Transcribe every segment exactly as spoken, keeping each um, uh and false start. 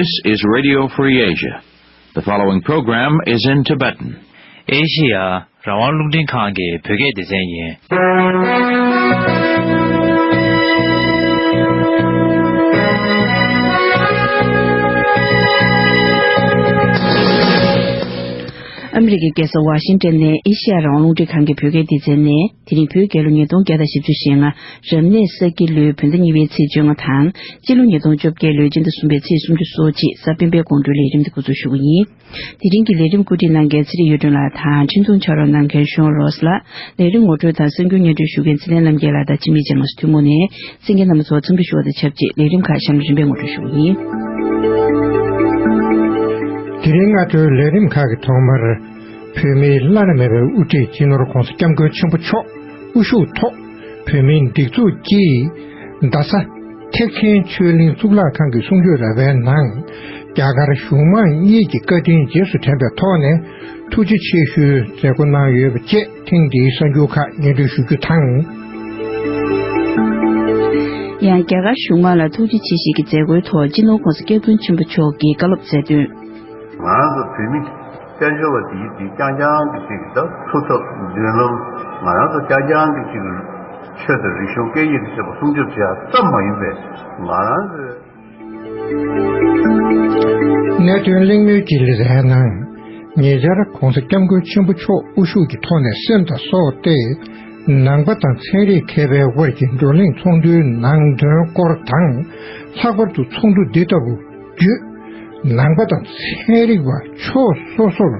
This is Radio Free Asia. The following program is in Tibetan. ཨེ་ཤི་ཡ་རང་དབང་རླུང་འཕྲིན་ཁང་གི་བོད་སྐད་སྡེ་ཚན་ཡིན། ཨ་མི་རི་ཀའི་རྒྱལ་ས་ཝ་ཤིང་ཏན་ནས་ཨེ་ཤི་ཡ་རང་དབང་རླུང་འཕྲིན་ཁང་གི་བོད་སྐད་སྡེ་ཚན་ནས། དེ་རིང་བོད་རྒྱལ་ལོ་ཉིས་སྟོང་བརྒྱ་དང་བཞི་བཅུ་ཞེ་ལྔ། རབ་གནས་ས་ཁྱི་ལོའི་བོད་ཟླ་གཉིས་པའི་ཚེས་བཅོ་ལྔ་དང་། སྤྱི་ལོ་ཉིས་སྟོང་བཅོ་བརྒྱད་ལོའི་སྤྱི་ཟླ་གསུམ་པའི་ཚེས་སུམ་ཅུ་སོ་གཅིག་གཟའ་སྤེན་པའི་དགོང་དྲོའི་ལས་རིམ་དེ་འགོ་འཛུགས་ཞུ་གི་ཡིན། དེ་རིང་གི་ལས་རིམ་བཀོད་སྒྲིག་གནང་མཁན་ཚེ་རིང་གཡུ་སྒྲོན་ལགས་དང་། འཕྲིན་ཐུང་ཕྱག་རོགས་གནང་མཁན་ཤོན་རོས་ལགས། ལས་རིམ་ངོ་སྤྲོད་དང་གསར་འགྱུར་སྙན་སྒྲོན་ཞུ་མཁན་ཚེ་བརྟན་རྣམ་རྒྱལ་ལགས་དང་། སྤྱི་མི་རྒྱལ་ངོས་སུ་ཐུན་མོང་ནས་གསན་མཁན་རྣམ་པ་ཚོར་འཚམས་འདྲི་ཞུ་བ་དང་ཆབས་ཅིག་ལས་རིམ་ཁག་གཤམ་ལ་རིམ་པས་ངོ་སྤྲོད་ཞུ་གི་ཡིན། དེ་རིང་སྔ་དྲོའི་ལས་རིམ་ཁག་གི་ཐོག་མར། བོད་མིའི་བླ་ན་མེད་པའི་དབུ་ཁྲིད་སྤྱི་ནོར་༧གོང་ས་༧སྐྱབས་མགོན་ཆེན་པོ་མཆོག་དབུ་བཞུགས་ཐོག་བོད་མིའི་སྒྲིག་འཛུགས་ཀྱིས་རྡ་ས་ཐེག་ཆེན་ཆོས་གླིང་གཙུག་ལག་ཁང་གི་གསུང་ཆོས་ར་བའི་ནང་། རྒྱ་གར་གཞུང་མང་གཉིས་ཀྱི་བཀའ་དྲིན་རྗེས་སུ་དྲན་པའི་ཐོག་ནས་ཐུགས་རྗེ་ཆེ་ཞུའི་མཛད་སྒོ་གནང་ཡོད་པ་བཅས་ཐེངས་འདིའི་གསར་འགྱུར་ཁག་སྙན་སྒྲོན་ཞུ་རྒྱུ་དང་། ཡང་རྒྱ་གར་གཞུང་མང་ལ་ཐུགས་རྗེ་ཆེ་ཞུ་གི་མཛད་སྒོའི་ཐོག་སྤྱི་ནོར་༧གོང་ས་༧སྐྱབས་མགོན་ཆེན་པོ་མཆོག་གིས་བཀའ་སློབ་སྩལ་དོན། ང་རང་ཚོ་བོད་མི་བཙན་བྱོལ་བ་དེའི་དེ་རྐྱང་རྐྱང་གི་ཅིག་ད་འཚོ་ཐབས་མདུན་ལམ། ང་རང་ཚོ་རྐྱང་རྐྱང་གི་ཅིག་ཆོས་དང་རིག་གཞུང་སྐད་ཡིག་ཟེར་བ་སྲུང་སྐྱོབ་བྱེད་ཡ་ཙམ་མ་ཡིན་པའི་ང་རང་ཚོའི། གནད་དོན་གླེང་མོལ་གྱི་ལེ་ཚན་ནང་། ཉེ་ཆར་༧གོང་ས་༧སྐྱབས་མགོན་ཆེན་པོ་མཆོག་དབུ་བཞུགས་ཀྱི་ཐོག་ནས་སེམས་དང་སྲོག་སྟེ། ནང་པ་དང་ཚན་རིག་མཁས་པའི་དབར་གྱི་བགྲོ་གླེང་ཚོགས་འདུའི་ནང་དོན་སྐོར་དང་། ལྷག་པར་དུ་ཚོགས་འདུ་འདི་ལྟ་བུ་བརྒྱུད། ནང་པ་དང་ཚན་རིག་པ་ཕྱོགས་སོ་སོར་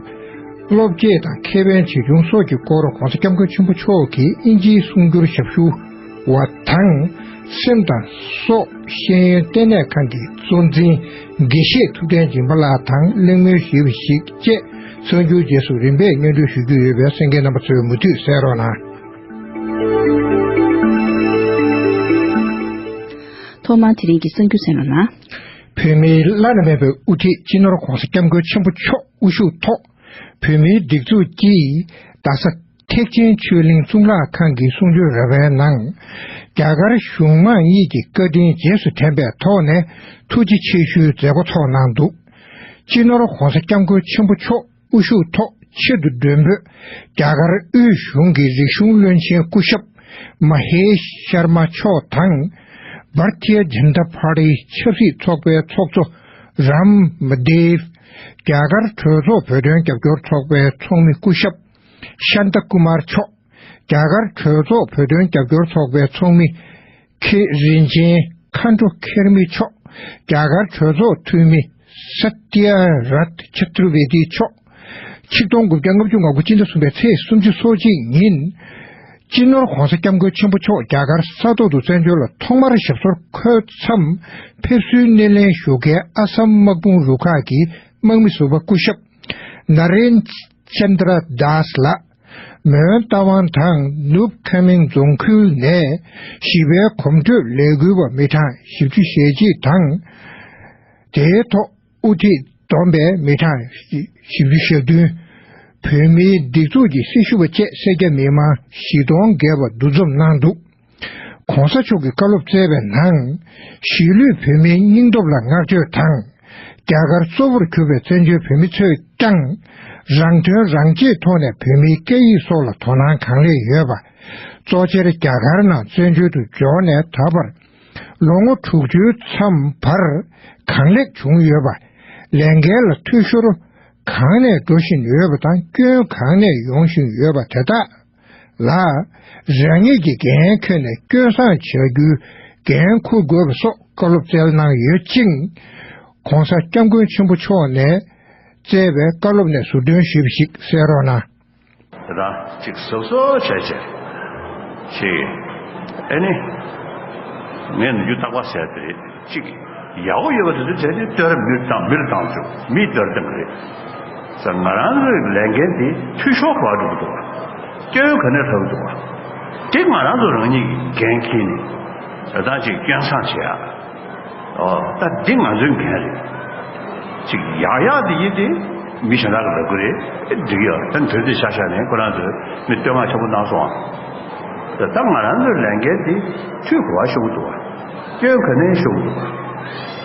བློ་སྐྱེད་དང་ཁེ་ཕན་ཇི་བྱུང་སོགས་ཀྱི་སྐོར་༧གོང་ས་༧སྐྱབས་མགོན་ཆེན་པོ་མཆོག་གིས་ཨིན་ཇིའི་གསུང་སྒྱུར་ཞབས་ཞུ་བ་དང་། སེམས་དང་སྲོག་ཤེས་ཡོན་ལྟེ་གནས་ཁང་གི་གཙོ་འཛིན་དགེ་བཤེས་ཐུབ་བསྟན་སྦྱིན་པ་ལགས་དང་གླེང་མོལ་ཞུས་པ་ཞིག་བཅས་གསར་འགྱུར་རྗེས་སུ་རིམ་པས་སྙན་སྒྲོན་ཞུ་རྒྱུ་ཡོད་པས་གསན་མཁན་རྣམ་པ་ཚོས་མུ་མཐུད་གསན་རོགས་གནང་། ཐོག་མར་དེ་རིང་གི་གསར་འགྱུར་གསན་རོགས་གནང་། བོད་མིའི་བླ་ན་མེད་པའི་དབུ་ཁྲིད་སྤྱི་ནོར་༧གོང་ས་༧སྐྱབས་མགོན་ཆེན་པོ་མཆོག་དབུ་བཞུགས་ཐོག་བོད་མིའི་སྒྲིག་འཛུགས་ཀྱིས་རྡ་ས་ཐེག་ཆེན་ཆོས་གླིང་གཙུག་ལག་ཁང་གི་གསུང་ཆོས་ར་བའི་ནང་། རྒྱ་གར་གཞུང་མང་གཉིས་ཀྱི་བཀའ་དྲིན་རྗེས་སུ་དྲན་པའི་ཐོག་ནས་ཐུགས་རྗེ་ཆེ་ཞུའི་མཛད་སྒོ་ཚོགས་གནང་འདུག་སྤྱི་ནོར་༧གོང་ས་༧སྐྱབས་མགོན་ཆེན་པོ་མཆོག་དབུ་བཞུགས་ཐོག་ཆེད་དུ་མགྲོན་འབོད་རྒྱ་གར་དབུས་གཞུང་གི་རིག་གཞུང་བློན་ཆེན་སྐུ་ཞབས་མ་ཧེ་ཤར་མ་མཆོག་དང་། Bharatiya Janata Party ཆབ་སྲིད་ཚོགས་པའི་ཚོགས་གཙོ་རམ་མ་དེབ། རྒྱ་གར་གྲོས་ཚོགས་བོད་དོན་རྒྱབ་སྐྱོར་ཚོགས་པའི་ཚོགས་མི་སྐུ་ཞབས་ཤཱན་ཏ་ཀུ་མར་མཆོག་རྒྱ་གར་གྲོས་ཚོགས་བོད་དོན་རྒྱབ་སྐྱོར་ཚོགས་པའི་ཚོགས་མི་ཁེ་རིན་ཆེན་མཁའ་འགྲོ་ཁེར་མི་མཆོག་རྒྱ་གར་གྲོས་ཚོགས་འཐུས་མི་སཏྱ་རཏ་ཆ་ཏུར་ཝེ་ཏི་མཆོག་ཆིག་སྟོང་དགུ་བརྒྱ་ལྔ་བཅུ་ང་དགུ་སྤྱི་ཟླ་གསུམ་པའི་ཚེས་སུམ་ཅུ་སོ་གཅིག་ཉིན། སྤྱི་ནོར་༧གོང་ས་༧སྐྱབས་མགོན་ཆེན་པོ་མཆོག་རྒྱ་གར་ས་ཐོག་ཏུ་བཙན་བྱོལ་ལ་ཐོག་མར་ཞབས་སོར་འཁོད་མཚམས་ཕེབས་བསུའི་སྣེ་ལེན་ཞུ་མཁན་ཨ་སམ་དམག་དཔུང་རུ་ཁག་གི་དམག་མི་ཟུར་པ་སྐུ་ཞབས་ན་རེན་ཅན་དྲ་དཱས་ལགས། མོན་རྟ་དབང་དང་ནུབ་ཁ་མིང་རྫོང་ཁུལ་ནས་བཞི་པའི་གོམ་བགྲོད་ལས་འགུལ་བ་མི་གྲངས་བཞི་བཅུ་ཞེ་གཅིག་དང་། དེའི་ཐོག་དབུ་ཁྲིད་བསྡོམས་པའི་མི་གྲངས་བཞི་བཅུ་ཞེ་བདུན། བོད་མིའི་སྒྲིག་འཛུགས་ཀྱི་སྲི་ཞུ་བ་བཅས་སེར་སྐྱ་མི་མང་བཞི་སྟོང་བརྒལ་བ་འདུ་འཛོམས་གནང་འདུག་གོང་ས་མཆོག་གིས་བཀའ་སློབ་སྩལ་བའི་ནང་། གཞིས་ལུས་བོད་མིའི་སྙིང་སྟོབས་ལ་བསྔགས་བརྗོད་དང་། རྒྱ་གར་གཙོ་བོར་གྱུར་པའི་བཙན་བྱོལ་བོད་མི་ཚོས་ཀྱང་། རང་དོན་རང་གཅེས་ཐོག་ནས་བོད་མིའི་སྐད་ཡིག་སོགས་ལ་དོ་སྣང་གང་ལེགས་ཡོད་པ། གཙོ་ཆེར་རྒྱ་གར་ནང་བཙན་བྱོལ་དུ་འབྱོར་ནས་ད་བར། ལོ་ངོ་དྲུག་ཅུའི་མཚམས་བར་གང་ལེགས་བྱུང་ཡོད་པ། ལས་འགན་ལ་འཐུས་ཤོར་གང་ནས་འགྲོ་བཞིན་ཡོད་པ་དང་། སྐྱོན་གང་ནས་ཡོང་བཞིན་ཡོད་པ་དེ་དག་ལ། རང་ཉིད་ཀྱི་འགན་འཁྱེར་ནས་སྐྱོན་བསང་བྱ་རྒྱུའི་འགན་འཁུར་དགོས་པ་སོགས་བཀའ་སློབ་སྩལ་གནང་ཡོད་ཅིང་། ༧གོང་ས་༧སྐྱབས་མགོན་ཆེན་པོ་མཆོག་ནས་སྩལ་བའི་བཀའ་སློབ་ནས་ཟུར་འདོན་ཞུས་པ་ཞིག་གསན་རོགས་གནང་། དེ་དག་ཅིག་གཟབ་གཟབ་བྱས་བྱས་ཅིག་ཨེ་ནི་ངས་ནམ་རྒྱུན་རྟག་པར་ཟེར་དེ་རེད། ཅིག་ཡག་པོ་ཡོད་པ་དེ་ཚོ་བྱས་ཏེ་བསྟོད་ར་མི་བཏང་མི་ལ་བཏང་ཆོག་མིས་བསྟོད་ར་བཏང་གི་རེད། ས་ང་རང་ཚོའི་ལས་འགན་དེ་འཐུས་ཤོར་ག་པར་འགྲོ་གི་འདུག་བ། སྐྱོན་ག་ནས་ལྷག་གི་འདུག་བ། དེ་ང་རང་ཚོ་རང་ཉིད་ཀྱི་འགན་འཁྱེར་ནས་ད་ལྟ་ཅིག་སྐྱོན་བསང་བྱེད་ཡ། ཨོ་ད་འདི་ང་ཚོའི་འགན་རེད། ཅིག་ཡག་ཡག་དེ་ཡིན་ཏེ་མི་གཞན་དག་གི་ལབ་གི་རེད། འགྲིག་ཡ་ད་འདོད་དེ་ཤ་ཤ་ནས་ཁོ་རང་ཚོས་མི་བསྟོད་བསྔགས་ཆེན་པོ་གནང་སོང་ཨ། ད་ད་ང་རང་ཚོའི་ལས་འགན་དེ་འཐུས་ག་པར་ཤོར་གི་འདུག་བ། སྐྱོན་ག་ནས་ཤོར་གི་འདུག་བ།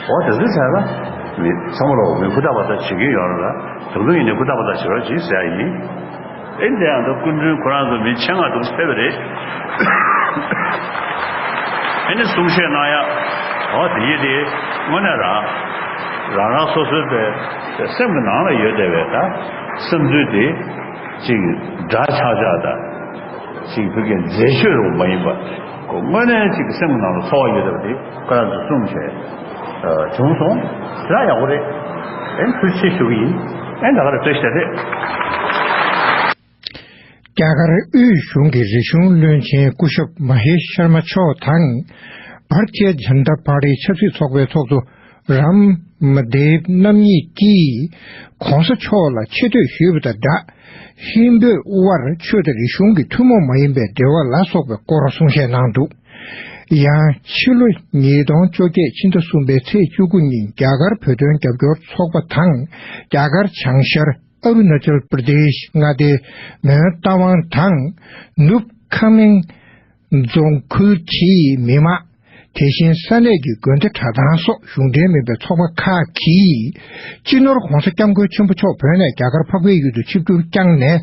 ཨོ་དེ་ཚོ་བྱས་ན། མི་ཚང་མ་ལོག་མི་ཧུར་ཐག་པ་ད་བྱེད་ཀྱི་ཡོད་ར། ད་དུང་ཡིན་ནའི་ཧུར་ཐག་པ་ད་བྱེད་རོགས་གྱིས་ཟེར་ཡ་ཡིན། ཨེ་འདི་ཡང་ད་སྐུ་མགྲོན་ཁོ་རང་ཚོ་མི་ཆེད་མངགས་འདུག་ཟེར་བ་རེད། ཨེ་ནི་གསུང་བཤད་གནང་ཡ། འོ་དེ་ཡིན་དེ་དངོས་གནས་རང་རང་རང་སོ་སོའི་པའི་སེམས་ཀྱི་ནང་ལ་ཡོད་བསྡད་པའི་ད་བསམ་ཚུལ་དེ་ཅིག་འདྲ་ཆགས་ཆགས་ད། ཅིག་བོད་ཀྱི་མཛེས་ཤོས་རུ་མ་ཡིན་པ། ཁོ་དངོས་གནས་ཅིག་སེམས་ནང་ལ་ཚོར་བ་ཡོད་པ་དེ་ཁོ་རང་ཚོ་གསུངས་བྱས། བྱུང་སོང་ཟེར་ཡག་པོ་རེད། ཨེ་ཐུགས་རྗེ་ཆེ་ཞུ་གི་ཡིན། ཨེ་ད་ག་རེ་བཀྲ་ཤིས་བདེ་ལེགས། རྒྱ་གར་དབུས་གཞུང་གི་རིག་གཞུང་བློན་ཆེན་སྐུ་ཞབས་མ་ཧེ་ཤར་མ་མཆོག་དང་། བྷར་ཏི་ཡ་ཇན་ཏ་པར་ཏིའི་ཆབ་སྲིད་ཚོགས་པའི་ཚོགས་གཙོ་རམ་མ་དེབ་རྣམ་གཉིས་ཀྱིས་གོང་ས་མཆོག་ལ་ཆེ་བསྟོད་ཞུས་པ་དང་སྦྲགས། ཧིན་བོད་དབར་ཆོས་དང་རིག་གཞུང་གི་ཐུན་མོང་མ་ཡིན་པའི་འབྲེལ་བ་ལ་སོགས་པའི་སྐོར་གསུང་བཤད་གནང་འདུག་ཡང་ཕྱི་ལོ་ཉིས་སྟོང་བཅོ་བརྒྱད་ཕྱི་ཟླ་གསུམ་པའི་ཚེས་བཅུ་དགུ་ཉིན་རྒྱ་གར་བོད་དོན་རྒྱབ་སྐྱོར་ཚོགས་པ་དང་རྒྱ་གར་བྱང་ཤར་ཨ་རུ་ན་ཅལ་པར་དེཤ་མངའ་སྡེའི་མོན་རྟ་དབང་དང་ནུབ་ཁ་མིང་རྫོང་ཁུལ་གྱི་མི་མང་། དེ་བཞིན་ས་གནས་ཀྱི་དགོན་སྡེ་གྲྭ་ཚང་སོགས་གཞུང་འབྲེལ་མིན་པའི་ཚོགས་པ་ཁག་གིས། སྤྱི་ནོར་༧གོང་ས་༧སྐྱབས་མགོན་ཆེན་པོ་མཆོག་བོད་ནས་རྒྱ་གར་འཕགས་པའི་ཡུལ་དུ་ཆིབས་བསྒྱུར་བསྐྱངས་ནས་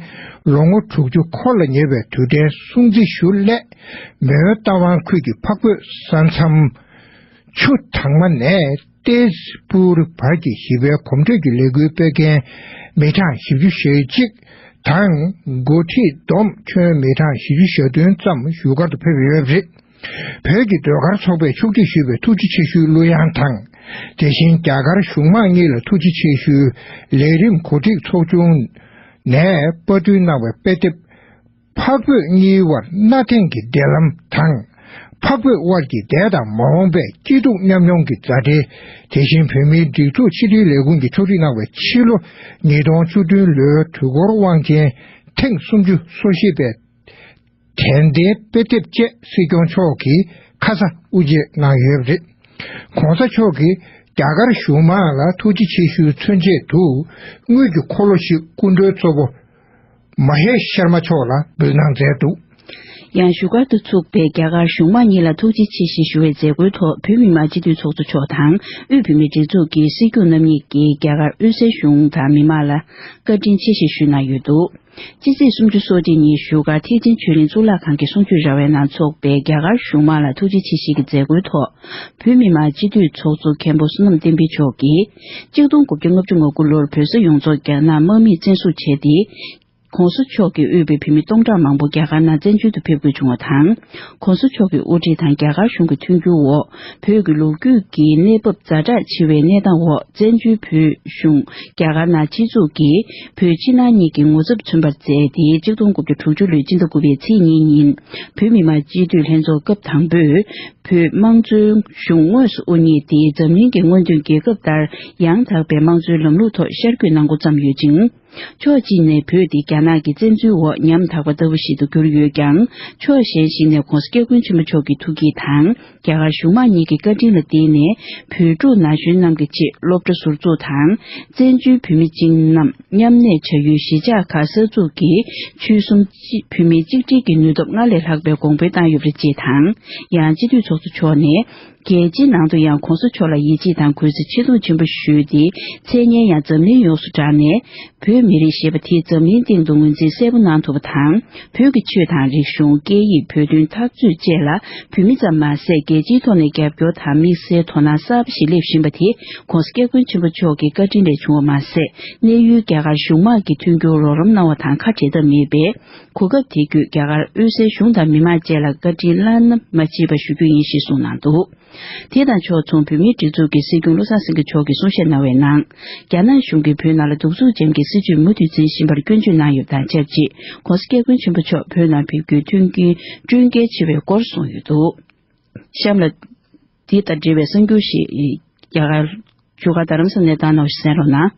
ལོ་ངོ་དྲུག་ཅུ་འཁོར་ལ་ཉེ་བའི་དུས་དྲན་སྲུང་བརྩི་ཞུ་སླད། མོན་རྟ་དབང་ཁུལ་གྱི་འཕགས་བོད་ས་མཚམས། ཆུ་དྭངས་མ་ནས་ཏེས་པུར་བར་གྱི་ཞི་བའི་གོམ་བགྲོད་ཀྱི་ལས་འགུལ་སྤེལ་མཁན་མི་གྲངས་བཞི་བཅུ་ཞེ་གཅིག་དང་། འགོ་ཁྲིད་བསྡོམས་ཁྱོན་མི་གྲངས་བཞི་བཅུ་ཞེ་བདུན་ཙམ་བཞུགས་སྒར་དུ་ཕེབས་ཡོད་པ་རེད། བོད་ཀྱི་ཟློས་གར་ཚོགས་པས་ཕྱོགས་སྒྲིག་ཞུས་པའི་ཐུགས་རྗེ་ཆེ་ཞུའི་གླུ་དབྱངས་དང་། དེ་བཞིན་རྒྱ་གར་གཞུང་མང་གཉིས་ལ་ཐུགས་རྗེ་ཆེ་ཞུའི་ལས་རིམ་གོ་སྒྲིག་ཚོགས་ཆུང་ནས་པར་སྐྲུན་གནང་བའི་དཔེ་དེབ། འཕགས་བོད་གཉིས་དབར་གནའ་དེང་གི་འབྲེལ་ལམ་དང་། འཕགས་བོད་དབར་གྱི་འདས་དང་མ་འོངས་པའི་སྐྱིད་སྡུག་མཉམ་མྱོང་གི་མཛའ་འབྲེལ། དེ་བཞིན་བོད་མིའི་སྒྲིག་འཛུགས་ཕྱི་དྲིལ་ལས་ཁུངས་ཀྱིས་ཕྱོགས་སྒྲིག་གནང་བའི་ཕྱི་ལོ་ཉིས་སྟོང་བཅུ་བདུན་ལོའི་དུས་འཁོར་དབང་ཆེན་ཐེངས་སུམ་ཅུ་སོ་བཞི་པའི་དྲན་རྟེན་དཔེ་དེབ་བཅས་སྲིད་སྐྱོང་མཆོག་གིས་ཁ་ས་དབུ་འབྱེད་གནང་ཡོད་པ་རེད། ༧གོང་ས་མཆོག་གིས་རྒྱ་གར་གཞུང་མང་ལ་ཐུགས་རྗེ་ཆེ་ཞུའི་མཚོན་ཆེད་དུ་དངུལ་གྱི་འཁོར་ལོ་ཞིག་སྐུ་མགྲོན་གཙོ་བོ་མ་ཧེ་ཤར་མ་མཆོག་ལ་འབུལ་གནང་མཛད་འདུག་ཡང་བཞུགས་སྒར་དུ་ཚུགས་པའི་རྒྱ་གར་གཞུང་མང་གཉིས་ལ་ཐུགས་རྗེ་ཆེ་ཞེས་ཞུ་བའི་མཛད་སྒོའི་ཐོག་བོད་མི་མང་སྤྱི་འཐུས་ཚོགས་གཙོ་མཆོག་དང་དབུས་བོད་མིའི་སྒྲིག་འཛུགས་ཀྱི་སྲིད་སྐྱོང་རྣམ་གཉིས་ཀྱིས་རྒྱ་གར་དབུས་སའི་གཞུང་དང་མི་མང་ལ་བཀའ་དྲིན་ཆེ་ཞེས་ཞུས་གནང་ཡོད་འདུག་ཕྱི་ཚེས་སུམ་ཅུ་སོ་གཅིག་ཉིན་བཞུགས་སྒར་ཐེག་ཆེན་ཆོས་གླིང་གཙུག་ལག་ཁང་གི་གསུང་ཆོས་ར་བའི་ནང་འཚོགས་པའི་རྒྱ་གར་གཞུང་མང་ལ་ཐུགས་རྗེ་ཆེ་ཞུ་གི་མཛད་སྒོའི་ཐོག་བོད་མི་མང་སྤྱི་འཐུས་ཚོགས་གཙོ་མཁན་པོ་བསོད་ནམས་བསྟན་འཕེལ་མཆོག་གིས། གཅིག་སྟོང་དགུ་བརྒྱ་ལྔ་བཅུ་ང་དགུ་ལོར་བོད་ས་ཡོངས་རྫོགས་རྒྱ་ནག་དམག་མིས་བཙན་བཟུང་བྱས་ཏེ། ༸གོང་ས་མཆོག་གིས་དབུས་པའི་བོད་མི་སྟོང་ཕྲག་མང་པོ་རྒྱ་གར་ནང་བཙན་བྱོལ་དུ་ཕེབས་དགོས་བྱུང་བ་དང་། ༸གོང་ས་མཆོག་གི་དབུ་ཁྲིད་དང་རྒྱ་གར་གཞུང་གི་མཐུན་འགྱུར་འོག་བོད་ཀྱི་ལོ་རྒྱུས་ཀྱི་གནས་བབ་ཛ་དྲག་ཆེ་བའི་གནས་སྟངས་འོག་བཙན་བྱོལ་བོད་གཞུང་རྒྱ་གར་ནང་ཆེད་འཛུགས་ཀྱིས་བོད་ཕྱི་ནང་གཉིས་ཀྱི་ངོ་ཚབ་མཚོན་པར་མཛད་དེ། གཅིག་སྟོང་དགུ་བརྒྱ་དྲུག་ཅུ་ལོའི་སྤྱི་ཟླ་དགུ་པའི་ཚེས་གཉིས་ཉིན་བོད་མི་མང་སྤྱི་འཐུས་ལྷན་ཚོགས་སྐབས་དང་པོས་བོད་དམངས་གཙོའི་གཞུང་དངོས་སུ་དབུ་བརྙེས་ཏེ། འཛམ་གླིང་གི་སྔོན་ཐོན་རྒྱལ་ཁབ་ལྟར་ཡང་དག་པའི་དམངས་གཙོའི་ལམ་ལུགས་ཐོག་ཤར་བསྐྱོད་གནང་འགོ་བརྩམས་ཡོད་ཅིང་། ཕྱོགས་གཅིག་ནས་བོད་འདི་རྒྱ་ནག་གི་བཙན་འཛུལ་འོག་ཉམ་ཐག་པ་ལྟ་བུ་ཞིག་ཏུ་གྱུར་ཡོད་ཀྱང་། ཕྱོགས་གཞན་ཞིག་ནས་༸གོང་ས་༸སྐྱབས་མགོན་ཆེན་པོ་མཆོག་གི་ཐུགས་བསྐྱེད་དང་། རྒྱ་གར་གཞུང་མང་གཉིས་ཀྱི་བཀའ་དྲིན་ལ་བརྟེན་ནས། བོད་ཕྲུག་ན་གཞོན་རྣམས་ཀྱི་ཆེད་སློབ་གྲྭ་ཟུར་འཛུགས་དང་། བཙན་བྱོལ་བོད་མི་བཅུ་གཉིས་རྣམས་མཉམ་གནས་བྱ་ཡུལ་གཞིས་ཆགས་ཁག་གསར་འཛུགས་ཀྱིས། ཆོལ་གསུམ་བོད་མིའི་གཅིག་སྒྲིལ་གྱི་ནུས་སྟོབས་སྔར་ལས་ལྷག་པའི་གོང་འཕེལ་བཏང་ཡོད་པ་རེད་ཅེས་དང་། ཡང་སྤྱི་འཐུས་ཚོགས་གཙོ་མཆོག་ནས། རྒྱལ་སྤྱིའི་ནང་དུ་ཡང་༸གོང་ས་མཆོག་ལ་ཡིད་ཆེས་དང་གུས་བརྩི་ཆེ་མཐོང་ཆེན་པོ་ཞུས་ཏེ། མཚན་སྙན་ཡང་འཛམ་གླིང་ཡོངས་སུ་བསྒྲགས་ནས། བོད་མི་རིགས་ཞེས་པ་དེ་འཛམ་གླིང་སྟེང་དུ་ངོས་འཛིན་གསལ་པོ་གནང་ཐུབ་པ་དང་། བོད་ཀྱི་ཆོས་དང་རིག་གཞུང་། སྐད་ཡིག། བོད་དོན་འཐབ་རྩོད་བཅས་ལ་བོད་མི་ཙམ་མ་ཟད། རྒྱལ་སྤྱིའི་ཐོག་ནས་རྒྱབ་སྐྱོར་དང་དམིགས་བསལ་དོ་སྣང་གསར་པ་ཞིག་སླེབས་བཞིན་པ་དེ། ༸གོང་ས་༸སྐྱབས་མགོན་ཆེན་པོ་མཆོག་གི་བཀའ་དྲིན་ལས་བྱུང་བ་མ་ཟད། གནས་ཡུལ་རྒྱ་གར་གཞུང་མང་གི་མཐུན་འགྱུར་རོགས་རམ་གནང་བ་དང་ཁ་བྲལ་ཐབས་མེད་པས། གོ་སྐབས་དེ་བརྒྱུད་རྒྱ་གར་དབུས་སའི་གཞུང་དང་མི་མང་བཅས་ལ་བཀའ་དྲིན་བླ་ན་མ་མཆིས་པ་ཞུ་རྒྱུ་ཡིན་ཞེས་གསུངས་གནང་འདུག་དེ་དང་ཕྱོགས་མཚུངས། བོད་མིའི་སྒྲིག་འཛུགས་ཀྱི་སྲིད་སྐྱོང་བློ་བཟང་སེང་གེ་མཆོག་གིས་གསུང་བཤད་གནང་བའི་ནང་། རྒྱ་ནག་གཞུང་གིས་བོད་ནང་ལ་གདུག་རྩུབ་ཅན་གྱི་སྲིད་བྱུས་མུ་མཐུད་འཛིན་བཞིན་པར་སྐྱོན་བརྗོད་གནང་ཡོད་པ་དང་ཆབས་ཅིག ༸གོང་ས་༸སྐྱབས་མགོན་ཆེན་པོ་མཆོག་བོད་ནང་ཕེབས་རྒྱུའི་མཐུན་རྐྱེན་བསྐྲུན་གལ་ཆེ་བའི་སྐོར་གསུངས་ཡོད་འདུག་གཤམ་ལ། འདི་དང་འབྲེལ་བའི་གསར་འགྱུར་ཞིག་རྒྱ་གར་བཞུགས་སྒར་རྡ་རམ་ས་ལ་ནས་བཏང་གནང་བ་ཞིག་གསན་རོགས་གནང་།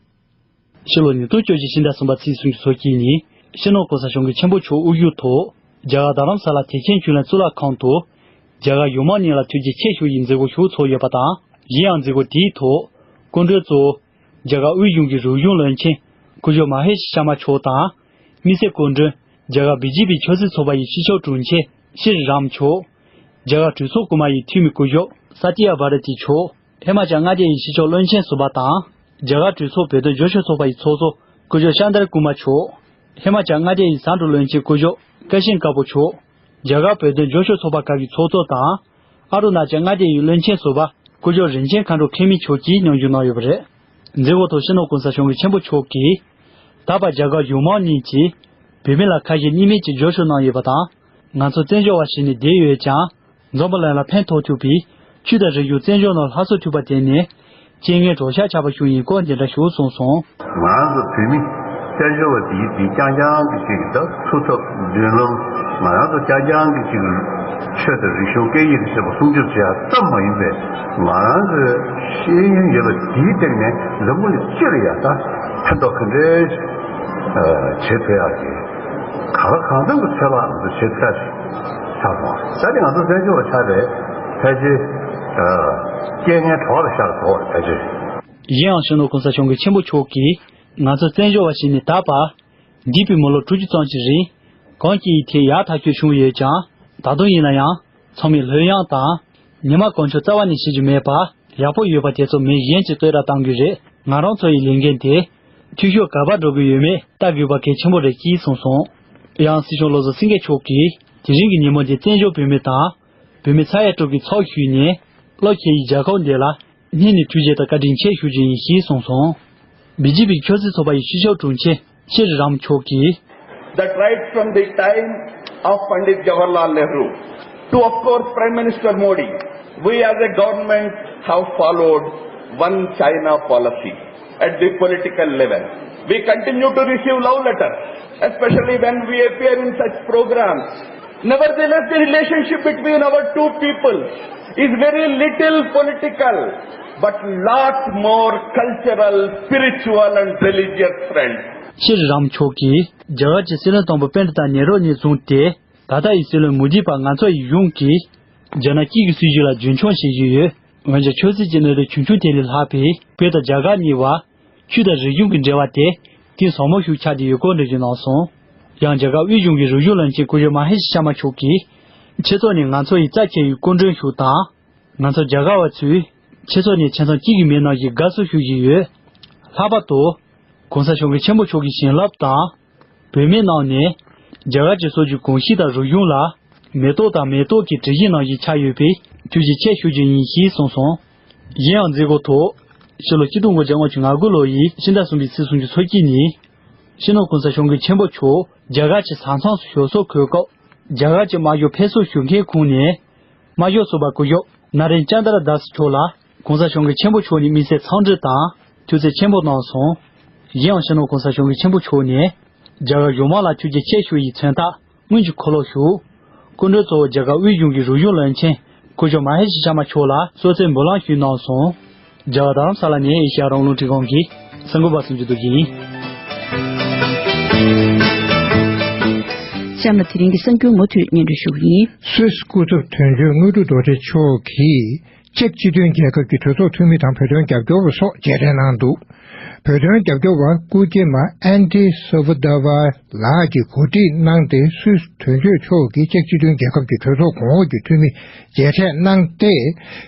ཕྱི་ལོ་ཉིས་སྟོང་བཅོ་བརྒྱད་ཕྱི་ཟླ་གསུམ་པ་ཚེས་སུམ་ཅུ་སོ་གཅིག་ཉིན་སྤྱི་ནོར་༸གོང་ས་༸སྐྱབས་མགོན་ཆེན་པོ་མཆོག་དབུ་བཞུགས་ཐོག་རྒྱ་གར་རྡ་རམ་ས་ལ་ཐེག་ཆེན་ཆོས་གླིང་གཙུག་ལག་ཁང་དུ་རྒྱ་གར་ཡོངས་མང་གཉིས་ལ་ཐུགས་རྗེ་ཆེ་ཞུ་ཡི་མཛད་སྒོ་ཞིག་ཚོགས་ཡོད་པ་དང་། གཞན་ཡང་མཛད་སྒོ་དེའི་ཐོག་སྐུ་མགྲོན་གཙོ་བོ་རྒྱ་གར་དབུས་གཞུང་གི་རིག་གཞུང་བློན་ཆེན་སྐུ་ཞབས་མ་ཧེ་ཤར་མ་མཆོག་དང་། དམིགས་བསལ་སྐུ་མགྲོན་རྒྱ་གར་བི་ཇེ་པི་ཆབ་སྲིད་ཚོགས་པ་ཡི་སྤྱི་ཁྱབ་དྲུང་ཆེ་ཤྲི་རམ་མཆོག་རྒྱ་གར་གྲོས་ཚོགས་རྐུན་མ་ཡི་འཐུས་མི་སྐུ་ཞབས་ས་ཏི་ཡ་བྷ་ར་ཏི་མཆོག་ཧི་མ་ཅལ་མངའ་སྡེ་ཡི་སྤྱི་ཁྱབ་བློན་ཆེན་ཟུར་པ་དང་ རྒྱ་གར་གྲོས་ཚོགས་བོད་དོན་སྐྱོར་ཕྱོགས་ཚོགས་པ་ཡི་ཚོགས་གཙོ་སྐུ་ཞབས་ཤཱན་དར་ཀུ་མ་མཆོག་ཧི་མ་ཅལ་མངའ་སྡེ་ཡི་ས་འབྲུ་བློན་ཆེན་སྐུ་ཞབས་ཀ་ཤིན་ཀ་པོ་མཆོག་རྒྱ་གར་བོད་དོན་སྐྱོར་ཕྱོགས་ཚོགས་པ་ཁག་གི་ཚོགས་གཙོ་དང་། ཨ་རུ་ན་ཅལ་མངའ་སྡེ་ཡི་བློན་ཆེན་ཟུར་པ་སྐུ་ཞབས་རིན་ཆེན་མཁའ་འགྲོ་མཁས་མི་མཆོག་གིས་མཉམ་ཞུགས་གནང་ཡོད་པ་རེད། མཛད་སྒོ་ཐོག་སྤྱི་ནོར་༸གོང་ས་༸སྐྱབས་མགོན་ཆེན་པོ་མཆོག་གིས། ད་བར་རྒྱ་གར་གཞུང་མང་གཉིས་ཀྱིས་བོད་མི་ལ་ཁ་ཞེ་གཉིས་མེད་ཀྱི་སྐྱོར་ཞུ་གནང་ཡོད་པ་དང་། ང་ཚོ་བཙན་བྱོལ་བ་ཞིག་ནས་བསྡད་ཡོད་ཀྱང་། འཛམ་བུ་གླིང་ལ་ཕན་ཐོགས་ཐུབ་པའི་ཆོས་དང་རིག་གཞུང་བཙན་བྱོལ་ནང་སླར་གསོ་ཐུབ་པ་དེ་ནི་རྐྱེན་ངན་གྲོགས་ཤར་ཆགས་པ་ཞིག་ཡིན་སྐོར་འདི་འདྲ་ཞུ་གསུངས་སོང་། ང་རང་ཚོ་བོད་མི་བཙན་བྱོལ་བ་འདིའི་འདི་རྐྱང་རྐྱང་གི་ཅིག་ད་འཚོ་ཐབས་མདུན་ལམ། ང་རང་ཚོ་རྐྱང་རྐྱང་གི་ཅིག་ཆོས་དང་རིག་གཞུང་སྐད་ཡིག་ཟེར་བ་སྲུང་སྐྱོབ་བྱེད་ཡ་ཙམ་མ་ཡིན་པས། ང་རང་ཚོའི་ཤེས་ཡོན་ཡོད་པ་འདིའི་སྟེང་ནས་འཛམ་བུ་གླིང་སྤྱི་ལ་ཡ་ད་ཕན་ཐོགས་ག་འདྲའི་བྱེད་ཐུབ་ཡ་གི་གང་ལ་གང་འཚམ་གྱི་ཚོད་དཔག་ང་ཚོ་བྱེད་ཐུབ་ཡ་ཞིག་ཆགས་སོང་། ད་ནི་ང་ཚོ་བཙན་བྱོལ་བ་ཆགས་པས་ཕལ་ཆེར་རྐྱེན་ངན་གྲོགས་ལ་ཤར་དོགས་ཕལ་ཆེར། གཞན་ཡང་སྤྱི་ནོར་༸གོང་ས་༸སྐྱབས་མགོན་ཆེན་པོ་མཆོག་གིས་ང་ཚོ་བཙན་བྱོལ་བ་ཞིག་ནས་ད་བར། འདས་པའི་མི་ལོ་དྲུག་ཅུ་ཙམ་གྱི་རིང་། གང་ཅིའི་ཐད་ཡག་ཐག་ཆོད་བྱུང་ཡོད་ཀྱང་། ད་དུང་ཡིན་ན་ཡང་། ཚང་མས་ལྷོད་ཡངས་དང་། ཉི་མ་གང་བྱུང་རྩ་བ་ནས་ཤེས་རྒྱུ་མེད་པར། ཡག་པོ་ཡོད་པ་དེ་ཚོ་མི་གཞན་གྱིས་བསྟོད་ར་གཏང་དགོས་རེད། ང་རང་ཚོ་ཡི་ལས་འགན་དེ། འཐུས་ཤོར་ག་པར་འགྲོ་གི་ཡོད་མེད་ལྟ་དགོས་པ་གལ་ཆེན་པོ་རེད་ཅེས་གསུངས་སོང་། ཡང་སྲིད་སྐྱོང་བློ་བཟང་སེང་གེ་མཆོག་གིས། དེ་རིང་གི་ཉིན་མོ་འདི་བཙན་བྱོལ་བོད་མི་དང་། བོད་མི་ས་ཡ་དྲུག་གི་ཚོགས་ཞུས་ནས། རླབས་ཆེ་བའི་རྒྱལ་ཁབ་འདི་ལ། སྙིང་ནས་ཐུགས་རྗེ་དང་བཀའ་དྲིན་ཆེ་ཞུ་རྒྱུ་ཡིན་ཞེས་གསུངས་སོང་། བི་ཇེ་པི་ཆབ་སྲིད་ཚོགས་པ་ཡི་སྤྱི་ཁྱབ་དྲུང་ཆེ་ཤྲི་རམ་མཆོག་གིས། That right from the time of Pandit Jawaharlal Nehru to, of course, Prime Minister Modi, we as a government have followed one China policy at the political level. We continue to receive love letters, especially when we appear in such programs. Nevertheless, the relationship between our two people is very little political, but lot more cultural, spiritual and religious friends. ཤྲི་རམ་མཆོག་གིས་རྒྱ་གར་གྱི་སྲིད་བློན་དང་པོ་པཎྜི་ཏ་ནེ་རུ་ནས་བཟུང་སྟེ། ད་ལྟ་ཡི་སྲིད་བློན་མོ་དི་བར་ང་ཚོ་ཡི་གཞུང་གིས། རྒྱ་ནག་གཅིག་གི་སྲིད་བྱུས་ལ་རྒྱུན་འཁྱོངས་བྱེད་བཞིན་ཡོད། འོན་ཀྱང་ཆབ་སྲིད་ཀྱི་གནད་དོན་ཆུང་ཆུང་དེ་ལས་ལྷག་པའི་བོད་དང་རྒྱ་གར་གཉིས་བར། ཆོས་དང་རིག་གཞུང་གི་འབྲེལ་བ་དེ་གཏིང་ཟབ་མོ་ཞིག་ཆགས་བསྡད་ཡོད་སྐོར་འགྲེལ་བརྗོད་གནང་སོང་། ཡང་རྒྱ་གར་དབུས་གཞུང་གི་རིག་གཞུང་བློན་ཆེན་སྐུ་ཞབས་མ་ཧེ་ཤི་ཤར་མ་མཆོག་གིས། ཁྱེད་ཚོ་ནི་ང་ཚོ་ཡི་རྩ་ཆེ་བའི་སྐུ་མགྲོན་ཞིག་དང་། ང་ཚོ་རྒྱ་གར་བ་ཚོས་ཁྱེད་ཚོ་ནི་ཁྱིམ་ཚང་གཅིག་གི་མི་ནང་བཞིན་དགའ་བསུ་ཞུ་བཞིན་ཡོད། ལྷག་པར་དུ། ༸གོང་ས་༸སྐྱབས་མགོན་ཆེན་པོ་མཆོག་གི་བྱིན་རླབས་དང་། བོད་མིའི་ནང་ནས། རྒྱ་གར་གྱི་སྲོལ་རྒྱུན་གོམས་གཤིས་དང་རིག་གཞུང་ལ། མེ་ཏོག་དང་མེ་ཏོག་གི་དྲི་ཞིམ་ནང་བཞིན་ཆགས་ཡོད་པས་ཐུགས་རྗེ་ཆེ་ཞུ་རྒྱུ་ཡིན་ཞེས་གསུངས་སོང་། གཞན་ཡང་མཛད་སྒོ་ཐོག་ཕྱི་ལོ་ཆིག་སྟོང་དགུ་བརྒྱ་ལྔ་བཅུ་ང་དགུ་ལོ་ཡི་ཕྱི་ཟླ་གསུམ་པའི་ཚེས་སུམ་ཅུ་སོ་གཅིག་ཉིན། སྤྱི་ནོར་༸གོང་ས་༸སྐྱབས་མགོན་ཆེན་པོ་མཆོག་རྒྱ་གར་གྱི་གཟའ་མཚམས་སུ་ཞབས་སོར་འཁོད་སྐབས། རྒྱ་གར་གྱི་དམར་ཤོག་ཕེབས་བསུ་ཞུ་མཁན་ཁོངས་ནས། དམར་ཤོག་ཟུར་པ་སྐུ་ཞབས་ན་རེན་ཅན་དྲ་དཱ་སི་མཆོག་ལ་༸གོང་ས་༸སྐྱབས་མགོན་ཆེན་པོ་མཆོག་ནས་དམིགས་བསལ་འཚམས་འདྲི་དང་ཐུགས་རྗེ་ཆེ་ཞུ་གནང་སོང་། གཞན་ཡང་སྤྱི་ནོར་༸གོང་ས་༸སྐྱབས་མགོན་ཆེན་པོ་མཆོག་ནས་རྒྱ་གར་གཞུང་མང་ལ་ཐུགས་རྗེ་ཆེ་ཞུ་ཡི་མཚོན་རྟགས་སྔོན་གྱི་འཁོར་ལོ་བཞུགས། སྐུ་མགྲོན་གཙོ་བོ་རྒྱ་གར་དབུས་གཞུང་གི་རིག་གཞུང་བློན་ཆེན་སྐུ་ཞབས་མ་ཧེ་ཤི་ཤར་མ་མཆོག་ལ་གསོལ་སྩལ་འབུལ་ལམ་ཞུས་གནང་སོང་། རྒྱ་གར་རྡ་རམ་ས་ལ་ནས་ཨེ་ཤེ་ཡ་རང་དབང་རླུང་འཕྲིན་ཁང་གི་གསར་འགོད་པ་སུ་འཇུ་རྡོ་རྗེ་ཡིན། གཤམ་ལ་དེ་རིང་གི་གསར་འགྱུར་མུ་མཐུད་སྙན་སྒྲོན་ཞུ་གི་ཡིན། སུད་སི་སྐུ་ཚབ་དོན་གཅོད་དངོས་གྲུབ་རྡོ་རྗེ་མཆོག་གིས་ཅེཀ་སྤྱི་མཐུན་རྒྱལ་ཁབ་ཀྱི་གྲོས་ཚོགས་འཐུས་མི་དང་བོད་དོན་རྒྱབ་སྐྱོར་བ་སོགས་མཇལ་འཕྲད་གནང་འདུག་བོད་དོན་རྒྱབ་སྐྱོར་བ་སྐུ་སྐྱེས་མ་ཨན་ཏི་སོ་ཝ་ཏ་ཝ་ལགས་ཀྱིས་གོ་སྒྲིག་གནང་སྟེ་སུད་སི་དོན་གཅོད་མཆོག་གིས་ཅེཀ་སྤྱི་མཐུན་རྒྱལ་ཁབ་ཀྱི་གྲོས་ཚོགས་གོང་འོག་གི་འཐུས་མི་མཇལ་འཕྲད་གནང་སྟེ།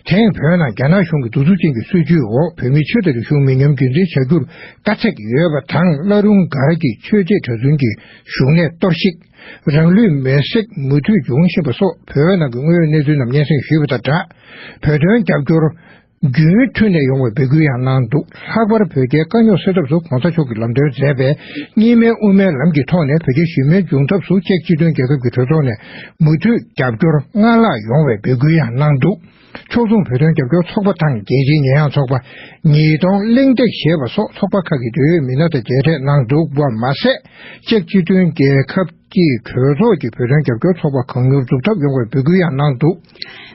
དེང་བོད་ནང་རྒྱ་ནག་གཞུང་གི་གདུག་རྩུབ་ཅན་གྱི་སྲིད་བྱུས་འོག་བོད་མིའི་ཆོས་དང་རིག་གཞུང་མི་ཉམས་རྒྱུན་འཛིན་བྱ་རྒྱུར་དཀའ་ཚེགས་ཡོད་པ་དང་། བླ་རུང་སྒར་གྱི་ཆོས་བྱེད་གྲྭ་བཙུན་གྱི་བཞུགས་གནས་གཏོར་བཤིག་རང་ལུས་མེར་སྲེག་མུ་མཐུད་འབྱུང་བཞིན་པ་སོགས་བོད་ནང་གི་དངོས་ཡོད་གནས་ཚུལ་རྣམས་སྙན་སེང་ཞུས་པ་དང་སྦྲགས། བོད་དོན་རྒྱབ་སྐྱོར་རྒྱུན་མཐུད་ནས་ཡོང་བའི་འབོད་སྐུལ་ཡང་གནང་འདུག་ལྷག་པར་བོད་རྒྱའི་དཀའ་རྙོག་སེལ་ཐབས་སུ་༸གོང་ས་མཆོག་གིས་ལམ་སྟོན་མཛད་པའི་གཉིས་སྨན་དབུ་མའི་ལམ་གྱི་ཐོག་ནས་བོད་རྒྱ་ཞི་མོལ་འབྱུང་ཐབས་སུ་ཅེཀ་སྤྱི་མཐུན་རྒྱལ་ཁབ་ཀྱི་གྲོས་ཚོགས་ནས་མུ་མཐུད་རྒྱབ་སྐྱོར་སྔར་ལྷག་ཡོང་བའི་འབོད་སྐུལ་ཡང་གནང་འདུག་ཕྱོགས་མཚུངས་བོད་དོན་རྒྱབ་སྐྱོར་ཚོགས་པ་དང་རྒྱལ་སྤྱིའི་ཉེས་ཡངས་ཚོགས་པ། ཉིས་སྟོང་གླེང་སྟེགས་ཞེས་པ་སོགས་ཚོགས་པ་ཁག་གི་འབྲེལ་ཡོད་མི་སྣ་དང་མཇལ་འཕྲད་གནང་འདུག་པ་མ་ཟད། ཅེཀ་སྤྱི་མཐུན་རྒྱལ་ཁབ་ཀྱི་གྲོས་ཚོགས་ཀྱི་བོད་དོན་རྒྱབ་སྐྱོར་ཚོགས་པ་གང་མྱུར་འཛུགས་ཐབས་ཡོང་བའི་འབོད་སྐུལ་ཡང་གནང་འདུག་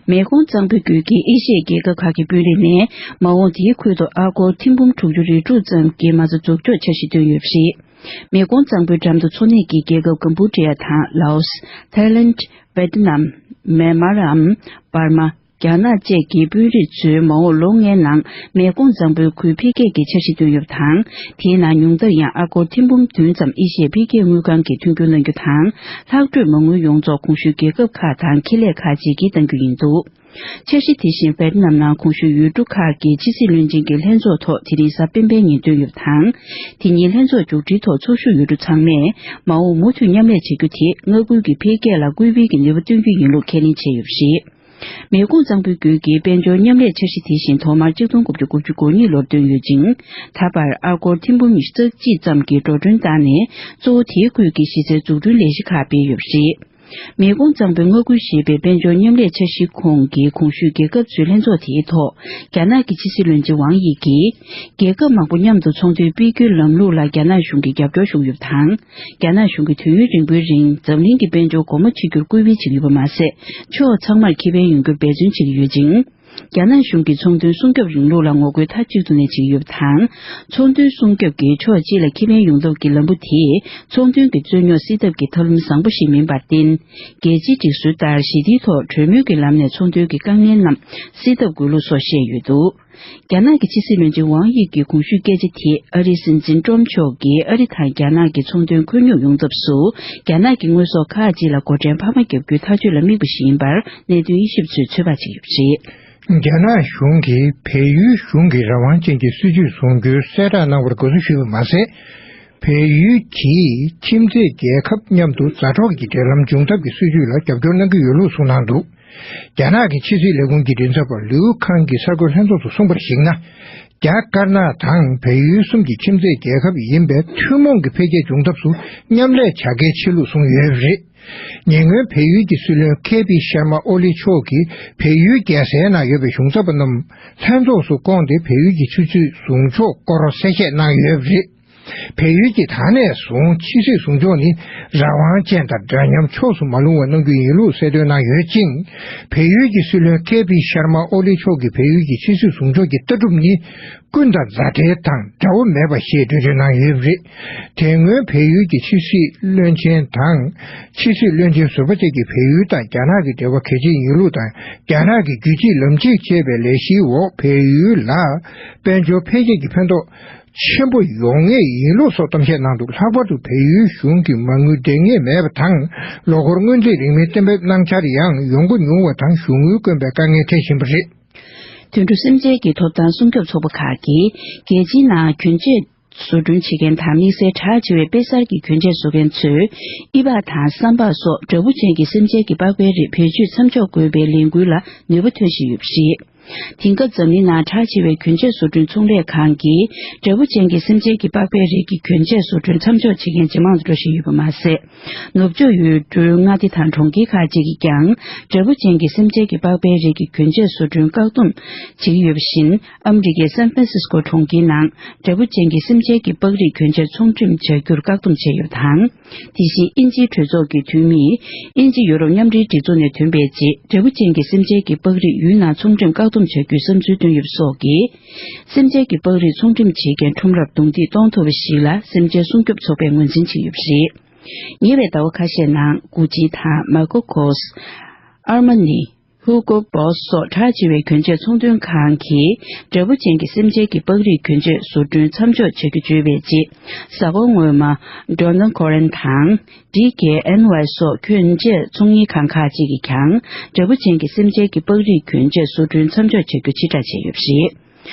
མེ་ཀོང་གཙང་པོའི་རྒྱུད་ཀྱི་ཨེ་ཤི་ཡའི་རྒྱལ་ཁབ་ཁག་གི་དཔོན་རིགས་ནས་མ་འོངས་དེའི་ཁུལ་དུ་ཨ་སྒོར་ཐེར་འབུམ་དྲུག་ཅུ་རེ་དྲུག་ཙམ་གྱི་མ་རྩ་འཛུགས་འཇོག་འཆར་གཞི་བཏོན་ཡོད་པ་རེད། མེ་ཀོང་གཙང་པོའི་འགྲམ་དུ་འཚོ་གནས་ཀྱི་རྒྱལ་ཁབ་ཀམ་བུ་ཌི་ཡ་དང་ལའོ་སི། ཐའི་ལེནཌ། ཝེ་ཏི་ནམ། མེན་མར་འམ། འབར་མ། རྒྱ་ནག་བཅས་ཀྱི་དཔོན་རིགས་ཚོས་མ་འོངས་ལོ་ལྔའི་ནང་མེ་ཀོང་གཙང་པོའི་ཁུལ་འཕེལ་རྒྱས་ཀྱི་འཆར་གཞི་བཏོན་ཡོད་པ་དང་། དེའི་ནང་ཉུང་མཐར་ཡང་ཨ་སྒོར་ཐེར་འབུམ་བདུན་ཙམ་ཨེ་ཤི་ཡའི་འཕེལ་རྒྱས་དངུལ་ཁང་གིས་མཐུན་འགྱུར་གནང་རྒྱུ་དང་། ལྷག་འཕྲོས་མ་དངུལ་ཡོངས་རྫོགས་གོང་ཞུས་རྒྱལ་ཁབ་ཁག་དང་ཁེ་ལས་ཁག་ཅིག་གིས་གཏང་རྒྱུ་ཡིན་འདུག་འཆར་གཞི་དེ་བཞིན་ཝེ་ཏི་ནམ་ནང་གོང་ཞུས་ཡུལ་གྲུ་ཁག་གི་ཕྱི་སྲིད་བློན་ཆེན་གྱི་ལྷན་ཚོགས་ཐོག་དེ་རིང་གཟའ་སྤེན་པའི་ཉིན་བཏོན་ཡོད་པ་དང་། དེ་ཉིན་ལྷན་ཚོགས་མཇུག་སྒྲིལ་ཐོག་ཚོགས་ཞུགས་ཡུལ་གྲུ་ཚང་མས་མ་འོངས་མུ་མཐུད་མཉམ་ལས་བྱ་རྒྱུ་དེ་མངའ་ཁུལ་གྱི་འཕེལ་རྒྱས་ལ་སྐུལ་སྤེལ་གྱི་ནུས་པ་བཏོན་རྒྱུ་ཡིན་ལུགས་ཁས་ལེན་བྱས་ཡོད་པ་རེད། མེ་ཀོང་གཙང་པོའི་རྒྱུད་ཀྱི་དཔལ་འབྱོར་མཉམ་ལས་འཆར་གཞི་དེ་བཞིན་ཐོག་མར་གཅིག་སྟོང་དགུ་བརྒྱ་དགུ་བཅུ་གོ་གཉིས་ལོར་བཏོན་ཡོད་ཅིང་། ད་བར་ཨ་སྒོར་ཐེར་འབུམ་ཉི་ཤུ་རྩ་གཅིག་ཙམ་གྱི་འགྲོ་གྲོན་བཏང་ནས། གཙོ་བོ་དེའི་ཁུལ་གྱི་གཞི་རྩའི་འཛུགས་སྐྲུན་ལས་གཞི་ཁག་སྤེལ་ཡོད་པ་རེད། མེ་ཀོང་གཙང་པོའི་མངའ་ཁུལ་ཞེས་པའི་དཔལ་འབྱོར་མཉམ་ལས་འཆར་གཞིའི་ཁོངས་ཀྱི་གོང་ཞུས་རྒྱལ་ཁབ་ཚོའི་ལྷན་ཚོགས་དེའི་ཐོག་རྒྱ་ནག་གི་ཕྱི་སྲིད་བློན་ཆེན་ཝང་དབྱི་གིས། རྒྱལ་ཁབ་མང་པོ་མཉམ་དུ་ཚོང་དོན་སྤེལ་རྒྱུའི་ལམ་ལུགས་ལ་རྒྱ་ནག་གཞུང་གིས་རྒྱབ་སྐྱོར་ཞུ་གི་ཡོད་པ་དང་། རྒྱ་ནག་གཞུང་གིས་དུས་ཡུན་རིང་པོའི་རིང་འཛམ་གླིང་གི་དཔལ་འབྱོར་སྒོ་མོ་ཕྱེ་རྒྱུར་སྐུལ་སྤེལ་བྱེད་ཀྱི་ཡོད་པ་མ་ཟད། ཕྱོགས་ཚང་མར་ཁེ་ཕན་ཡོང་རྒྱུར་འབད་བརྩོན་བྱེད་ཀྱི་ཡོད་ཅིང་། རྒྱ་ནག་གཞུང་གིས་ཚོང་དོན་སྲུང་སྐྱོབ་རིང་ལུགས་ལ་ངོ་རྒོལ་མཐའ་གཅིག་ཏུ་ནས་བྱེད་ཀྱི་ཡོད་པ་དང་། ཚོང་དོན་སྲུང་སྐྱོབ་ཀྱིས་ཕྱོགས་གཅིག་ལ་ཁེ་ཕན་ཡོང་ཐབས་ཀྱི་ལམ་བུ་དེས། ཚོང་དོན་གྱི་རྩོད་རྙོག་སེལ་ཐབས་ཀྱི་ཐབས་ལམ་བཟང་པོ་ཞིག་མིན་པར་བརྟེན། རྒྱལ་སྤྱིའི་སྒྲིག་སྲོལ་ལྟར་ཞི་བདེའི་ཐོག་གྲོས་མོལ་གྱི་ལམ་ནས་ཚོང་དོན་གྱི་དཀའ་ངལ་རྣམས་སེལ་ཐབས་དགོས་ལུགས་སོགས་བཤད་ཡོད་འདུག་རྒྱ་ནག་གི་ཕྱི་སྲིད་བློན་ཆེན་ཝང་དབྱི་གི་གོང་ཞུས་སྐད་ཆ་དེས་ཨ་རིའི་སྲིད་འཛིན་ཏྲོམ་མཆོག་གིས་ཨ་རི་དང་རྒྱ་ནག་གི་ཚོང་དོན་ཁོར་ཡུག་ཡོང་ཐབས་སུ། རྒྱ་ནག་གི་དངོས་ཟོག་ཁག་ཅིག་ལ་སྒོ་ཁྲལ་འཕར་མ་བརྒྱབ་རྒྱུའི་ཐག་གཅོད་ལ་དམིགས་པ་ཞིག་ཡིན་པར་གནད་དོན་དབྱེ་ཞིབ་ཚོས་ཚོད་དཔག་བྱེད་ཡོད་པ་རེད། རྒྱ་ནག་གཞུང་གིས་བལ་ཡུལ་གཞུང་གི་རང་དབང་ཅན་གྱི་སྲིད་ཇུས་བཟུང་རྒྱུའི་གསལ་བསྒྲགས་གནང་བར་དགའ་བསུ་ཞུས་པ་མ་ཟད། བལ་ཡུལ་གྱིས་ཁྱིམ་མཚེས་རྒྱལ་ཁབ་མཉམ་དུ་མཛའ་གྲོགས་ཀྱི་འབྲེལ་ལམ་འབྱུང་ཐབས་ཀྱི་སྲིད་ཇུས་ལ་རྒྱབ་སྐྱོར་གནང་གི་ཡོད་ལུགས་གསུངས་གནང་འདུག་རྒྱ་ནག་གི་ཕྱི་སྲིད་ལས་ཁུངས་ཀྱི་མགྲིན་ཚབ་པ་ལིའུ་ཁང་གིས་གསར་འགོད་ལྷན་ཚོགས་སུ་གསུངས་པར་གཞིགས་ན། རྒྱ་དཀར་ནག་དང་བལ་ཡུལ་གསུམ་གྱི་ཁྱིམ་མཚེས་རྒྱལ་ཁབ་ཡིན་པས། ཐུན་མོང་གི་འཕེལ་རྒྱས་འབྱུང་ཐབས་སུ་མཉམ་ལས་བྱ་གལ་ཆེ་ལུགས་གསུངས་ཡོད་པ་རེད། ཉེ་སྔོན་བལ་ཡུལ་གྱི་སྲིད་བློན་ཁེ་པི་ཤར་མ་ཨོ་ལི་མཆོག་གིས་བལ་ཡུལ་རྒྱལ་སའི་ནང་ཡོད་པའི་གཞུང་ཚབ་པ་རྣམས་ལྷན་ཚོགས་སུ་བསྐོངས་ཏེ། བལ་ཡུལ་གྱི་ཆུ་ཚོད་བཟུང་ཕྱོགས་སྐོར་གསལ་བཤད་གནང་ཡོད་པ་རེད། བལ་ཡུལ་གྱིས་ད་ནས་བཟུང་ཕྱི་སྲིད་ཟུང་འཇོག་ནི་རང་དབང་ཅན་དང་འདྲ་མཉམ་ཕྱོགས་སུ་མ་ལྷུང་བ་གནང་རྒྱུ་ཡིན་ལུགས་གསལ་སྟོན་གནང་ཡོད་ཅིང་། བལ་ཡུལ་གྱི་སྲིད་བློན་ཁེ་པི་ཤར་མ་ཨོ་ལི་མཆོག་གིས་བལ་ཡུལ་གྱི་ཕྱི་སྲིད་ཟུང་འཇོག་གི་ལྟ་གྲུབ་ནི་ཀུན་དང་མཛའ་འབྲེལ་དང་དགྲ་བོ་མེད་པ་ཞེས་འགྲེལ་བརྗོད་གནང་ཡོད་པ་རེད། དེ་སྔོན་བལ་ཡུལ་གྱི་ཕྱི་སྲིད་བློན་ཆེན་དང་། ཕྱི་སྲིད་བློན་ཆེན་ཟུར་པ་བཅས་ཀྱིས་བལ་ཡུལ་དང་རྒྱ་ནག་གི་འབྲེལ་བ་གལ་ཆེ་ཡིན་ལུགས་དང་། རྒྱ་ནག་གི་རྒྱུད་གཅིག་ལམ་གཅིག་ཅེས་པའི་ལས་གཞིའི་འོག་བལ་ཡུལ་ལ་དཔལ་འབྱོར་འཕེལ་རྒྱས་ཀྱི་ཕན་ཐོགས་ཆེན་པོ་ཡོང་ངེས་ཡིན་ལུགས་སོགས་གཏམ་བཤད་གནང་འདུག་ལྷག་པར་དུ་བལ་ཡུལ་གཞུང་གིས་མ་དངུལ་འདང་ངེས་མེད་པ་དང་། ལོ་འཁོར་སྔོན་རྩིས་རིན་མེད་གཏན་འབེབས་གནང་འཆར་ཡང་ཡོང་སྒོ་ཉུང་བ་དང་། གཞུང་དངུལ་དཀོན་པའི་དཀའ་ངལ་འཕྲད་བཞིན་པ་རེད། དུད་འགྲོ་སེམས་ཅན་གྱི་ཐོབ་ཐང་སྲུང་སྐྱོབ་ཚོགས་པ་ཁག་གིས་རྒྱལ་སྤྱིའི་ནང་གྱོན་ཆས་བཟོ་སྐྲུན་བྱེད་མཁན་དང་། དམིགས་བསལ་གྲགས་ཆེ་བའི་དཔེ་གསར་གྱི་གྱོན་ཆས་བཟོ་མཁན་ཚོས་ཨི་པག་དང་སྲམ་པག་སོགས་འདྲ་འབུ་ཅན་གྱི་སེམས་ཅན་གྱི་པགས་པའི་རིགས་བེད་སྤྱོད་མཚམས་འཇོག་དགོས་པའི་ལས་འགུལ་ལ་ནུས་པ་ཐོན་བཞིན་ཡོད་པ་རེད། དེང་སྐབས་འཛམ་གླིང་ནང་གྲགས་ཆེ་བའི་གྱོན་ཆས་བཟོ་སྐྲུན་ཚོང་ལས་ཁང་གིས་འདྲ་འབུ་ཅན་གྱི་སེམས་ཅན་གྱི་པགས་པའི་རིགས་ཀྱི་གྱོན་ཆས་བཟོ་སྐྲུན་མཚམས་འཇོག་བྱེད་མཁན་ཇེ་མང་དུ་འགྲོ་བཞིན་ཡོད་པ་མ་ཟད། ནུབ་ཕྱོགས་ཡུལ་གྲུའི་མངའ་སྡེ་དང་གྲོང་ཁྱེར་ཁག་ཅིག་གིས་ཀྱང་འདྲ་འབུ་ཅན་གྱི་སེམས་ཅན་གྱི་པགས་པའི་རིགས་ཀྱི་གྱོན་ཆས་བཟོ་སྐྲུན་བཀག་སྡོམ་བྱེད་ཀྱི་ཡོད་པ་བཞིན། ཨ་མི་རི་ཀའི་སན་ཧྥ་རན་སིས་ཀོ་གྲོང་ཁྱེར་ནང་འདྲ་འབུ་ཅན་གྱི་སེམས་ཅན་གྱི་པགས་རིགས་གྱོན་ཆས་ཚོང་འགྲེམས་བྱ་རྒྱུར་བཀག་སྡོམ་བྱས་ཡོད་པ་དང་། དེ་བཞིན་དབྱིན་ཇིའི་གྲོས་ཚོགས་ཀྱི་འཐུས་མིས་དབྱིན་ཇི་ཡུ་རོབ་མཉམ་འབྲེལ་སྒྲིག་འཛུགས་ནས་ཐོན་པའི་རྗེས། འདྲ་འབུ་ཅན་གྱི་སེམས་ཅན་གྱི་པགས་རིགས་ཡུལ་ནང་ཚོང་འགྲེམས་བཀག་སྡོམ་བྱ་རྒྱུའི་བསམ་ཚུལ་བཏོན་ཡོད་པ་སོགས་ཀྱིས། སེམས་ཅན་གྱི་པགས་རིགས་ཚོང་འགྲེམས་བྱེད་མཁན་ཁྲོམ་རར་རྡུང་རྡེག་གཏོང་ཐུབ་པ་ཞིག་ལ་སེམས་ཅན་སྲུང་སྐྱོབ་ཚོགས་པས་ངོས་འཛིན་བྱེད་ཀྱི་ཡོད་པ་རེད། ཉེ་བའི་ཟླ་བ་ཁ་ཤས་ནང་། གུ་ཅི་དང་མཱ་ཀོ་ཁོས། ཨར་མ་ནི། ཧུ་གོ་བོས་སོགས་གྲགས་ཆེ་བའི་གྱོན་ཆས་ཚོང་དོན་ཁང་གིས་འདྲ་འབུ་ཅན་གྱི་སེམས་ཅན་གྱི་པགས་རིགས་གྱོན་ཆས་བཟོ་སྐྲུན་མཚམས་འཇོག་བྱ་རྒྱུ་བརྗོད་པའི་རྗེས། གཟའ་འཁོར་སྔོན་མ། Donegal Korean དང་། ཌི་ཁེ་ཨེན་ཝའི་སོགས་གྱོན་ཆས་ཚོང་གཉེར་ཁང་ཁག་ཅིག་གིས་ཀྱང་འདྲ་འབུ་ཅན་གྱི་སེམས་ཅན་གྱི་པགས་རིགས་གྱོན་ཆས་བཟོ་སྐྲུན་མཚམས་འཇོག་བྱ་རྒྱུ་ཕྱིར་བསྒྲགས་བྱས་ཡོད་པ་རེད།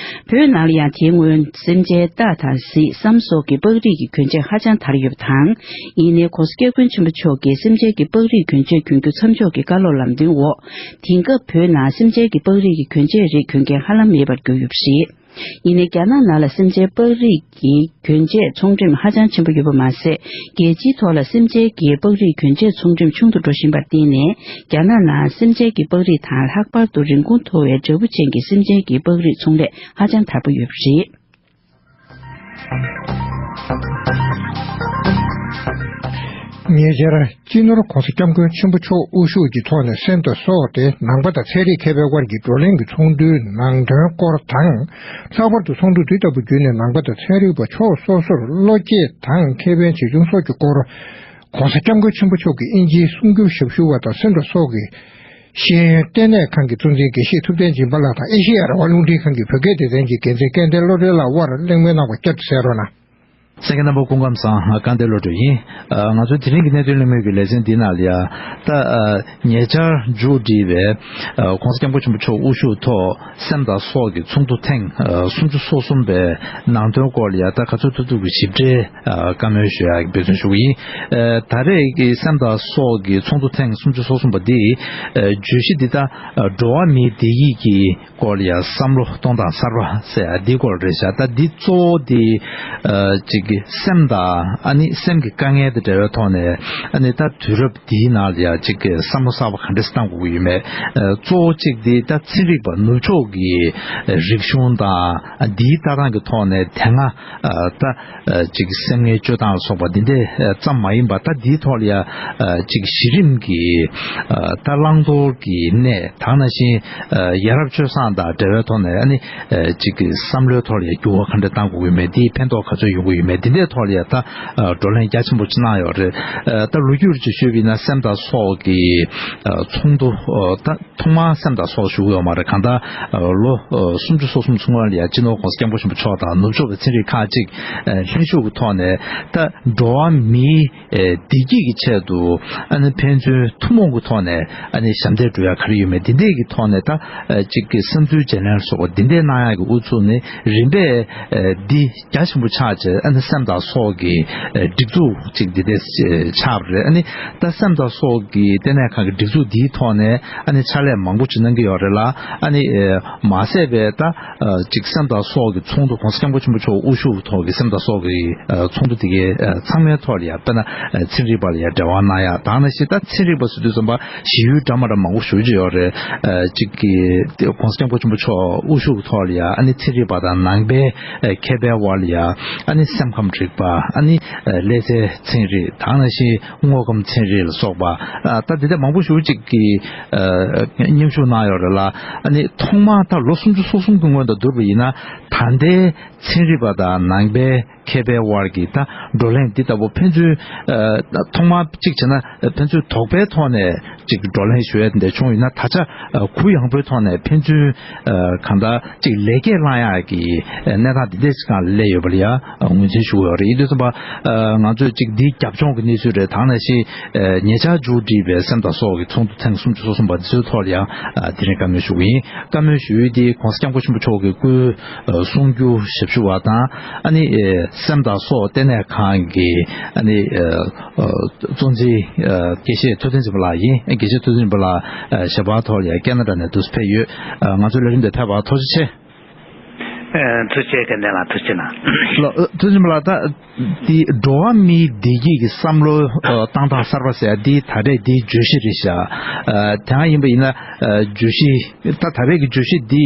བོད་ནང་ལ་ཡང་དེའི་སྔོན་སེམས་ཅན་སྟག་དང་གཟིག་སྲམ་སོགས་ཀྱི་པགས་རིགས་ཀྱི་གྱོན་ཆས་ཧ་ཅང་དར་ཡོད་པ་དང་། ཡིན་ནའི་༸གོང་ས་༸སྐྱབས་མགོན་ཆེན་པོ་མཆོག་གིས་སེམས་ཅན་གྱི་པགས་རིགས་གྱོན་ཆས་གྱོན་རྒྱུ་མཚམས་འཇོག་གི་བཀའ་སློབ་ལམ་སྟོན་འོག་དེང་སྐབས་བོད་ནང་སེམས་ཅན་གྱི་པགས་རིགས་ཀྱི་གྱོན་ཆས་རིགས་གྱོན་མཁན་ཧ་ལམ་མེད་པར་གྱུར་ཡོད་པ་རེད། ཡིན་ནའི་རྒྱ་ནག་ནང་ལ་སེམས་ཅན་པགས་རིགས་ཀྱི་གྱོན་ཆས་ཚོང་འགྲེམས་ཧ་ཅང་ཆེན་པོ་ཡོད་པ་མ་ཟད། རྒྱལ་སྤྱིའི་ཐོག་ལ་སེམས་ཅན་གྱི་པགས་རིགས་གྱོན་ཆས་ཚོང་འགྲེམས་ཆུང་དུ་འགྲོ་བཞིན་པར་བརྟེན་ནས། རྒྱ་ནག་ནང་སེམས་ཅན་གྱི་པགས་རིགས་དང་། ལྷག་པར་དུ་རིན་གོང་མཐོ་བའི་འདྲ་འབུ་ཅན་གྱི་སེམས་ཅན་གྱི་པགས་རིགས་ཚོང་ལས་ཧ་ཅང་དར་པོ་ཡོད་པ་རེད། ཉེ་ཆར། སྤྱི་ནོར་༸གོང་ས་༸སྐྱབས་མགོན་ཆེན་པོ་མཆོག་དབུ་བཞུགས་ཀྱི་ཐོག་ནས་སེམས་དང་སྲོག་སྟེ། ནང་པ་དང་ཚན་རིག་མཁས་པའི་དབར་གྱི་བགྲོ་གླེང་གི་ཚོགས་འདུའི་ནང་དོན་སྐོར་དང་། ལྷག་པར་དུ་ཚོགས་འདུ་དུས་ལྟ་བུ་བརྒྱུད་ནས་ནང་པ་དང་ཚན་རིག་པ་ཕྱོགས་སོ་སོར་བློ་སྐྱེད་དང་ཁེ་ཕན་ཇི་བྱུང་སོགས་ཀྱི་སྐོར། ༸གོང་ས་༸སྐྱབས་མགོན་ཆེན་པོ་མཆོག་གིས་དབྱིན་ཇིའི་གསུང་སྒྱུར་ཞབས་ཞུ་བ་དང་སེམས་དང་སྲོག་གི་ ཤེས་ཡོན་ལྟེ་གནས་ཁང་གི་གཙོ་འཛིན་དགེ་བཤེས་ཐུབ་བསྟན་སྦྱིན་པ་ལགས་དང་ཨེ་ཤེ་ཡ་རང་དབང་རླུང་འཕྲིན་ཁང་གི་བོད་སྐད་སྡེ་ཚན་གྱི་འགན་འཛིན་སྐལ་ལྡན་བློ་གྲོས་ལགས་དབར་གླེང་མོལ་གནང་བ་བསྐྱར་དུ་གསན་རོགས་གནང་། གསན་མཁན་རྣམ་པ་སྐུ་ཁམས་བཟང་། སྐལ་ལྡན་བློ་གྲོས་ཡིན། ང་ཚོའི་དེ་རིང་གི་གནད་དོན་གླེང་མོལ་གྱི་ལེ་ཚན་འདི་ནང་ལ་ཡ། ད་ཉེ་ཆར་མཇུག་བསྒྲིལ་བའི་༸གོང་ས་༸སྐྱབས་མགོན་ཆེན་པོ་མཆོག་དབུ་བཞུགས་ཐོག་སེམས་དང་སྲོག་གི་ཚོགས་འདུ་ཐེངས་སུམ་ཅུ་སོ་གསུམ་པའི་ནང་དོན་སྐོར་ལ་ཡ་ད་ག་ཚོད་ཐུབ་ཐུབ་ཀྱི་ཞིབ་ཕྲའི་བཀའ་མོལ་ཞུ་ཡག་འབད་བརྩོན་ཞུ་གི་ཡིན། ད་རེས་ཀྱི་སེམས་དང་སྲོག་གི་ཚོགས་འདུ་ཐེངས་སུམ་ཅུ་སོ་གསུམ་པ་འདི་བརྗོད་གཞི་འདི་ད་འགྲོ་བ་མིའི་བདེ་སྐྱིད་ཀྱི་སྐོར་ལ་ཡ་བསམ་བློ་གཏོང་སྟངས་གསར་པ་ཟེར་ཡ་འདི་སྐོར་རེད་ཤག་ད་འདི་གཙོ་བོ་འདི་ཅིག་གི་སེམས་དང་ཨ་ནི་སེམས་ཀྱི་དཀའ་ངལ་དང་འབྲེལ་བའི་ཐོག་ནས་ཨ་ནི་ད་དུས་རབས་འདིའི་ནང་ལ་ཡ་ཅིག་གི་བསམ་བློ་གསར་པ་ག་འདྲས་བཏང་དགོས་ཀྱི་ཡོད་མེད། གཙོ་བོ་གཅིག་འདི་ད་ཚན་རིག་པ་ནུབ་ཕྱོགས་ཀྱི་རིག་གཞུང་དང་འདིའི་ལྟ་སྟངས་ཀྱི་ཐོག་ནས་དེ་སྔ་ད་ཅིག་སེམས་ངལ་བཅོས་སྟངས་ལ་སོགས་པ་འདི་འདྲས་ཙམ་མ་ཡིན་པ་ད་འདིའི་ཐོག་ལ་ཡ་ཅིག་གཞི་རིམ་གྱི་ད་བླང་དོར་གྱི་གནས་དེ་ནང་བཞིན་ཡ་རབས་སྤྱོད་བཟང་དང་འབྲེལ་བའི་ཐོག་ནས་ཨ་ནི་ཅིག་གི་བསམ་བློའི་ཐོག་ལ་ཡ་འགྱུར་བ་ག་འདྲ་གཏང་དགོས་ཀྱི་མེད། འདིའི་ཕན་ཐོགས་ག་ཚོད་ཡོང་གི་ཡོད་མེད། འདི་འདྲའི་ཐོག་ལ་ཡ་ད་བགྲོ་གླེང་རྒྱ་ཆེན་པོ་ཅིག་གནང་ཡོད་རེད། ད་ལོ་རྒྱུས་ཅིག་ཞུས་པ་ཡིན་ན་སེམས་དང་སྲོག་གི་ཚོགས་འདུ་ད་ཐོག་མར་སེམས་དང་སྲོག་ཞུ་གི་ཡོད་མ་རེད། གང་ལྟར་ལོ་སུམ་ཅུ་སོ་གསུམ་སྔོན་ལ་ཡ་སྤྱི་ནོར་༸གོང་ས་༸སྐྱབས་མགོན་ཆེན་པོ་མཆོག་དང་ནུབ་ཕྱོགས་ཀྱི་ཚན་རིག་ཁག་ཅིག་ལྷན་ཞུགས་ཀྱི་ཐོག་ནས་ད་འགྲོ་བ་མིའི་བདེ་སྐྱིད་ཀྱི་ཆེད་དུ་ཨ་ནི་ཕན་ཚུན་ཐུན་མོང་གི་ཐོག་ནས་ཨ་ནི་ཞབས་འདེགས་སྒྲུབ་ཡ་ག་རེ་ཡོད་མེད་འདི་འདྲས་ཀྱི་ཐོག་ནས་ད་ཅིག་གི་བསམ་ཚུལ་བརྗེ་ལེན་སོགས་འདི་འདྲས་གནང་ཡ་གི་ཨུ་ཚུགས་ནི་རིམ་པས་འདི་རྒྱ་ཆེན་པོ་ཆགས་བྱས་ཨ་ནི་སེམས་དང་སྲོག་གི་སྒྲིག་འཛུགས་ཅིག་འདི་འདྲས་ཆགས་པ་རེད། ཨ་ནི་ད་སེམས་དང་སྲོག་གི་ལྟེ་གནས་ཁང་གི་སྒྲིག་འཛུགས་འདིའི་ཐོག་ནས་ཨ་ནི་ཕྱག་ལས་མང་པོ་ཅིག་གནང་གི་ཡོད་རེད་ལ། ཨ་ནི་མ་ཟད་པའི་ད་ཅིག་སེམས་དང་སྲོག་གི་ཚོགས་འདུ་༸གོང་ས་༸སྐྱབས་མགོན་ཆེན་པོ་མཆོག་དབུ་བཞུགས་ཐོག་གི་སེམས་དང་སྲོག་གི་ཚོགས་འདུ་དེ་གའི་ཚང་མའི་ཐོག་ལ་ཡ་དཔེར་ན་ཚན་རིག་པ་ལ་ཡ་འབྲེལ་བ་གནང་ཡ་དང་ནང་བཞིན་ད་ཚན་རིག་པ་ཟེར་དུས་ཙམ་པ་ཞི་ཡུལ་འདྲ་མ་འདྲ་མང་པོ་ཞུ་གི་ཡོད་རེད། ཅིག་གི་༸གོང་ས་༸སྐྱབས་མགོན་ཆེན་པོ་མཆོག་དབུ་བཞུགས་ཐོག་ལ་ཡ་ཨ་ནི་ཚན་རིག་པ་དང་ནང་པའི་མཁས་པའི་དབར་ལ་ཡ་ཨ་ནི་སེམས་ཁམས་རིག་པ་ཨ་ནི་ཀླད་རྩའི་ཚན་རིག་དང་ནང་བཞིན་དངོས་ཁམས་ཚན་རིག་ལ་སོགས་པ་ད་དེ་འདྲ་མང་པོ་ཞེ་པོ་ཅིག་གིས་མཉམ་ཞུགས་གནང་ཡོད་རེད་ལ། ཨ་ནི་ཐོག་མར་ད་ལོ་སུམ་ཅུ་སོ་གསུམ་གྱི་སྔོན་དུ་བསྡུར་བ་ཡིན་ན་ད་ལྟའི་ཚན་རིག་པ་དང་ནང་པའི་མཁས་པའི་དབར་གྱི་ད་བགྲོ་གླེང་འདི་ལྟ་བུ་ཕན་ཚུན་ཐོག་མར་གཅིག་བྱས་ན་ཕན་ཚུན་དོགས་པའི་ཐོག་ནས་གཅིག་བགྲོ་གླེང་ཞུ་ཡ་འདི་བྱུང་ཡོད་ན་ད་ཆ་གུ་ཡངས་པོའི་ཐོག་ནས་ཕན་ཚུན་གང་ལྟར་གཅིག་ལེགས་སྐྱེས་བླང་ཡག་གི་གནས་སྟངས་འདི་འདྲས་ཤིག་སྒང་སླེབས་ཡོད་པ་ལ་ཡ་ངོས་འཛིན་ཞུ་གི་ཡོད་རེད། ཡིན་དུས་ཙམ་པ་ང་ཚོས་གཅིག་འདིའི་རྒྱབ་ལྗོངས་ཀྱི་གནས་ཚུལ་རེད་དང་ནང་བཞིན་ཉེ་ཆར་མཇུག་བསྒྲིལ་བའི་སེམས་དང་སྲོག་གི་ཚོགས་འདུ་ཐེངས་སུམ་ཅུ་སོ་གསུམ་པ་འདི་ཚོའི་ཐོག་ལ་ཡང་དེ་རིང་བཀའ་མོལ་ཞུ་གི་ཡིན། བཀའ་མོལ་ཞུ་ཡུལ་འདི་༸གོང་ས་༸སྐྱབས་མགོན་ཆེན་པོ་མཆོག་གི་སྐུའི་གསུང་སྒྱུར་ཞབས་ཞུ་བ་དང་ཨ་ནི་སེམས་དང་སྲོག་ལྟེ་གནས་ཁང་གི་ཨ་ནི་གཙོ་འཛིན་དགེ་བཤེས་ཐུབ་བསྟན་སྦྱིན་པ་ལགས་ཡིན། དགེ་བཤེས་ཐུབ་བསྟན་སྦྱིན་པ་ལགས་ཞལ་པར་ཐོག་ལ་ཡང་ཀེ་ན་ཌ་ནས་འདུག་སེ་ཕེབས་ཡོད། ང་ཚོའི་ལས་རིམ་དེ་ཕེབས་པར་ཐུགས་རྗེ་ཆེ། ཨ། ཐུགས་རྗེ་ཆེ། དགེ་འདུན་ལགས་ཐུགས་རྗེ་གནང་། ལགས། ཐུགས་རྗེ་ཆེན་པོ་ལགས། ད་འདི་འགྲོ་བ་མིའི་བདེ་སྐྱིད་ཀྱི་བསམ་བློ་ཨ་བཏང་སྟངས་གསར་པ་ཟེར་ཡ་འདི་ད་རེས་འདིའི་བརྗོད་གཞི་རེད་ཤག་ཨ། དེ་ཡང་ཡིན་པ་ཡིན་ན་ཨ་བརྗོད་གཞི་ད་ད་རེས་ཀྱི་བརྗོད་གཞི་འདི་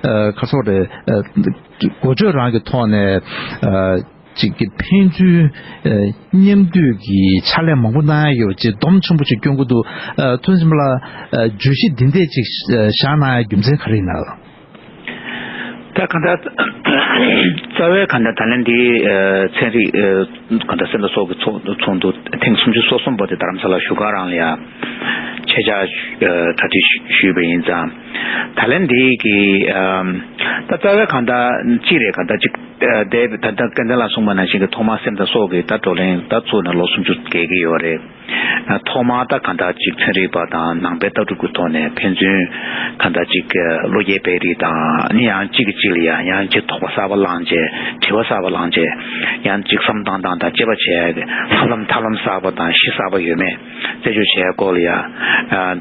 ཨ་ག་སོགས་རེད། ཨ། འགོ་བརྗོད་རང་གི་ཐོག་ནས་ཨ་ཅིག་གི་ཕན་ཚུན་ཨ་མཉམ་འདུས་ཀྱི་ཕྱག་ལས་མང་པོ་གནང་ཡ་ཡོད་ཅེས་སྡོམ་ཆེན་པོ་ཅིག་སྐྱོན་གྱི་འདུག་ཨ། ཐུགས་རྗེ་ཆེན་པོ་ལགས། ཨ། བརྗོད་གཞི་འདི་འདྲས་ཅིག་ཨ་བཞག་གནང་ཡ་རྒྱུ་མཚན་ག་རེ་ཡིན་ན། ད་གང་ལྟར་རྩ་བའི་གང་ལྟར་ད་ལན་འདི་ཨ་ཚན་རིག་ཨ་གང་ལྟར་སེམས་དང་སྲོག་གི་ཚོགས་ཚོགས་འདུ་ཐེངས་སུམ་ཅུ་སོ་གསུམ་པ་དེ་རྡ་རམ་ས་ལ་བཞུགས་སྒར་རང་ལ་ཡང་ཆེད་བཅར་ཨ་གྲ་སྒྲིག་ཞུས་པ་ཡིན་ཙང་། ད་ལན་འདི་གི་ཨ་ད་རྩ་བའི་གང་ལྟར་གཅིག་རེད། གང་ལྟར་གཅིག་ཨ་དེ་ད་ལྟ་སྐལ་ལྡན་ལགས་གསུངས་པ་ནང་བཞིན་གྱི་ཐོག་མར་སེམས་དང་སྲོག་གི་ད་བགྲོ་གླེང་ད་ཚུགས་ནས་ལོ་སུམ་ཅུ་བརྒལ་གྱི་ཡོད་རེད། ཐོག་མར་ད་གང་ལྟར་ཅིག་ཚན་རིག་པ་དང་ནང་པའི་ལྟ་གྲུབ་ཀྱི་ཐོག་ནས་ཕན་ཚུན་གང་ལྟར་ཅིག་བློ་སྐྱེད་སྤེལ་རེས་དང་ནི་ཡང་གཅིག་གིས་གཅིག་ལ་ཡང་ཡང་ཅིག་དོགས་པ་གསར་པ་བསླངས་བྱས་དྲི་བ་གསར་པ་བསླངས་བྱས་ཡང་ཅིག་བསམ་བཏང་སྟངས་དང་དཔྱད་པ་བྱས་ལྷག་ལམ་ཐབས་ལམ་གསར་པ་དང་གཞི་གསར་པ་ཡོད་མེད་རྩད་གཅོད་བྱས་སྐོར་ལ་ཡང་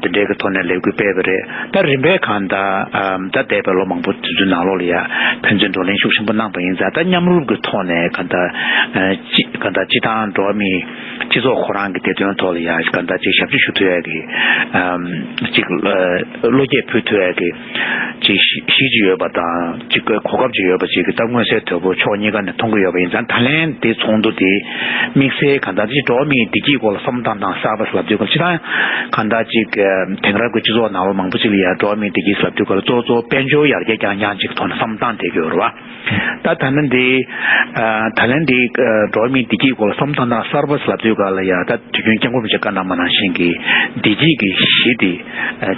འདི་འདྲའི་གི་ཐོག་ནས་ལས་འགུལ་སྤེལ་བ་རེད། ད་རིམ་པས་གང་ལྟར་ད་འདས་པའི་ལོ་མང་པོ་དུས་ཚོད་ནང་ལོགས་ལ་ཡང་ཕན་ཚུན་བགྲོ་གླེང་ཤུགས་ཆེན་པོ་གནང་པ་ཡིན་ཙང་ད་མཉམ་རུབ་ཀྱི་ཐོག་ནས་གང་ལྟར་ཅི་གང་ལྟར་སྤྱི་བཏང་འགྲོ་བ་མིའི་སྤྱི་ཚོགས་ཁོ་རང་གི་བདེ་དོན་ཐོག་ལ་ཡང་གང་ལྟར་ཅིག་ཞབས་ཕྱི་ཞུ་ཐུབ་ཡ་གི་ཨམ་ཅིག་ཨ་བློ་སྐྱེད་ཕུལ་ཐུབ་ཡ་གི་ ཅིག་གཞི་གཞི་ཅིག་ཡོད་པ་དང་ཅིག་གོ་སྐབས་ཅིག་ཡོད་པ་ཅིག་གི་ད་མངོན་གསལ་དོད་པོ་ཕྱོགས་གཉིས་ཀ་ནས་མཐོང་གི་ཡོད་པ་ཡིན་ཙང་། ད་ལན་དེ་ཚོགས་འདུ་དེ་དམིགས་བསལ་གང་ལྟར་ཅིག་འགྲོ་བ་མིའི་བདེ་སྐྱིད་སྐོར་ལ་བསམ་བློ་བཏང་སྟངས་གསར་པ་ཟེར་ལབ་དུས་སྐབས་ཅིག་ད་གང་ལྟར་ཅིག་དེང་རབས་ཀྱི་སྤྱི་ཚོགས་ནང་ལོགས་མང་པོ་ཅིག་ལ་ཡང་འགྲོ་བ་མིའི་བདེ་སྐྱིད་ཟེར་ལབ་དུས་སྐབས་ལ་གཙོ་བོ་གཙོ་བོ་དཔལ་འབྱོར་ཡར་རྒྱས་རྐྱང་རྐྱང་ཅིག་ཐོག་ནས་བསམ་བློ་བཏང་བསྡད་ཀྱི་ཡོད་རེད་བ། ད་ད་ནི་འདི། ད་ལན་འདི། འགྲོ་བ་མིའི་བདེ་སྐྱིད་སྐོར་ལ་བསམ་བློ་བཏང་སྟངས་གསར་པ་ཟེར་ལབ་དུས་སྐབས་ལ་ཡ། ད་དུས་རྒྱུན་སྐྱབས་མགོན་རིན་པོ་ཆེས་བཀའ་གནང་བ་ནང་བཞིན་གྱི་བདེ་སྐྱིད་ཀྱི་གཞི་དེ་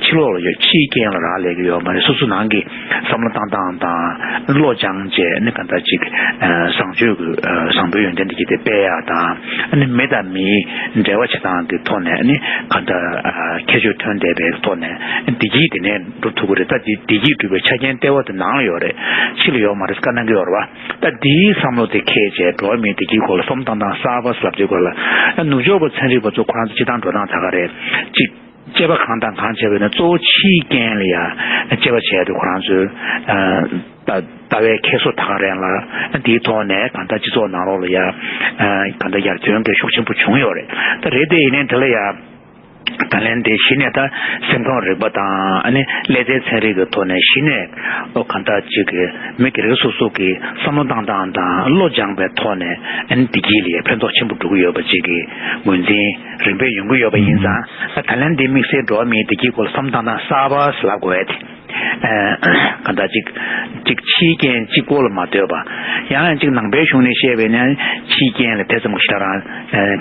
ཕྱི་ལོགས་ལ་ཡོད། ཕྱིའི་རྐྱེན་ལ་རག་ལས་ཀྱི་ཡོད་མ་རེད། སོ་སོ་ནང་གི་བསམ་བློ་བཏང་སྟངས་དང་བློ་སྦྱངས་བྱས་ནས་གང་ལྟར་ཅིག་བཟང་སྤྱོད་ཀྱི་བཟང་པོའི་ཡོན་ཏན་དེ་གྱིས་དེ་སྤེལ་ཡག་དང་། ཨ་ནི་མི་དང་མིའི་འབྲེལ་བ་བྱེད་སྟངས་ཀྱི་ཐོག་ནས་ཨ་ནི་གང་ལྟར་ཁྱད་ཆོས་ཐོན་བསྡད་པའི་ཐོག་ནས་བདེ་སྐྱིད་དེ་ནས་འགྲུབ་ཐུབ་ཀྱི་རེད། ད་དེ་བདེ་སྐྱིད་སྒྲུབ་པའི་ཆ་རྐྱེན་ལྟེ་བ་དེ་ནང་ལ་ཡོད་རེད། ཕྱི་ལ་ཡོད་མ་རེད། བཀའ་གནང་གི་ཡོད་རེད་བ། ད་འདིའི་བསམ་བློ་དེ་འཁྱེར་བྱས་འགྲོ་བ་མིའི་བདེ་སྐྱིད་སྐོར་ལ་བསམ་བློ་བཏང་སྟངས་གསར་པ་ཟེར་ལབ་དུས་སྐོར་ལ། ནུབ་ཕྱོགས་པ་ཚན་རིག་པ་ཚོ་ཁོ་རང་ཚོ་སྤྱིར་བཏང་འགྲོ་སྟངས་ད་ག་རེད། གཅིག་དཔྱད་པ་གང་དང་གང་བྱས་པ་ཡིན་ན་གཙོ་བོ་ཕྱིའི་རྐྱེན་ལ་ཡ་དཔྱད་པ་བྱས་ཏེ་ཁོ་རང་ཚོའི་ལྟ་ལྟ་བའི་འཁྱེར་སོ་ད་ག་རེད་ལ། དེའི་ཐོག་ནས་གང་ལྟར་སྤྱི་ཚོགས་ནང་ལོགས་ལ་ཡ་གང་ལྟར་ཡར་ཐོན་གྱི་ཤུགས་ཆེན་པོ་བྱུང་ཡོད་རེད། ད་རེད་དེ་ཡིན་ནའི་དེ་ལ་ཡ། ད་ལན་དེ་གཞི་ནས་ད་སེམས་ཁམས་རིག་པ་དང་ཨ་ནི་ཀླད་རྩའི་ཚན་རིག་གི་ཐོག་ནས་གཞི་ནས་ཨོ་གང་ལྟར་ཅིག་གི་མི་སྒེར་སོ་སོ་གི་བསམ་བློ་བཏང་སྟངས་དང་བློ་སྦྱངས་པའི་ཐོག་ནས་ཨ་ནི་བདེ་སྐྱིད་ལ་ཕན་ཐོགས་ཆེན་པོ་འགྲོ་གི་ཡོད་པ་ཅིག་གི་ངོས་འཛིན་རིམ་པས་ཡོང་གི་ཡོད་པ་ཡིན་ཙང་། ད་ལན་དེ་དམིགས་བསལ་འགྲོ་བ་མིའི་བདེ་སྐྱིད་སྐོར་ལ་བསམ་བློ་བཏང་སྟངས་གསར་པ་ཟེར་ལབ་དགོས་ཡ་དེ། གང་ལྟར་ཅིག་ཅིག་ཕྱིའི་རྐྱེན་གཅིག་པོ་ལ་མ་ལྟོས་པ། ཡང་ཡང་ཅིག་ནང་པའི་གཞུང་ནས་བཤད་པས་ན་ཕྱིའི་རྐྱེན་ལ་དེ་ཙམ་ཞེ་དྲག་རང་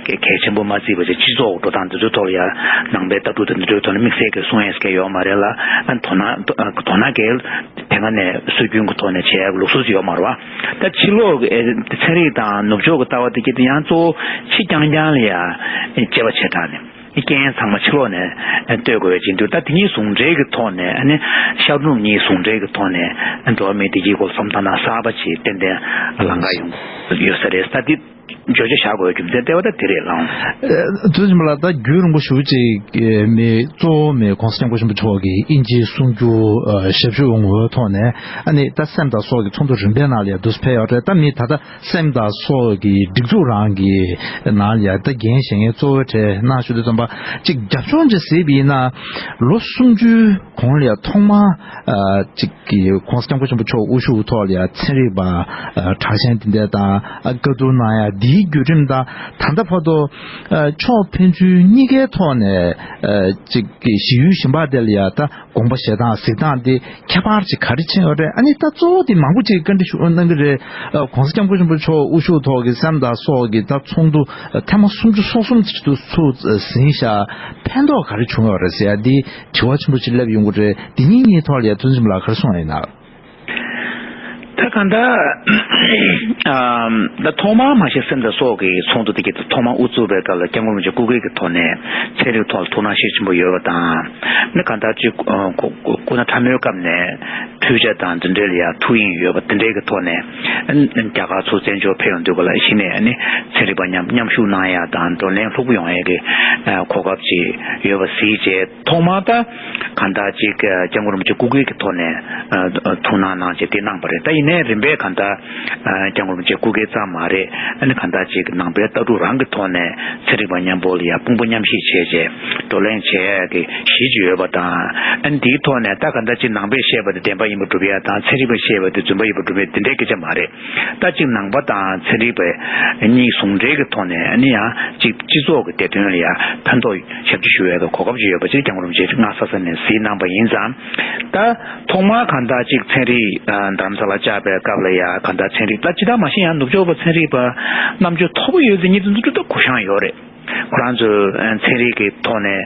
གལ་ཆེན་པོ་མ་བརྩིས་པ་བྱས། སྤྱི་ཚོགས་འགྲོ་སྟངས་འདི་ཚོའི་ཐོག་ལ་ཡང་ནང་པའི་ལྟ་གྲུབ་དང་འདི་ཚོའི་ཐོག་ལ་དམིགས་བསལ་གྱི་གསུང་ཡས་གལ་ཡོད་མ་རེད་ལ། དོ་སྣང་དོ་སྣང་གལ་དེ་སྔ་ནས་སྲོལ་རྒྱུན་གྱི་ཐོག་ནས་བྱས་ཡག་ལུགས་སྲོལ་ཅིག་ཡོད་མ་རེད་བ། ད་ཕྱི་ལོགས་ཚན་རིག་དང་ནུབ་ཕྱོགས་ཀྱི་ལྟ་བ་དེ་གྱད་དེ་ཡང་གཙོ་བོ་ཕྱི་རྐྱང་རྐྱང་ལ་ཡང་དཔྱད་པ་བྱེད་སྟངས་ནས། རྐྱེན་ཚང་མ་ཕྱི་ལོགས་ནས་ལྟོས་དགོས་ཡ་ཅིག་འདུག་ད་དེ་གཉིས་ཟུང་འབྲེལ་གྱི་ཐོག་ནས་ཨ་ནི་ཤར་ནུབ་གཉིས་ཟུང་འབྲེལ་གྱི་ཐོག་ནས་འགྲོ་བ་མིའི་བདེ་སྐྱིད་སྐོར་བསམ་བློ་བཏང་སྟངས་གསར་པ་ཅིག་ཏན་ཏན་ལང་ག་ཡོང་ཡོད་ས་རེད། ད་འདི་བརྗོད་བྱ་བཞག་དགོས་རྒྱུ་མཚན་ལྟེ་བ་ད་དེ་རེད་ལགས། ཨ་དུས་ཙམ་ལ་ད་རྒྱུན་རིང་པོ་ཞེ་པོ་ཅིག་མི་གཙོ་བོ་མི་༸གོང་ས་༸སྐྱབས་མགོན་ཆེན་པོ་མཆོག་གི་དབྱིན་ཇིའི་གསུང་སྒྱུར་ཨ་ཞབས་ཞུ་འོག་ཐོག་ནས་ཨ་ནི་ད་སེམས་དང་སྲོག་གི་ཚོགས་འདུ་རིམ་པའི་ནང་ལ་ཡ་འདུག་སེ་ཕེབས་ཡོད་རེད། ད་མི་ད་ལྟ་སེམས་དང་སྲོག་གི་སྒྲིག་འཛུགས་རང་གི་ནང་ལ་ཡ་ད་འགན་བཞེས་མཁན་གཙོ་བོའི་གྲས་ནང་ཞུ་དུས་ཙམ་པ་ཅིག་རྒྱབ་ལྗོངས་ཅིག་གཟིགས་པ་ཡིན་ན། ལོ་སུམ་ཅུའི་གོང་ལ་ཡ་ཐོག་མར་ཨ་ཅིག་གི་༸གོང་ས་༸སྐྱབས་མགོན་ཆེན་པོ་མཆོག་དབུ་བཞུགས་ཐོག་ལ་ཡ་ཚན་རིག་པ་ཨ་དྲག་ཞན་དེ་འདྲ་དང་ཨ་བཀའ་བསྡུར་གནང་ཡ་འདིའི་བརྒྱུད་རིམ་དང་། ད་ལྟ་བར་དུ་ཨ་ཕྱོགས་ཕན་ཚུན་གཉིས་ཀའི་ཐོག་ནས་ཨ་ཅིག་གི་གཞི་ཡུལ་གཞན་པ་དེ་ལ་ཡ་ད་དགོངས་པ་བཞེས་སྟངས་གཟིགས་སྟངས་དེ་ཁྱད་པར་ཅིག་ག་རེ་ཕྱིན་ཡོད་རེད། ཨ་ནི་ད་གཙོ་བོ་དེ་མང་པོ་ཅིག་བཀའ་འདྲི་ཞུ་གནང་གི་རེད། ཨ་༸གོང་ས་༸སྐྱབས་མགོན་ཆེན་པོ་མཆོག་དབུ་བཞུགས་ཐོག་གི་སེམས་དང་སྲོག་གི་ད་ཚོགས་འདུ་ཐེངས་མ་སུམ་ཅུ་སོ་གསུམ་ཅིག་ཏུ་ཚུགས་ཟིན་ཤག་ཕན་ཐོགས་ག་རེ་བྱུང་ཡོད་རེད་ཟེར་ཡ་འདི་དྲི་བ་ཆེན་པོ་ཅིག་སླེབས་ཡོང་གི་རེད། འདི་གཉིས་གཉིས་ཐོག་ལ་ཡ་ཐུགས་འཛིན་ལ་ག་རེ་གསུངས་ཡིན་ན། ད་གང་ལྟར་ཨམ་ད་ཐོག་མར་མ་གཞི་སེམས་དང་སྲོག་གི་ཚོགས་འདུ་དེ་གྱད་ཐོག་མར་དབུ་བཙུགས་པའི་སྐབས་ལ་༸སྐྱབས་མགོན་རིན་པོ་ཆེ་སྐུ་སྒེར་གྱི་ཐོག་ནས་ཚན་རིག་ཐོག་ལ་ཐུགས་སྣང་ཤུགས་ཆེན་པོ་ཡོད་པ་དང་། ནི་གང་ལྟར་ཅིག་ཨ་སྐུ་སྐུ་ན་ཕྲ་མོའི་སྐབས་ནས་འཕྲུལ་ཆས་དང་འདི་འདྲའི་ལ་ཡ་ཐུགས་དབྱིངས་ཡོད་པ་འདི་འདྲའི་གི་ཐོག་ནས་རྒྱ་གར་ཚུར་བཙན་བྱོལ་ཕེབས་ཡོང་དུས་སྐབས་ལ་གཞི་ནས་ནི་ཚན་རིག་པ་མཉམ་མཉམ་ཞུགས་གནང་ཡ་དང་བགྲོ་གླེང་ལྷུག་པོ་ཡོང་ཡ་གི་ཨ་གོ་སྐབས་ཅིག་ཡོད་པ་གཟིགས་བྱས། ཐོག་མར་ད་གང་ལྟར་ཅིག་༸སྐྱབས་མགོན་རིན་པོ་ཆེ་སྐུ་སྒེར་གྱི་ཐོག་ནས་ཨ་ཐུགས་སྣང་གནང་བྱས་དེ་གནང་བ་རེད། ད་ཡིན་ནའི་རིམ་པས་གང་ལྟར་ཨ་༸སྐྱབས་མགོན་རིན་པོ་ཆེ་སྐུ་སྒེར་ཙམ་མ་རེད། ཨ་ནི་གང་ལྟར་ཅིག་ནང་པའི་ལྟ་གྲུབ་རང་གི་ཐོག་ནས་ཚན་རིག་པ་མཉམ་པོ་ལ་ཡ་དཔུང་པ་མཉམ་གཤིབ་བྱས་བྱས་བགྲོ་གླེང་བྱས་ཡ་གི་གཞི་ཅིག་ཡོད་པ་དང་། ཨ་ནི་དེའི་ཐོག་ནས་ད་གང་ལྟར་ཅིག་ནང་པས་བཤད་པ་དེ་བདེན་པ་ཡིན་པ་སྒྲུབ་ཡ་དང་ཚན་རིག་པས་བཤད་པ་དེ་རྫུན་པ་ཡིན་པ་སྒྲུབ་ཡ་དེ་འདྲའི་སྐད་ཆ་མ་རེད། ད་ཅིག་ནང་པ་དང་ཚན་རིག་པ་གཉིས་ཟུང་འབྲེལ་གྱི་ཐོག་ནས་ཨ་ནི་ཡང་ཅིག་སྤྱི་ཚོགས་ཀྱི་བདེ་དོན་ལ་ཡང་ཕན་ཐོགས་ཞབས་ཕྱི་ཞུ་བའི་གོ་སྐབས་ཅིག་ཡོད་པ་ཅིག་༸སྐྱབས་མགོན་རིན་པོ་ཆེས་སྔ་ས་ས་ནས་གཟིགས་གནང་པ་ཡིན་ཙང་། ད་ཐོག་མར་གང་ལྟར་ཅིག་ཚན་རིག་ཨ་རྡ་རམ་ས་ལ་བཅར་བའི་སྐབས་ལ་ཡང་གང་ལྟར་ཚན་རིག་ད་ཅི་ལྟར་མ་གཞི་ཡང་ནུབ་ཕྱོགས་པ་ཚན་རིག་པ་རྣམ་དཔྱོད་མཐོ་པོ་ཡོད་མཁན་གྱི་འདི་ཚོ་ད་གུ་བཤངས་ཡོད་རེད། ཁོ་རང་ཚོས་ཚན་རིག་གི་ཐོག་ནས་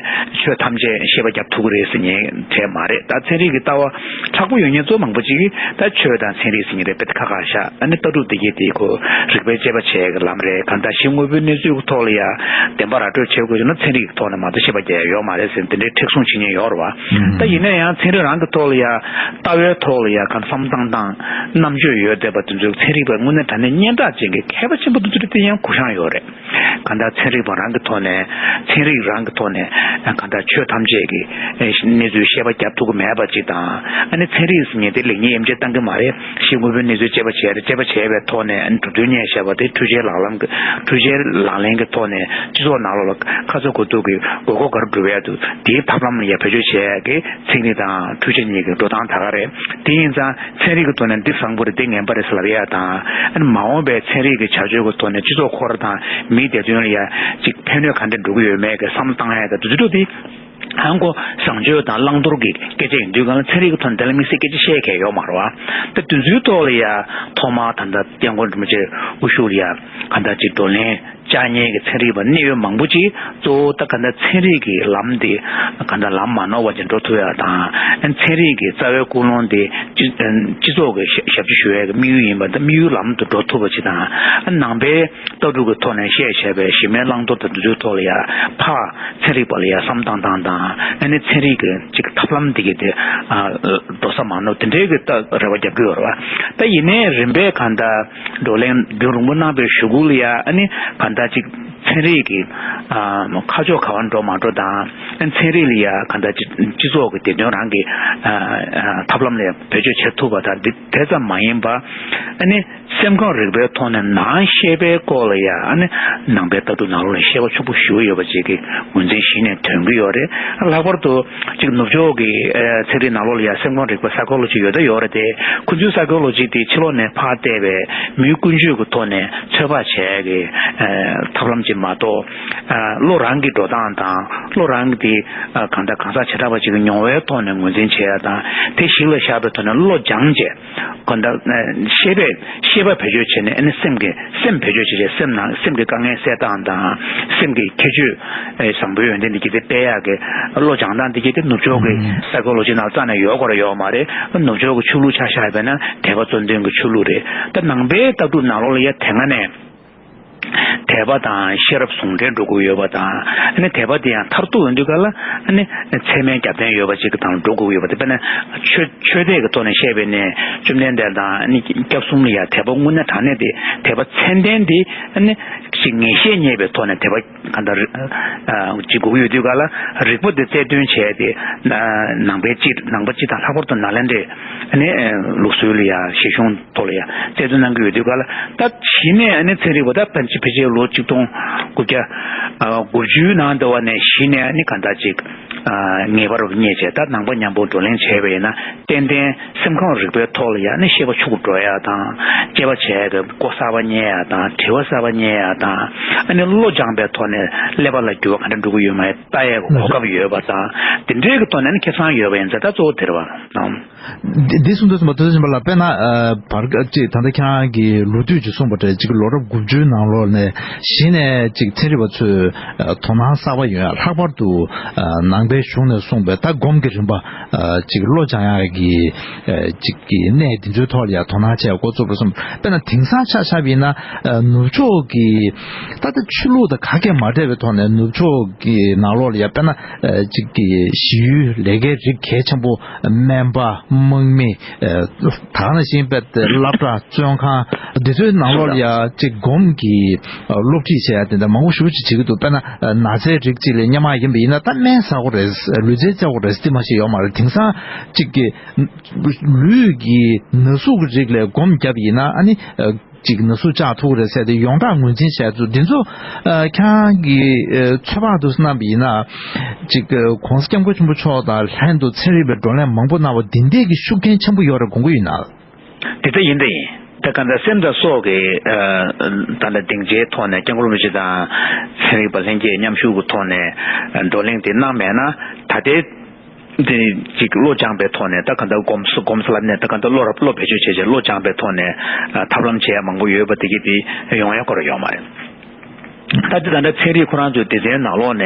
ཆོས་ཐམས་ཅད་ཤེས་པ་རྒྱབ་ཐུབ་ཀྱི་རེད་ཟེར་མཁན་གྲས་མ་རེད། ད་ཚན་རིག་གི་ལྟ་བ་མཁྲེགས་པོ་ཡོད་མཁན་ཚོ་མང་པོ་ཅིག་གིས་ད་ཆོས་དང་ཚན་རིག་ཟེར་མཁན་རེད་དཔེ་ཁ་ཁ་བཞག་ཨ་ནི་ལྟ་གྲུབ་དེ་གྱད་དེ་ཁོ་རིག་པའི་དཔྱད་པ་བྱེད་ཀྱི་ལམ་རེད། གང་ལྟར་གཞི་དངོས་པོའི་གནས་ཚུལ་གྱི་ཐོག་ལ་ཡང་བདེན་པ་ར་སྤྲོད་བྱེད་དགོས་ཀྱི་ན་ཚན་རིག་གི་ཐོག་ནས་མ་གཏོགས་ཤེས་པ་རྒྱག་ཡ་ཡོད་མ་རེད་ཟེར་དེ་འདྲའི་མཁྲེགས་བཟུང་བྱེད་མཁན་ཡོད་རེད་བ། ད་ཡིན་ན་ཡང་ཚན་རིག་རང་གི་ཐོག་ལ་ཡང་ལྟ་བའི་ཐོག་ལ་ཡང་གང་བསམ་བཏང་སྟངས་རྣམ་དཔྱོད་ཡོད་བསྡད་པ་དེ་ཚོའི་ཚན་རིག་པ་དངོས་གནས་དྲང་གནས་སྙན་གྲགས་ཅན་གྱི་མཁས་པ་ཆེན་པོ་དེ་ཚོ་དེ་ཡང་གུ་བཤངས་ཡོད་རེད། གང་ལྟར་ཚན་རིག་པ་རང་གི་ཐོག་ནས་ཚན་རིག་རང་གི་ཐོག་ནས་གང་ལྟར་ཆོས་ཐམས་ཅད་ཀྱི་གནས་ཚུལ་ཤེས་པ་རྒྱབ་ཐུབ་ཀྱི་མེད་པ་ཅིག་དང་། ཨ་ནི་ ཚན་རིག་ཟེར་མཁན་དེ་ལེགས་ཉེས་དབྱེ་འབྱེད་བཏང་གི་མ་རེད། ཞེས་དངོས་པོའི་གནས་ཚུལ་དཔྱད་པ་བྱས་རེད། དཔྱད་པ་བྱས་པའི་ཐོག་ནས་གྲུབ་དོན་རྙེད་བཞག་པ་དེ་འཕྲུལ་ཆས་ལག་ལམ་གྱི་འཕྲུལ་ཆས་ལག་ལེན་གྱི་ཐོག་ནས་སྤྱི་ཚོགས་ནང་ལོགས་ལ་ཁ་ཚ་དགོས་གཏུགས་ཀྱི་དགོས་མཁོ་ག་རེ་སྒྲུབ་ཡ་འདུག་དེའི་ཐབས་ལམ་ལ་ཡ་བེད་སྤྱོད་བྱས་ཀྱི་ཚན་རིག་དང་འཕྲུལ་ཆས་གཉིས་ཀྱི་འགྲོ་སྟངས་ད་ག་རེད། དེ་ཡིན་ཙང་ཚན་རིག་གི་ཐོག་ནས་འདི་བཟང་པོ་རེད། འདི་ངན་པ་རེད་ཟེར་ལབ་ཡ་དང་། ཨ་ནི་མ་འོངས་པའི་ཚན་རིག་གི་བྱ་སྤྱོད་ཀྱི་ཐོག་ནས་སྤྱི་ཚོགས་ཁོ་ར་དང་མིའི་བདེ་དོན་ལ་ཡ་ཅིག་ཕན་གནོད་ག་འདྲ་འགྲོ་གི་ཡོད་མེད་ཀྱི་བསམ་བློ་བཏང་ཡ་དང་། དེ་ཚོ་དེ་ཧང་གོ་བཟང་སྤྱོད་དང་བླང་དོར་གྱི་སྐད་ཆ་ཡིན་དུས་གང་ལ་ཚན་རིག་གི་ཐོག་ནས་དེ་ལ་དམིགས་བསལ་སྐད་ཆ་བཤད་མཁན་ཡོད་མ་རེད་བ། ད་དེ་ཚོའི་ཐོག་ལ་ཡ་ཐོག་མར་ད་ལྟ་སྐྱབས་མགོན་རིན་པོ་ཆེ་དབུ་བཞུགས་ལ་ཡ་གང་ལྟར་ཅིག་བགྲོ་གླེང་བཅར་མཁན་གྱི་ཚན་རིག་པ་གནད་ཡོད་མང་པོ་ཅིག་གཙོ་བོ་ད་གང་ལྟར་ཚན་རིག་གི་ལམ་དེ་གང་ལྟར་ལམ་མ་ནོར་བ་ཅིག་འགྲོ་ཐུབ་ཡ་དང་། ཚན་རིག་གི་རྩ་བའི་ཀུན་སློང་དེ་སྤྱི་སྤྱི་ཚོགས་ཀྱི་ཞབས་ཞབས་ཕྱི་ཞུ་ཡ་གི་དམིགས་ཡུལ་ཡིན་པ་དང་། དམིགས་ཡུལ་ལམ་དུ་འགྲོ་ཐུབ་པ་ཅིག་དང་། ནང་པའི་ལྟ་གྲུབ་ཀྱི་ཐོག་ནས་བཤད་བྱས་པའི་གཞི་མའི་བླང་དོར་དང་དེ་ཚོའི་ཐོག་ལ་ཡ་ཕར་ཚན་རིག་པ་ལ་ཡ་བསམ་བཏང་སྟངས་དང་། ཨ་ནི་ཚན་རིག་གི་ཅིག་ཐབས་ལམ་འདི་གི་དེ་ཨ་འགྲོ་ས་མ་ནོར་དེ་འདྲའི་གི་ད་རེ་བ་རྒྱག་གི་ཡོད་རེད་བ། ད་ཡིན་ནའི་རིམ་པས་གང་ལྟར་བགྲོ་གླེང་རྒྱུན་རིང་པོ་གནང་བའི་གཞུག་གུ་ལ་ཡ་ཨ་ནི་གང་ལྟར་ཅིག་ཚན་རིག་གི་ཨ་ཁ་ཕྱོགས་ག་བར་འགྲོ་མ་འགྲོ་དང་། ཨ་ནི་ཚན་རིག་ལ་ཡ་གང་ལྟར་ཅིག་སྤྱི་ཚོགས་ཀྱི་བདེ་དོན་རང་གི་ཨ་ཨ་ཐབས་ལམ་ལ་ཡ་བེད་སྤྱོད་བྱེད་ཐུབ་པ་དང་། འདི་དེ་ཙམ་མ་ཡིན་པ་ཨ་ནི། སེམས་ཁམས་རིག་པའི་ཐོག་ནས་ནང་ཤེས་པའི་སྐོར་ལ་ཡ་ཨ་ནི་ནང་པའི་ལྟ་གྲུབ་ནང་ལོགས་ལ་ཤེས་པ་ཕྱུག་པོ་ཞེ་པོ་ཡོད་པ་ཅིག་གི་ངོས་འཛིན་གཞི་ནས་ཐོན་གྱི་ཡོད་རེད། ལྷག་པར་དུ་ཅིག་ནུབ་ཕྱོགས་ཀྱི་ཨ་ཚན་རིག་ནང་ལོགས་ལ་ཡ་སེམས་ཁམས་རིག་པ་Psychology་ཡོད་ད་ཡོད་རེད་དེ། ཁོ་ཚོའི་Psychology་དེ་ཕྱི་ལོགས་ནས་ཕར་བལྟས་པའི་མིའི་ཀུན་སྤྱོད་ཀྱི་ཐོག་ནས་ཚོད་དཔག་བྱས་ཀྱི་ཨ་ཐབས་ལམ་ཅིག་མ་གཏོགས། ཨ་བློ་རང་གི་འགྲོ་སྟངས་དང་། བློ་རང་གི་དེ་ཨ་གང་ལྟར་གང་ཟག་བྱེ་བྲག་པ་ཅིག་གི་མྱོང་བའི་ཐོག་ནས་ངོས་འཛིན་བྱེད་ཡ་དང་། དེ་གཞི་ལ་བཞག་པའི་ཐོག་ནས་བློ་སྦྱངས་བྱས། གང་ལྟར་ཤེས་པས་ཤེས་པ་བེད་སྤྱོད་བྱས་ནས་ཨ་ནི་སེམས་ཀྱི་སེམས་བེད་སྤྱོད་བྱས་བྱས་སེམས་ནང་སེམས་ཀྱི་དཀའ་ངལ་སེལ་སྟངས་དང་། སེམས་ཀྱི་ཁྱད་ཆོས་ཨེ་བཟང་པོའི་ཡོན་ཏན་འདི་གྱིས་དེ་སྤེལ་ཡག་གི་བློ་སྦྱང་སྟངས་འདི་གྱིས་དེ་ནུབ་ཕྱོགས་ཀྱི་Psychology་ནང་རྩ་ནས་ཡོད་དགོས་ར་ཡོད་མ་རེད། ནུབ་ཕྱོགས་ཀྱི་ཆོས་ལུགས་ཆ་བཞག་པས་ན་དད་པ་གཙོ་འདོན་གྱི་ཆོས་ལུགས་རེད། ད་ནང་པའི་ལྟ་གྲུབ་ནང་ལོགས་ལ་ཡ་དེ་སྔ་ནས། དད་པ་དང་ཤེས་རབ་ཟུང་འབྲེལ་འགྲོ་དགོས་ཡོད་པ་དང་། ཨ་ནི་དད་པ་དེ་ཡང་མཐར་ཐུག་ཡོང་དུས་ག་ལ་ཨ་ནི་ཚད་མའི་རྒྱབ་རྟེན་ཡོད་པ་ཅིག་གི་དང་འགྲོ་དགོས་ཡོད་པ་དེ། དཔེར་ན་ཆོས་ཆོས་དད་ཀྱི་ཐོག་ནས་བཤད་པས་ནས་བཅོམ་ལྡན་འདས་དང་ཨ་ནི་སྐྱབས་གསུམ་ལ་ཡང་དད་པ་དངོས་གནས་དྲང་གནས་དེ་དད་པ་ཚད་ལྡན་དེ་ཨ་ནི་ཅིག་ངེས་ཤེས་རྙེད་པའི་ཐོག་ནས་དད་པ་ག་འདྲ་ཅིག་དགོས་ཀྱི་ཡོད་དུས་ག་ལ། རིགས་པ་དེ་རྩལ་འདོན་བྱས་ཏེ་ནང་པའི་སྤྱི་ནང་པ་སྤྱི་དང་། ལྷག་པར་དུ་ནཱ་ལེནྡྲའི་ཨ་ནི་ལུགས་སྲོལ་ལ་ཡང་བཞེད་གཞུང་ཐོག་ལ་ཡང་རྩལ་འདོན་གནང་གི་ཡོད་དུས་ག་ལ། ད་གཞི་ནས་ཨ་ནི་ཚན་རིག་པ་ད་ཕན་ཆད་ཕལ་ཆེར་ལོ་ཆིག་སྟོང་དགུ་བརྒྱ་ཨ་དགུ་བཅུའི་ནང་དུ་བ་ནས་གཞི་ནས་ཨ་ནི་གང་ལྟར་ཅིག་ཨ་ངེས་པར་རྙེད་བྱས། ད་ནང་པ་མཉམ་པོ་བགྲོ་གླེང་བྱས་པ་ཡིན་ན་ཏན་ཏན་སེམས་ཁམས་རིག་པའི་ཐོག་ལ་ཡང་ཨ་ནི་ཤེས་པ་ཕྱུག་པོ་འགྲོ་ཡ་དང་། དཔྱད་པ་བྱས་ཀྱི་མགོ་གསར་པ་རྙེད་ཡ་དང་། དྲི་བ་གསར་པ་རྙེད་ཡ་དང་། ཨ་ནི་བློ་སྦྱངས་པའི་ཐོག་ནས་ཀླད་པ་ལ་འགྱུར་བ་ག་འདྲ་འགྲོ་གི་ཡོད་མ་ཡིན་ལྟ་ཡའི་གོ་སྐབས་ཡོད་པ་དང་། དེ་འདྲའི་གི་ཐོག་ནས་ཨ་ནི་ཁེ་བཟང་ཡོད་པ་ཡིན་ཙང་ད་གཙོ་བོ་དེ་རེད་བ། ཨང་། འདི་འདི་གསུང་དུས་ཙམ་པ་དུས་ཙམ་པ་ལ་དཔེར་ན་ཨ་བར་སྐབས་ཅིག་ད་ལྟ་ཁྱེད་རང་གིས་ལོ་དུས་ཅིག་གསུངས་པ་འདྲ། ཅིག་ལོ་རབས་དགུ་བཅུའི་ནང་ལོགས་ནས་གཞི་ནས་ཅིག་ཚན་རིག་པ་ཚོས་ཨ་དོ་སྣང་གསར་པ་ཡོང་ཡ། ལྷག་པར་དུ་ཨ་ནང་པའི་གཞུང་ནས་གསུངས་པའི་ད་སྒོམ་གྱི་རིམ་པ་ཨ་ཅིག་བློ་སྦྱང་ཡ་གི་ཨ་ཅིག་གི་གནས་འདི་ཚོའི་ཐོག་ལ་ཡ་དོ་སྣང་བྱས་འགོ་བཙུགས་པ་སོང་། དཔེར་ན་དེང་སང་ཆ་བཞག་པ་ཡིན་ན་ཨ་ནུབ་ཕྱོགས་ཀྱི་ད་ལྟ་ཆོས་ལུགས་དང་ག་གེ་མ་འདྲ་བའི་ཐོག་ནས་ནུབ་ཕྱོགས་ཀྱི་ནང་ལོགས་ལ་ཡ་དཔེར་ན་ཨ་ཅིག་གི་གཞི་ཡུལ་ལས་ཀའི་རིགས་གལ་ཆེན་པོ། སྨན་པ། དམག་མི། ཨ་ད་ག་ནང་བཞིན་དཔེ་དེ་སློབ་གྲྭ། བཙོན་ཁང་། འདི་ཚོའི་ནང་ལོགས་ལ་ཡ་ཅིག་སྒོམ་གྱི་ཨ་སློབ་ཁྲིད་བྱེད་ཡ་དེ་འདྲ་མང་པོ་ཞེ་པོ་ཅིག་བྱེད་ཀྱི་འདུག་དཔེར་ན་ཨ་ན་ཚའི་རིགས་ཅིག་ལ་སྔོན་མ་ཡིན་པ་ཡིན་ན་ད་སྨན་ཟ་དགོས་རེད། ལུས་རྩལ་རྩེ་དགོས་རེད་ཟེར་དེ་མ་ཞིག་ཡོད་མ་རེད། དེང་སང་ཅིག་གི་ལུས་ཀྱི་ན་ཟུག་གི་རིགས་ལ་སྒོམ་བརྒྱབ་ཡིན་ན་ཨ་ནི་ཨ་ཅིག་ན་ཟུག་བཅག་ཐུབ་ཀྱི་རེད་ཟེར་ཏེ་ཡོངས་གྲགས་ངོས་འཛིན་བྱས་ཚུལ་འདི་ཚོ་ཨ་ཁྱེད་རང་གིས་ཨ་ཚོད་དཔག་ཏུ་གནང་བ་ཡིན་ན་ཅིག་ཨ་༸གོང་ས་༸སྐྱབས་མགོན་ཆེན་པོ་མཆོག་དང་ལྷན་དུ་ཚན་རིག་པའི་བགྲོ་གླེང་མང་པོ་གནང་བ་འདི་འདྲས་ཀྱི་ཤུགས་རྐྱེན་ཆེན་པོ་ཡོད་རེད་དགོངས་ཀྱི་ཡོད་ན། དེ་ལྟ་ཡིན་དེ་ཡིན། ད་ག་འདྲ་སེམས་དང་སྲོག་གི་ཨ་ད་ལྟ་སྡིངས་ཆའི་ཐོག་ནས་སྐྱབས་མགོན་རིན་པོ་ཆེ་དང་ཚན་རིག་པ་ལྷན་རྒྱས་མཉམ་ཞུགས་ཀྱི་ཐོག་ནས་བགྲོ་གླེང་དེ་གནང་མེད་ན། ད་ལྟའི་དེ་ཅིག་བློ་སྦྱངས་པའི་ཐོག་ནས་ད་ག་འདྲ་སྒོམ་སྒོམ་ས་ལབ་ནས་ད་ག་འདྲ་བློ་རབ་བློ་བེད་སྤྱོད་བྱས་བྱས་བློ་སྦྱངས་པའི་ཐོག་ནས་ཨ་ཐབས་ལམ་བྱེད་ཡ་མང་པོ་ཡོད་པ་དེ་གི་དེ་ཡོང་ཡ་ཁོ་ར་ཡོད་མ་རེད། ད་ལྟ་ད་ལྟ་ཚན་རིག་ཁོ་རང་ཚོའི་སྡེ་ཚན་ནང་ལོགས་ནས་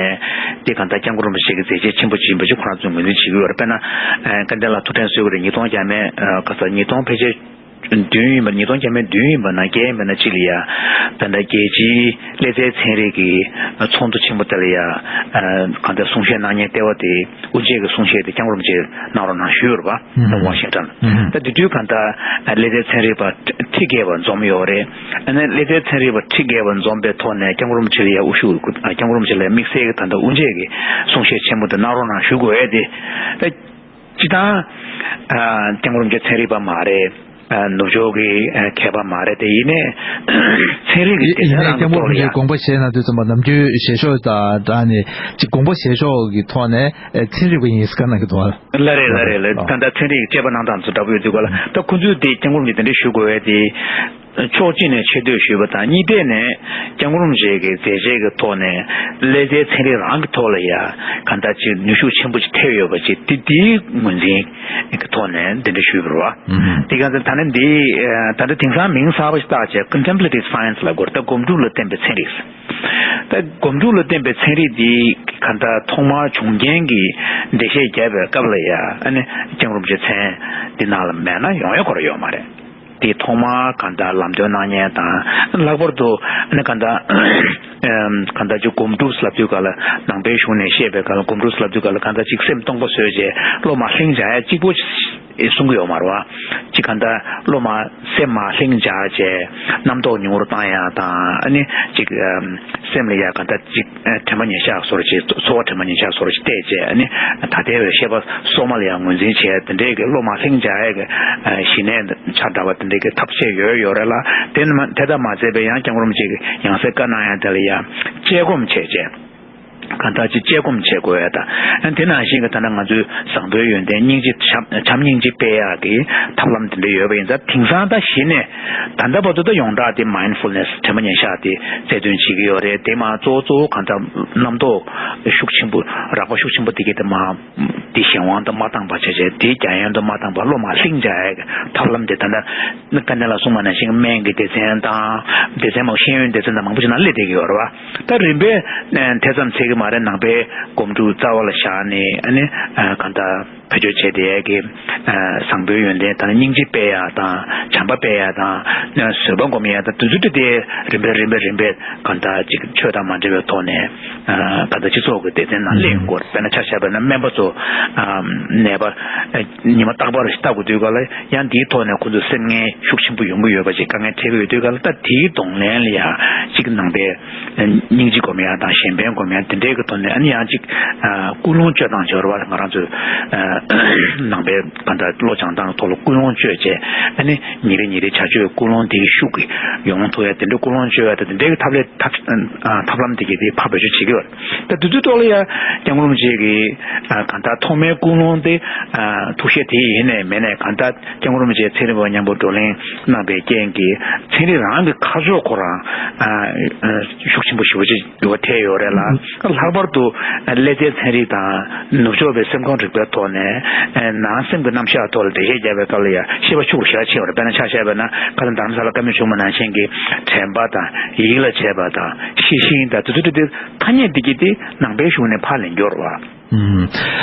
དེ་གང་ལྟར་སྐྱབས་མགོན་རིན་པོ་ཆེ་གི་མཛད་རྗེས་ཆེན་པོ་ཅིག་ཡིན་པ་ཅིག་ཁོ་རང་ཚོས་ངོས་འཛིན་བྱེད་ཀྱི་ཡོད་རེད། དཔེར་ན་ཨ་སྐལ་ལྡན་ལགས་ཐུགས་ཕྲན་གསོལ་གྱི་རེད། ཉིས་སྟོང་བརྒྱ་མེད་ཨ་ག་ས་ཉིས་སྟོང་ཕལ་ཆེར་བདུན་ཡིན་པ། ཉིས་སྟོང་བརྒྱ་མེད་བདུན་ཡིན་པ་ན་བརྒྱད་ཡིན་པ་ན་གཅིག་ལ་ཡ་ད་ལྟ་རྒྱལ་སྤྱིའི་ཀླད་རྩའི་ཚན་རིག་གི་ཚོགས་འདུ་ཆེན་པོ་དེ་ལ་ཡ་ཨ་གང་ལྟར་གསུང་བཤད་གནང་མཁན་ལྟེ་བ་དེ་དབུ་འབྱེད་ཀྱི་གསུང་བཤད་དེ་སྐྱབས་མགོན་རིན་པོ་ཆེ་གནང་རོགས་གནང་ཞུས་ཡོད་རེད་པ། ཨ་ཝ་ཤིང་ཊོན། ད་དེ་དུས་གང་ལྟར་ཀླད་རྩའི་ཚན་རིག་པ་ཁྲི་བརྒལ་བ་འཛོམས་ཡོད་རེད། ཨ་ནི་ཀླད་རྩའི་ཚན་རིག་པ་ཁྲི་བརྒལ་བ་འཛོམས་པའི་ཐོག་ནས་སྐྱབས་མགོན་རིན་པོ་ཆེ་ལ་ཡ་དབུ་བཞུགས། སྐྱབས་མགོན་རིན་པོ་ཆེ་ལ་ཡ་དམིགས་བསལ་གྱི་ད་ལྟ་དབུ་འབྱེད་ཀྱི་གསུང་བཤད་ཆེན་པོ་དེ་གནང་རོགས་གནང་ཞུ་དགོས་ཡས་དེ། ད་ སྤྱིར་བཏང་། ཨ། སྐྱབས་མགོན་རིན་པོ་ཆེ་ཚན་རིག་པ་མ་རེད། ཨ། ནུབ་ཕྱོགས་ཀྱི་ཨ་མཁས་པ་མ་རེད་དེ། ཡིན་ནའི་ཚན་རིག་གི་ཡིན་ཡིན་ནའི་སྐྱབས་མགོན་རིན་པོ་ཆེའི་དགོངས་པ་བཞེས་ན་དུས་ཙམ་པ་ནམ་རྒྱུན་བཞེས་ཕྱོགས་དང་ཨ་ནི་ཅིག་དགོངས་པ་བཞེས་ཕྱོགས་ཀྱི་ཐོག་ནས་ཨ་ཚན་རིག་པ་ཡིན་ཟེར་ག་གནང་གི་འདུག་ཨ། ལ་རེད་ལ་རེད་ལ། ད་ལྟ་ཚན་རིག་གི་དཔྱད་པ་གནང་སྟངས་ཚོ་འདྲ་པོ་ཡོད་དུས་ག་ལ། ད་ཁོ་ཚོས་དེ་སྐྱབས་མགོན་རིན་པོ་ཆེ་དེ་འདྲ་ཞུ་དགོས་པའི་དེ། ཕྱོགས་གཅིག་ནས་ཆེ་བསྟོད་ཞུས་པ་དང་། གཉིས་ཐད་ནས་སྐྱབས་མགོན་རིན་པོ་ཆེ་གི་མཛད་རྗེས་ཀྱི་ཐོག་ནས་ཀླད་རྩའི་ཚན་རིག་རང་གི་ཐོག་ལ་ཡ་གང་ལྟར་ཅིག་ནུས་ཤུགས་ཆེན་པོ་ཅིག་ཐེབས་ཡོད་པ་ཅིག་དེ་དེའི་ངོས་འཛིན་གྱི་ཐོག་ནས་འདི་འདྲ་ཞུས་པ་རེད་བ། ཨུ་ཧུ། དེ་ག་ཚོད་ད་ནི་འདི་ད་ལྟ་དེང་སང་མིང་གསར་པ་ཞིག་བཏགས་བྱས་Contemplative Science ལབ་དགོས་རེད། ད་སྒོམ་སྒྲུབ་ལ་བརྟེན་པའི་ཚན་རིག་ད་སྒོམ་སྒྲུབ་ལ་བརྟེན་པའི་ཚན་རིག་འདི་གང་ལྟར་ཐོག་མར་བྱུང་རྐྱེན་གྱི་འགྲེལ་བཤད་བརྒྱབ་པའི་སྐབས་ལ་ཡ་ཨ་ནི་སྐྱབས་མགོན་རིན་པོ་ཆེ་མཚན་འདི་ནང་ལ་མེད་ན་ཡོང་ཡ་ཁོ་རང་ཡོད་མ་རེད། དེ་ཐོག་མར་གང་ལྟར་ལམ་སྟོན་གནང་མཁན་དང་། ལྷག་པར་དུ་ཨ་ནི་གང་ལྟར་ཨམ། གང་ལྟར་ཅིག་སྒོམ་སྒྲུབ་ལབ་དུས་ག་ལ། ནང་པའི་གཞུང་ནས་བཤད་པའི་ག་ལ་སྒོམ་སྒྲུབ་ལབ་དུས་ག་ལ། གང་ལྟར་ཅིག་སེམས་སྟོང་པ་བཟོས་བྱས་བློ་མར་ལྷིང་འཇགས་ཡ་གཅིག་པོ་གསུང་གི་ཡོད་མ་རེད་བ། ཅིག་གང་ལྟར་བློ་མར་སེམས་མར་ལྷིང་འཇགས་བྱས་རྣམ་རྟོག་ཉུང་རུ་བཏང་ཡ་དང་། ཨ་ནི་ཅིག་ཨམ། སེམས་ལ་ཡ་གང་ལྟར་ཅིག་དྲན་པ་ཉེར་བཞག་བཟོ་འདྲ་ཅིག་ཚོར་བ་དྲན་པ་ཉེར་བཞག་བཟོ་འདྲ་ཅིག་བལྟས་བྱས། ཨ་ནི་ད་ལྟའི་བའི་ཤེས་པ་སོ་མ་ལ་ཡང་ངོས་འཛིན་བྱས། དེ་འདྲའི་གི་བློ་མར་ལྷིང་འཇགས་ཡས་ཀྱི་ཨ་ཞི་གནས་ཆ་འདྲ་བ་དེ་འདྲའི་གི་ཐབས་ཤེས་ཡོད་ཡོད་རེད་ལ། དེ་ནི་མ་དེ་ལྟར་མ་ཟད་པའི་ཡང་སྐྱབས་མགོན་རིན་པོ་ཆེ་གི་ཡང་སེ་བཀའ་གནང་ཡ་དེ་ལ་ཡང་དཔྱད་སྒོམ་བྱས་བྱས། གང་ལྟར་ཅིག་དཔྱད་སྒོམ་བྱེད་དགོས་ཡ་དང་། ཨ་ནི་དེ་ནང་བཞིན་གྱི་ད་ལྟ་ང་ཚོའི་བཟང་པོའི་ཡོན་ཏན་སྙིང་རྗེ། བྱམས་བྱམས་སྙིང་རྗེ་སྤེལ་ཡག་གི་ཐབས་ལམ་དེ་འདྲ་ཡོད་པ་ཡིན་ཙང་། དེང་སང་ད་གཞི་ནས་ད་ལྟ་བར་དུ་ད་ཡོངས་གྲགས་དེ་Mindfulness དྲན་པ་ཉེར་བཞག་དེ་རྩལ་འདོན་བྱེད་ཀྱི་ཡོད་རེད། དེ་མ་གཏོགས་གཙོ་བོ་གཙོ་བོ་གང་ལྟར་རྣམ་རྟོག་ཤུགས་ཆེན་པོ། རགས་པ་ཤུགས་ཆེན་པོ་དེ་གའི་དེ་མ་དེ་གཞན་དབང་དུ་མ་བཏང་བ་བྱས་བྱས། དེའི་རྒྱ་ཡན་དུ་མ་བཏང་བར་བློ་མར་ལྷིང་འཇགས་ཡག་གི་ཐབས་ལམ་དེ་ད་ལྟ་ནི་དཀའ་གནད་ལ་གསུངས་པ་ནང་བཞིན་སྨན་གྱི་སྡེ་ཚན་དང་། སྡེ་ཚན་མང་། ཤེས་ཡོན་སྡེ་ཚན་དང་མང་པོ་ཞིག་ནང་སླེབས་བསྡད་ཀྱི་ཡོད་རེད་བ། ད་རིམ་པས་ཨ་དེ་ཙམ་ཚད་ཀྱི་མ་རེད། ནང་པའི་སྒོམ་སྒྲུབ་རྩ་བ་ལ་བཞག་ནས། ཨ་ནི་ཨ་གང་ལྟར་བེད་སྤྱོད་བྱས་བསྡད་ཡག་གི་ཨ་བཟང་པོའི་ཡོན་ཏན་དང་། སྙིང་རྗེ་སྤེལ་ཡག་དང་། བྱམས་པ་སྤེལ་ཡག་དང་། བཟོད་པ་སྒོམ་ཡག་དང་། དེ་ཚོ་དེ་དེ་རིམ་པས་རིམ་པས་རིམ་པས་གང་ལྟར་ཅིག་ཆོས་དང་མ་འབྲེལ་བའི་ཐོག་ནས་ཨ་གང་ལྟར་སྤྱི་ཚོགས་ཀྱི་སྡེ་ཚན་ནང་སླེབས་ཡོང་གི་ཡོད་རེད། དཔེར་ན་ཆ་བཞག་པ་ན་སྨན་པ་ཚོ་ཨ་ནད་པ་ཨ་ཉི་མ་རྟག་པར་ལྟ་དགོས་དུས་ག་ལ་ཡང་འདིའི་ཐོག་ནས་ཁོ་ཚོ་སེམས་ངལ་ཤུགས་ཆེན་པོ་ཡོང་གི་ཡོད་པ་ཅིག། དཀའ་ངལ་འཕྲད་ཀྱི་ཡོད་དུས་ག་ལ། ད་དེའི་གདོང་ལེན་ལ་ཡང་ཅིག་ནང་པའི་སྙིང་རྗེ་སྒོམ་ཡག་དང་། གཞན་ཕན་སྒོམ་ཡག་དེ་འདྲའི་གི་ཐོག་ནས། ཨ་ནི་ཡང་ཅིག་ཨ་ཀུན་སློང་བཅོས་སྟངས་བྱས་པ་རེད་བ། ང་རང་ཚོའི་ཨ་ནང་པའི་གང་ལྟར་བློ་སྦྱང་སྟངས་ཐོག་ལ་ཀུན་སློང་བཅོས་བྱས། ཨ་ནི་ཉིན་རེ་ཉིན་རེ་བྱ་སྤྱོད་ཀུན་སློང་དེ་གི་ཤུགས་ཀྱིས་ཡོང་ཐུབ་ཡག་དེ་འདྲའི་ཀུན་སློང་བཅོས་ཡག་དང་། དེ་འདྲའི་གི་ཐབས་ལས་ཐབས་ཨ་ཐབས་ལམ་དེ་གི་དེ་ཕར་བེད་སྤྱོད་བྱེད་ཀྱི་ཡོད་རེད། ད་དེ་ཚོའི་ཐོག་ལ་ཡང་སྐྱབས་མགོན་རིན་པོ་ཆེ་གི་ཨ་གང་ལྟར་ཐོག་མའི་ཀུན་སློང་དེ། ཨ་ཐུགས་བཞེད་དེ་ཡིན་ནའི་མིན་ནའི། གང་ལྟར་སྐྱབས་མགོན་རིན་པོ་ཆེ་ཚན་རིག་པ་མཉམ་པོ་བགྲོ་གླེང་གནང་བའི་རྐྱེན་གྱིས་ཚན་རིག་རང་གི་ཁ་ཕྱོགས་ཁོ་རང་ཨ་ཨ་ཤུགས་ཆེན་པོ་ཞེ་པོ་ཅིག་འགྱུར་བ་ཐེབས་ཡོད་རེད་ལ། ལྷག་པར་དུ་ཀླད་རྩའི་ཚན་རིག་དང་ནུབ་ཕྱོགས་པའི་སེམས་ཁམས་རིག་པའི་ཐོག་ནས། ཨ་ནང་སེམས་ཀྱི་རྣམ་གཞག་ཐོག་ལ་འགྲེལ་བཤད་བརྒྱབ་པའི་སྐབས་ལ་ཡང་ཤེས་པ་ཤུགས་ཞེ་དྲག་ཕྱིན་ཡོད་རེད། དཔེར་ན་ཆ་བཞག་པ་ན་ཁ་སང་རྡ་རམ་ས་ལ་བཀའ་མོལ་བྱུང་བ་ནང་བཞིན་གྱི་དྲན་པ་དང་། ཡིད་ལ་བྱེད་པ་དང་། ཤེས་བཞིན་དང་། དེ་ཚོ་དེ་དེ་ཐ་སྙད་འདི་གི་དེ་ནང་པའི་གཞུང་ནས་ཕར་ལེན་རྒྱུ་རེད་བ། ཨུམ།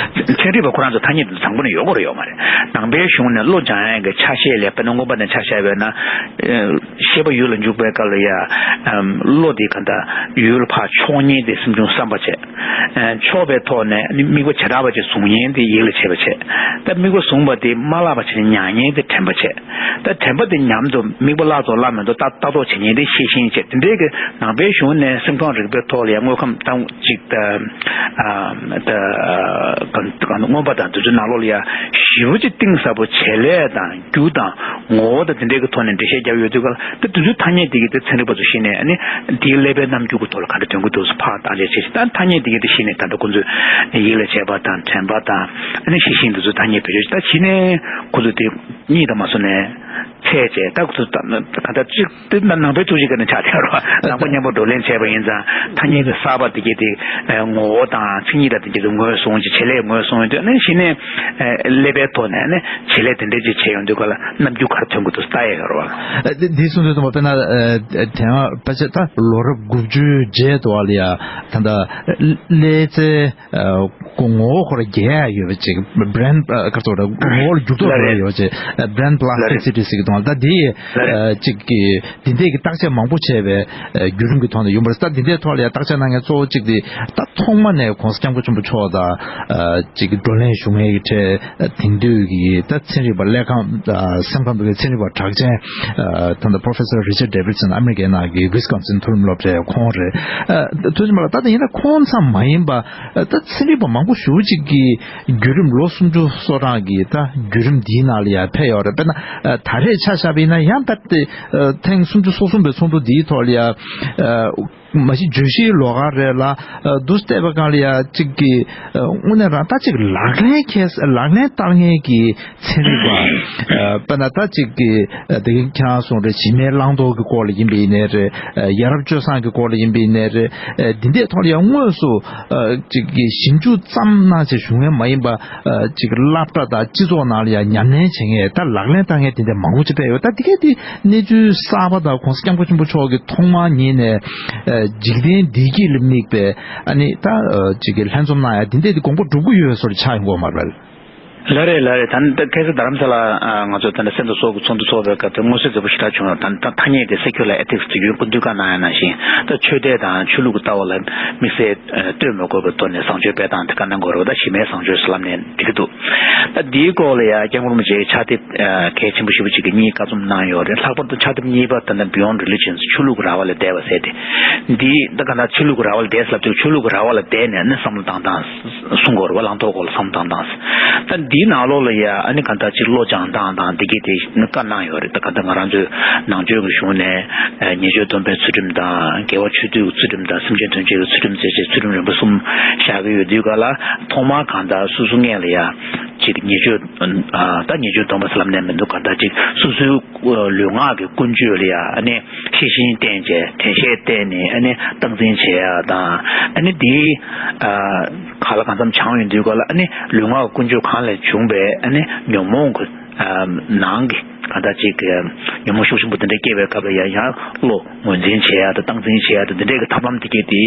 ཚན་རིག་པ་ཁོ་རང་ཚོ་ཐ་སྙད་འདི་བཟང་པོ་ནས་ཡོད་དགོས་རེད་ཡོད་མ་རེད། ནང་པའི་གཞུང་ནས་བློ་སྦྱང་ཡག་གི་ཆ་ཤས་ལ། དཔེར་ན་མངོན་པ་དང་ཆ་བཞག་པ་ན། ཨ་ཤེས་པ་ཡུལ་ལ་འཇུག་པའི་སྐབས་ལ་ཡ། ཨམ་བློ་དེ་ག་འདྲ་ཡུལ་ལ་ཕར་ཕྱོགས་མཁན་དེ་སེམས་བྱུང་བསམ་པ་བྱས། ཨ་ཕྱོགས་པའི་ཐོག་ནས་ནི་དམིགས་པ་བྱེ་བྲག་པ་ཅིག་བཟུང་མཁན་དེ་ཡིད་ལ་བྱེད་པ་བྱས། ད་དམིགས་པ་བཟུང་བ་དེ་མ་བརླག་པ་བྱས་ནས་མྱང་མཁན་དེ་དྲན་པ་བྱས། ད་དྲན་པ་དེ་ཉམས་དུ་དམིགས་པ་བརླག་ཙང་བརླག་མི་འདུག་ལྟ་ལྟ་རྟོག་བྱེད་མཁན་དེ་ཤེས་བཞིན་བྱས། དེ་འདྲའི་གི་ནང་པའི་གཞུང་ནས་སེམས་ཁམས་རིག་པའི་ཐོག་ལ་ཡང་དངོས་ཁམས་དང་ཅིག་ད་ཨ་ད་གང་གང་མངོན་པ་དང་དེ་ཚོའི་ནང་ལོགས་ལ་ཡང་ཞེ་པོ་ཅིག་གཏིང་ཟབ་པོ་བྱེད་ལས་དང་རྒྱུ་དང་ངོ་བོ་དང་དེ་འདྲའི་གི་ཐོག་ནས་འགྲེལ་བཤད་བརྒྱབ་ཡོད་དུས་ག་ལ། ད་དེ་ཚོའི་ཐ་སྙད་དེ་གི་དེ་ཚན་རིག་པ་ཚོ་གཞི་ནས་ཨ་ནི་དེའི་ཀླད་པའི་རྣམ་འགྱུར་གི་ཐོག་ལ་ག་འདྲ་སྟོན་གྱི་འདུག་ཟེར་ཕར་བརྟག་དཔྱད་བྱས་ཤིང་། ད་ཐ་སྙད་དེ་གི་དེ་གཞི་ནས་ད་ལྟ་ཁོང་ཚོས་ཡིད་ལ་བྱེད་པ་དང་། དྲན་པ་དང་། ཨ་ནི་ཤེས་བཞིན་དེ་ཚོ་ཐ་སྙད་བེད་སྤྱོད་བྱས། ད་གཞི་ནས་ཁོ་ཚོ་དེ་གཉིད་དང་མ་སོང་ནས་ཚད་བྱས། ད་ཁོ་ཚོ་ད་ད་ལྟ་གཅིག་དེ་ནང་པའི་ཐུགས་རྗེ་ཀ་ནས་ཆགས་བསྡད་རོགས། ནང་པ་མཉམ་པོ་བགྲོ་གླེང་བྱས་པ་ཡིན་ཙང་། ཐ་སྙད་དེ་གསར་པ་དེ་གི་དེ་ངོ་བོ་དང་མཚན་ཉིད་དང་དེ་གི་དེ་ངོས་བཟུང་བྱས། བྱེད་ལས་ངོས་བཟུང་ཡོང་དུས། ཨ་ནི་གཞི་ནས་ཀླད་པའི་ཐོག་ནས་ཨ་ནི་བྱེད་ལས་དེ་འདྲ་ཅིག་བྱས་ཡོང་དུས་ག་ལ་རྣམ་འགྱུར་ག་རེ་ཐོན་གྱི་འདུག་ལྟ་ཡས་ཡོད་རེད་བ། འདི་གསུངས་དུས་ཙམ་པ་དཔེར་ན་དེ་སྔ་ཕལ་ཆེར་ད་ལོ་རབས་དགུ་བཅུ་བརྒྱད་དུ་བ་ལ་ཡ། ད་ལྟ་ཀླད་རྩའི་ཨ་ཁོ་ངོ་བོ་ཁོ་རང་རྒྱས་ཡ་ཡོད་པ་ཅིག། brain ཨ་ག་རེ་ཟེར་དགོས་རེད། ངོ་བོ་ལ་འགྱུར་ལྡོག་ལ་རེད། འགྲོ་ཡ་ཡོད་པ་ཅིག། brain plasticity ལ་རེད། ཟེར་གྱི་འདུག་ད་འདི་ཨ་གཅིག་གི་འདི་འདྲས་ཀྱི་བརྟག་དཔྱད་མང་པོ་བྱས་པའི་ཨ་བརྒྱུད་རིམ་གྱི་ཐོག་ནས་ཡོང་བ་རེད། ད་འདི་འདྲས་ཐོག་ལ་ཡང་བརྟག་དཔྱད་གནང་མཁན་གཙོ་བོ་གཅིག་དེ་ད་ཐོག་མ་ནས་༸གོང་ས་༸སྐྱབས་མགོན་ཆེན་པོ་མཆོག་དང་ཨ་གཅིག་གི་བགྲོ་གླེང་ཞུ་མཁན་གྱི་གྲས་དེང་དུས་ཀྱི་ད་ཚན་རིག་པ་ལས་ཁང་ཨ་སེམས་ཁམས་ཀྱི་ཚན་རིག་པ་གྲགས་ཅན་ཨ་ད་ལྟ་Professor Richard Davidson ཨ་མི་རི་ཀའི་ནང་གི་Wisconsin མཐོ་རིམ་སློབ་གྲྭའི་ཁོང་རེད། ཨ་ཐུགས་རྗེ་ཆེ་མ་ལགས། ད་ལྟ་ཡིན་ན་ཁོང་ཙམ་མ་ཡིན་པ་ཨ་ད་ཚན་རིག་པ་མང་པོ་ཞེ་པོ་ཅིག་གིས་བརྒྱུད་རིམ་ལོ་སུམ་ཅུ་སོ་གྲངས་ཀྱི་ད་བརྒྱུད་རིམ་འདིའི་ནང་ལ་ཡང་ཕེབས་ཡོད་རེད། དཔེར་ན་ཨ་ད་རེས་ཆ་བཞག་པ་ཡིན་ན་ཡང་ད་ལྟ་ཨ་ཐེངས་སུམ་ཅུ་སོ་གསུམ་པའི་ཚོགས་འདུ་འདིའི་ཐོག་ལ་ཡང་ཨ་མ་གཞི་བརྗོད་གཞིའི་ལོགས་ཀ་རེད་ལ་ཨ་འདུག་སེ་བལྟས་པའི་སྒང་ལ་ཡང་གཅིག་གི་ཨ་དངོས་གནས་རང་ད་གཅིག་ལག་ལེན་འཁེལ་ལག་ལེན་བསྟར་མཁན་གྱི་ཚན་རིག་པ་ཨ་དཔེར་ན་ད་གཅིག་གི་ཨ་དེ་གིན་ཁྱེད་རང་གསུངས་རེད། གཞི་མེད་བླང་དོར་གྱི་སྐོར་ལ་ཡིན་པ་ཡིན་ནའི་རེད། ཨ་ཡ་རབས་སྤྱོད་བཟང་གི་སྐོར་ལ་ཡིན་པ་ཡིན་ནའི་རེད། ཨ་འདི་འདྲའི་ཐོག་ལ་ཡང་དངོས་སུ་ཨ་གཅིག་གི་ཞིབ་འཇུག་ཙམ་གནང་བྱས་ཞུ་མཁན་མ་ཡིན་པ། ཨ་ཅིག་སློབ་གྲྭ་དང་སྤྱི་ཚོགས་ནང་ལ་ཡང་ཉམས་ལེན་བྱེད་མཁན་ད་ལག་ལེན་བསྟར་མཁན་དེ་འདྲ་མང་པོ་ཅིག་ཕེབས་ཡོད། ད་དེ་གས་དེ་གནས་ཚུལ་གསར་པ་དང་༸གོང་ས་༸སྐྱབས་མགོན་ཆེན་པོ་མཆོག་གིས་ཐོག་མར་ཉིད་ནས་ཨ་འཇིག་རྟེན་བདེ་སྐྱིད་ལ་དམིགས་པའི་ཨ་ནི་ད་ཨ་ཅིག་གི་ལྷན་འཛོམས་གནང་ཡ་དེ་འདྲས་དེ་དགོངས་པ་འགྲུབ་ཀྱི་ཡོད་བཟོ་འདྲ་ཆགས་ཡོང་གི་ཡོད་མ་རེད་པས། ལགས་རེད། ལགས་རེད། ད་ནི་ད་ཁ་སང་རྡ་རམ་ས་ལ་ཨ་ང་ཚོ་ད་ནི་སེམས་དང་སྲོག་གི་ཚོགས་འདུ་ཚོགས་པའི་སྐབས་དེ་མངོན་གསལ་དོད་པོ་ཞེ་དྲག་བྱུང་ཡོད། ད་ད་ཐ་སྙད་དེ་secular ethics དེ་ཡུལ་སྐུ་མདུན་བཀའ་གནང་ཡ་ནང་བཞིན་ད་ཆོས་དད་དང་ཆོས་ལུགས་ཀྱི་ལྟ་བ་ལ་དམིགས་བསལ་ཨ་ལྟོས་མི་དགོས་པའི་ཐོག་ནས་བཟང་སྤྱོད་སྤེལ་སྟངས་དེ་བཀའ་གནང་དགོས་རེད་པ། ད་གཞི་མེད་བཟང་སྤྱོད་ཟེར་ལབ་ནས་འགྲིག་གི་འདུག་ད་འདིའི་སྐོར་ལ་ཡ་སྐྱབས་མགོན་རིན་པོ་ཆེའི་ཕྱག་དེབ་ཨ་གལ་ཆེན་པོ་ཞེ་པོ་ཅིག་གི་གཉིས་བཀའ་རྩོམ་གནང་ཡོད་རེད། ལྷག་པར་དུ་ཕྱག་དེབ་གཉིས་པ་ད་ལྟ་Beyond Religions ཆོས་ལུགས་ཀྱི་ར་བ་ལས་འདས་པ་ཟེར་ཏེ། འདི་ད་ག་ད་ཆོས་ལུགས་ཀྱི་ར་བ་ལས་འདས་ཟེར་ལབ་དུས་ཆོས་ལུགས་ཀྱི་ར་བ་ལས་འདས་ནས་ནི་བསམ་བློ་བཏང་སྟངས་གསུང་དགོས་རེད་པ། བླང་དོར་སྐོར་ལ་བསམ་བློ་བཏང་སྟངས། ད་འདིའི་ནང་ལོགས་ལ་ཡ་ཨ་ནི་ག་ད་ཅིག་བློ་སྦྱང་སྟངས་དང་འདི་གས་དེ་ནི་བཀའ་གནང་ཡོད་རེད། ད་ག་ད་ང་རང་ཚོའི་ནང་ཆོས་ཀྱི་གཞུང་ནས་ཨ་ཉེས་སྤྱོད་སྡོམ་པའི་ཚུལ་ཁྲིམས་དང་དགེ་བ་ཆོས་སྡུད་ཀྱི་ཚུལ་ཁྲིམས་དང་སེམས་ཅན་ཐམས་ཅད་ཀྱི་ཚུལ་ཁྲིམས་ཟེར་བྱས་ཚུལ་ཁྲིམས་རིམ་པ་གསུམ་བཞག་གི་ཡོད་དུས་ག་ལ་ཐོག་མར་གང་ལྟར་སོ་སོ་སྔོན་ལ་ཡ་ཅིག་ཉེས་སྤྱོད་ཨ་ད་ཉེས་སྤྱོད་སྡོམ་པ་ཟེར་ལབ་ནས་མི་འདུག་གང་ལྟར་ཅིག་སོ་སོའི་ལུས་ངག་གི་ཀུན་སྤྱོད་ལ་ཡ་ཨ་ནི་ཤེས་བཞིན་བསྟེན་བྱས་དྲན་ཤེས་བསྟེན་ནས་ཨ་ནི་སྟངས་འཛིན་བྱེད་ཡ་དང་། ཨ་ནི་དེའི་ཨ་ག་ལ་གང་འཚམ་སྦྱངས་ཡོང་དུས་ག་ལ་ཨ་ནི་ལུས་ངག་གི་ཀུན་སྤྱོད་གང་ལས་བྱུང་བའི་ཨ་ནི་ཉོན་མོངས་ཀྱི་ནང་གི་གང་ལྟར་ཅིག་ཉོན་མོངས་ཤུགས་ཆེན་པོ་དེ་འདྲ་སྐྱེ་བའི་སྐབས་ལ་ཡང་ཡང་བློ་ངོས་འཛིན་བྱེད་ཡ་དང་སྟངས་འཛིན་བྱེད་ཡ་དང་འདི་འདྲའི་གི་ཐབས་ལམ་དེ་གས་དེ་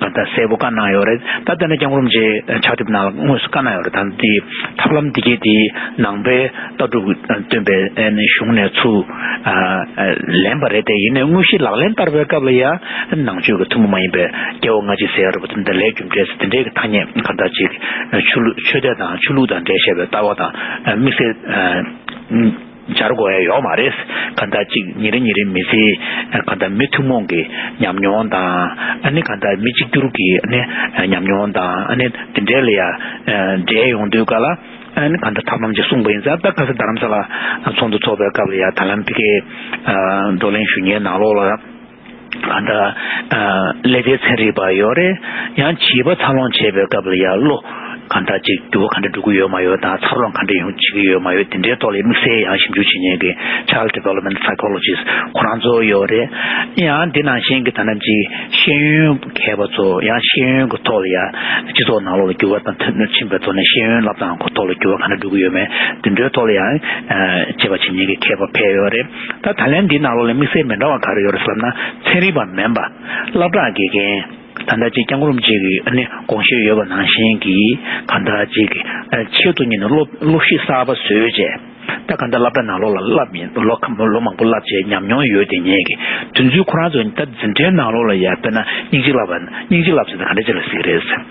གང་ལྟར་གསལ་པོ་བཀའ་གནང་ཡོད་རེད། ད་ལྟ་ནས་སྐྱབས་མགོན་རིན་པོ་ཆེའི་ཕྱག་དེབ་ནང་ལ་དངོས་སུ་བཀའ་གནང་ཡོད་རེད། ད་འདི་ཐབས་ལམ་དེ་གས་དེ་ནང་པའི་ལྟ་གྲུབ་སྟོན་པའི་གཞུང་ནས་ཚུར་ལེན་པ་རེད་དེ། ཡིན་ནའི་དངོས་གཞི་ལག་ལེན་བསྟར་བའི་སྐབས་ལ་ཡང་ནང་ཆོས་ཀྱི་ཐུན་མོང་མ་ཡིན་པའི་སྐྱེ་བ་སྔ་ཕྱི་ཟེར་ཡ་རེད་པ། དེ་འདྲ་ལས་རྒྱུ་འབྲས་ཟེར་དེ་འདྲའི་གི་ཐ་སྙད་གང་ལྟར་ཅིག་ཆོས་ལུགས་ཆོས་དད་དང་ཆོས་ལུགས་དང་འབྲེལ་བཤད་པའི་ལྟ་བ་དང་དམིགས་བསལ་སྦྱར་དགོས་ཡ་ཡོད་མ་རེད། གང་ལྟར་ཅིག་ཉིན་རེ་ཉིན་རེ་མི་ཚེའི་གང་ལྟར་མི་ཐུན་མོང་གི་ཉམས་མྱོང་དང་ཨ་ནི་གང་ལྟར་མི་གཅིག་གྱུར་གྱི་ཨ་ནི་ཉམས་མྱོང་དང་ཨ་ནི་དེ་འདྲའི་ལ་ཡ་འབྲེལ་ཡོང་དུས་ག་ལ་ཨ་ནི་གང་ལྟར་ཐབས་ལམ་ཅིག་གསུངས་པ་ཡིན་ཙང་། ད་ག་ས་རྡ་རམ་ས་ལ་ཚོགས་འདུ་ཚོགས་པའི་སྐབས་ལ་ཡ་ད་ལམ་ཕ་གིའི་བགྲོ་གླེང་ཞུ་མཁན་ནང་ལོགས་ལ། གང་ལྟར་ཨ་ཀླད་པའི་ཚན་རིག་པ་ཡོད་རེད། ཡང་བྱིས་པ་འཚར་ལོངས་བྱེད་པའི་སྐབས་ལ་ཡང་བློ་གང་ལྟར་ཅིག་འགྱུར་བ་གང་འདྲ་འགྲོ་གི་ཡོད་མ་ཡོད་དང་། འཚར་ལོངས་གང་འདྲ་ཡོང་བྱེད་ཀྱི་ཡོད་མ་ཡོད་དེ་འདྲའི་ཐོག་ལ་དམིགས་བསལ་ཡང་ཞིབ་འཇུག་བྱེད་མཁན་གྱི་child development psychologist ཁོ་རང་ཚོ་ཡོད་རེད། ཡང་འདི་ནང་བཞིན་གྱི་ད་ནམ་ཅིག་ཤེས་ཡོན་མཁས་པ་ཚོ་ཡང་ཤེས་ཡོན་གྱི་ཐོག་ལ་ཡང་སྤྱི་ཚོགས་ནང་ལོགས་ལ་འགྱུར་བ་དང་ཕྱིན་པའི་ཐོག་ནས་ཤེས་ཡོན་བསླབ་སྟངས་ཁོ་ཐོག་ལ་འགྱུར་བ་གང་འདྲ་འགྲོ་གི་ཡོད་མེད་དེ་འདྲའི་ཐོག་ལ་ཡང་དཔྱད་པ་བྱེད་མཁན་གྱི་མཁས་པ་ཕེབས་ཡོད་རེད། ད་ད་ལན་འདི་ནང་ལོགས་ལ་དམིགས་བསལ་མི་འདྲ་བ་ག་རེ་ཡོད་རེད་ཟེར་ན། ཚན་རིག་པ་མིན་པ་སློབ་གྲྭ་དགེ་རྒན། ད་ལྟ་ཅིག་སྐྱབས་མགོན་རིན་པོ་ཆེ་གི་ཨ་ནི་དགོངས་བཞེད་ཡོད་པ་ནང་བཞིན་གྱི་གང་ལྟར་ཅིག་ཆེད་དུ་གཉེར་ནས་སློབ་སློབ་གཞི་གསར་པ་བཟོས་བྱས། ད་གང་ལྟར་སློབ་གྲྭ་ནང་ལོགས་ལ་བསླབ་ཡིན། ལོ་ཁ་ལོ་མང་པོ་བསླབ་བྱས་ཉམས་མྱོང་ཡོད་དེ་ཉེ་གི་དུས་ཚོད་ཁོ་རང་ཚོ་ད་འཛིན་གྲྭའི་ནང་ལོགས་ལ་ཡ་དཔེར་ན་སྙིང་རྗེ་བསླབ་པ་སྙིང་རྗེ་བསླབ་ཟེར་ན་ག་འདྲ་ཅིག་ལ་ཟེར་གི་རེད་ཟེར།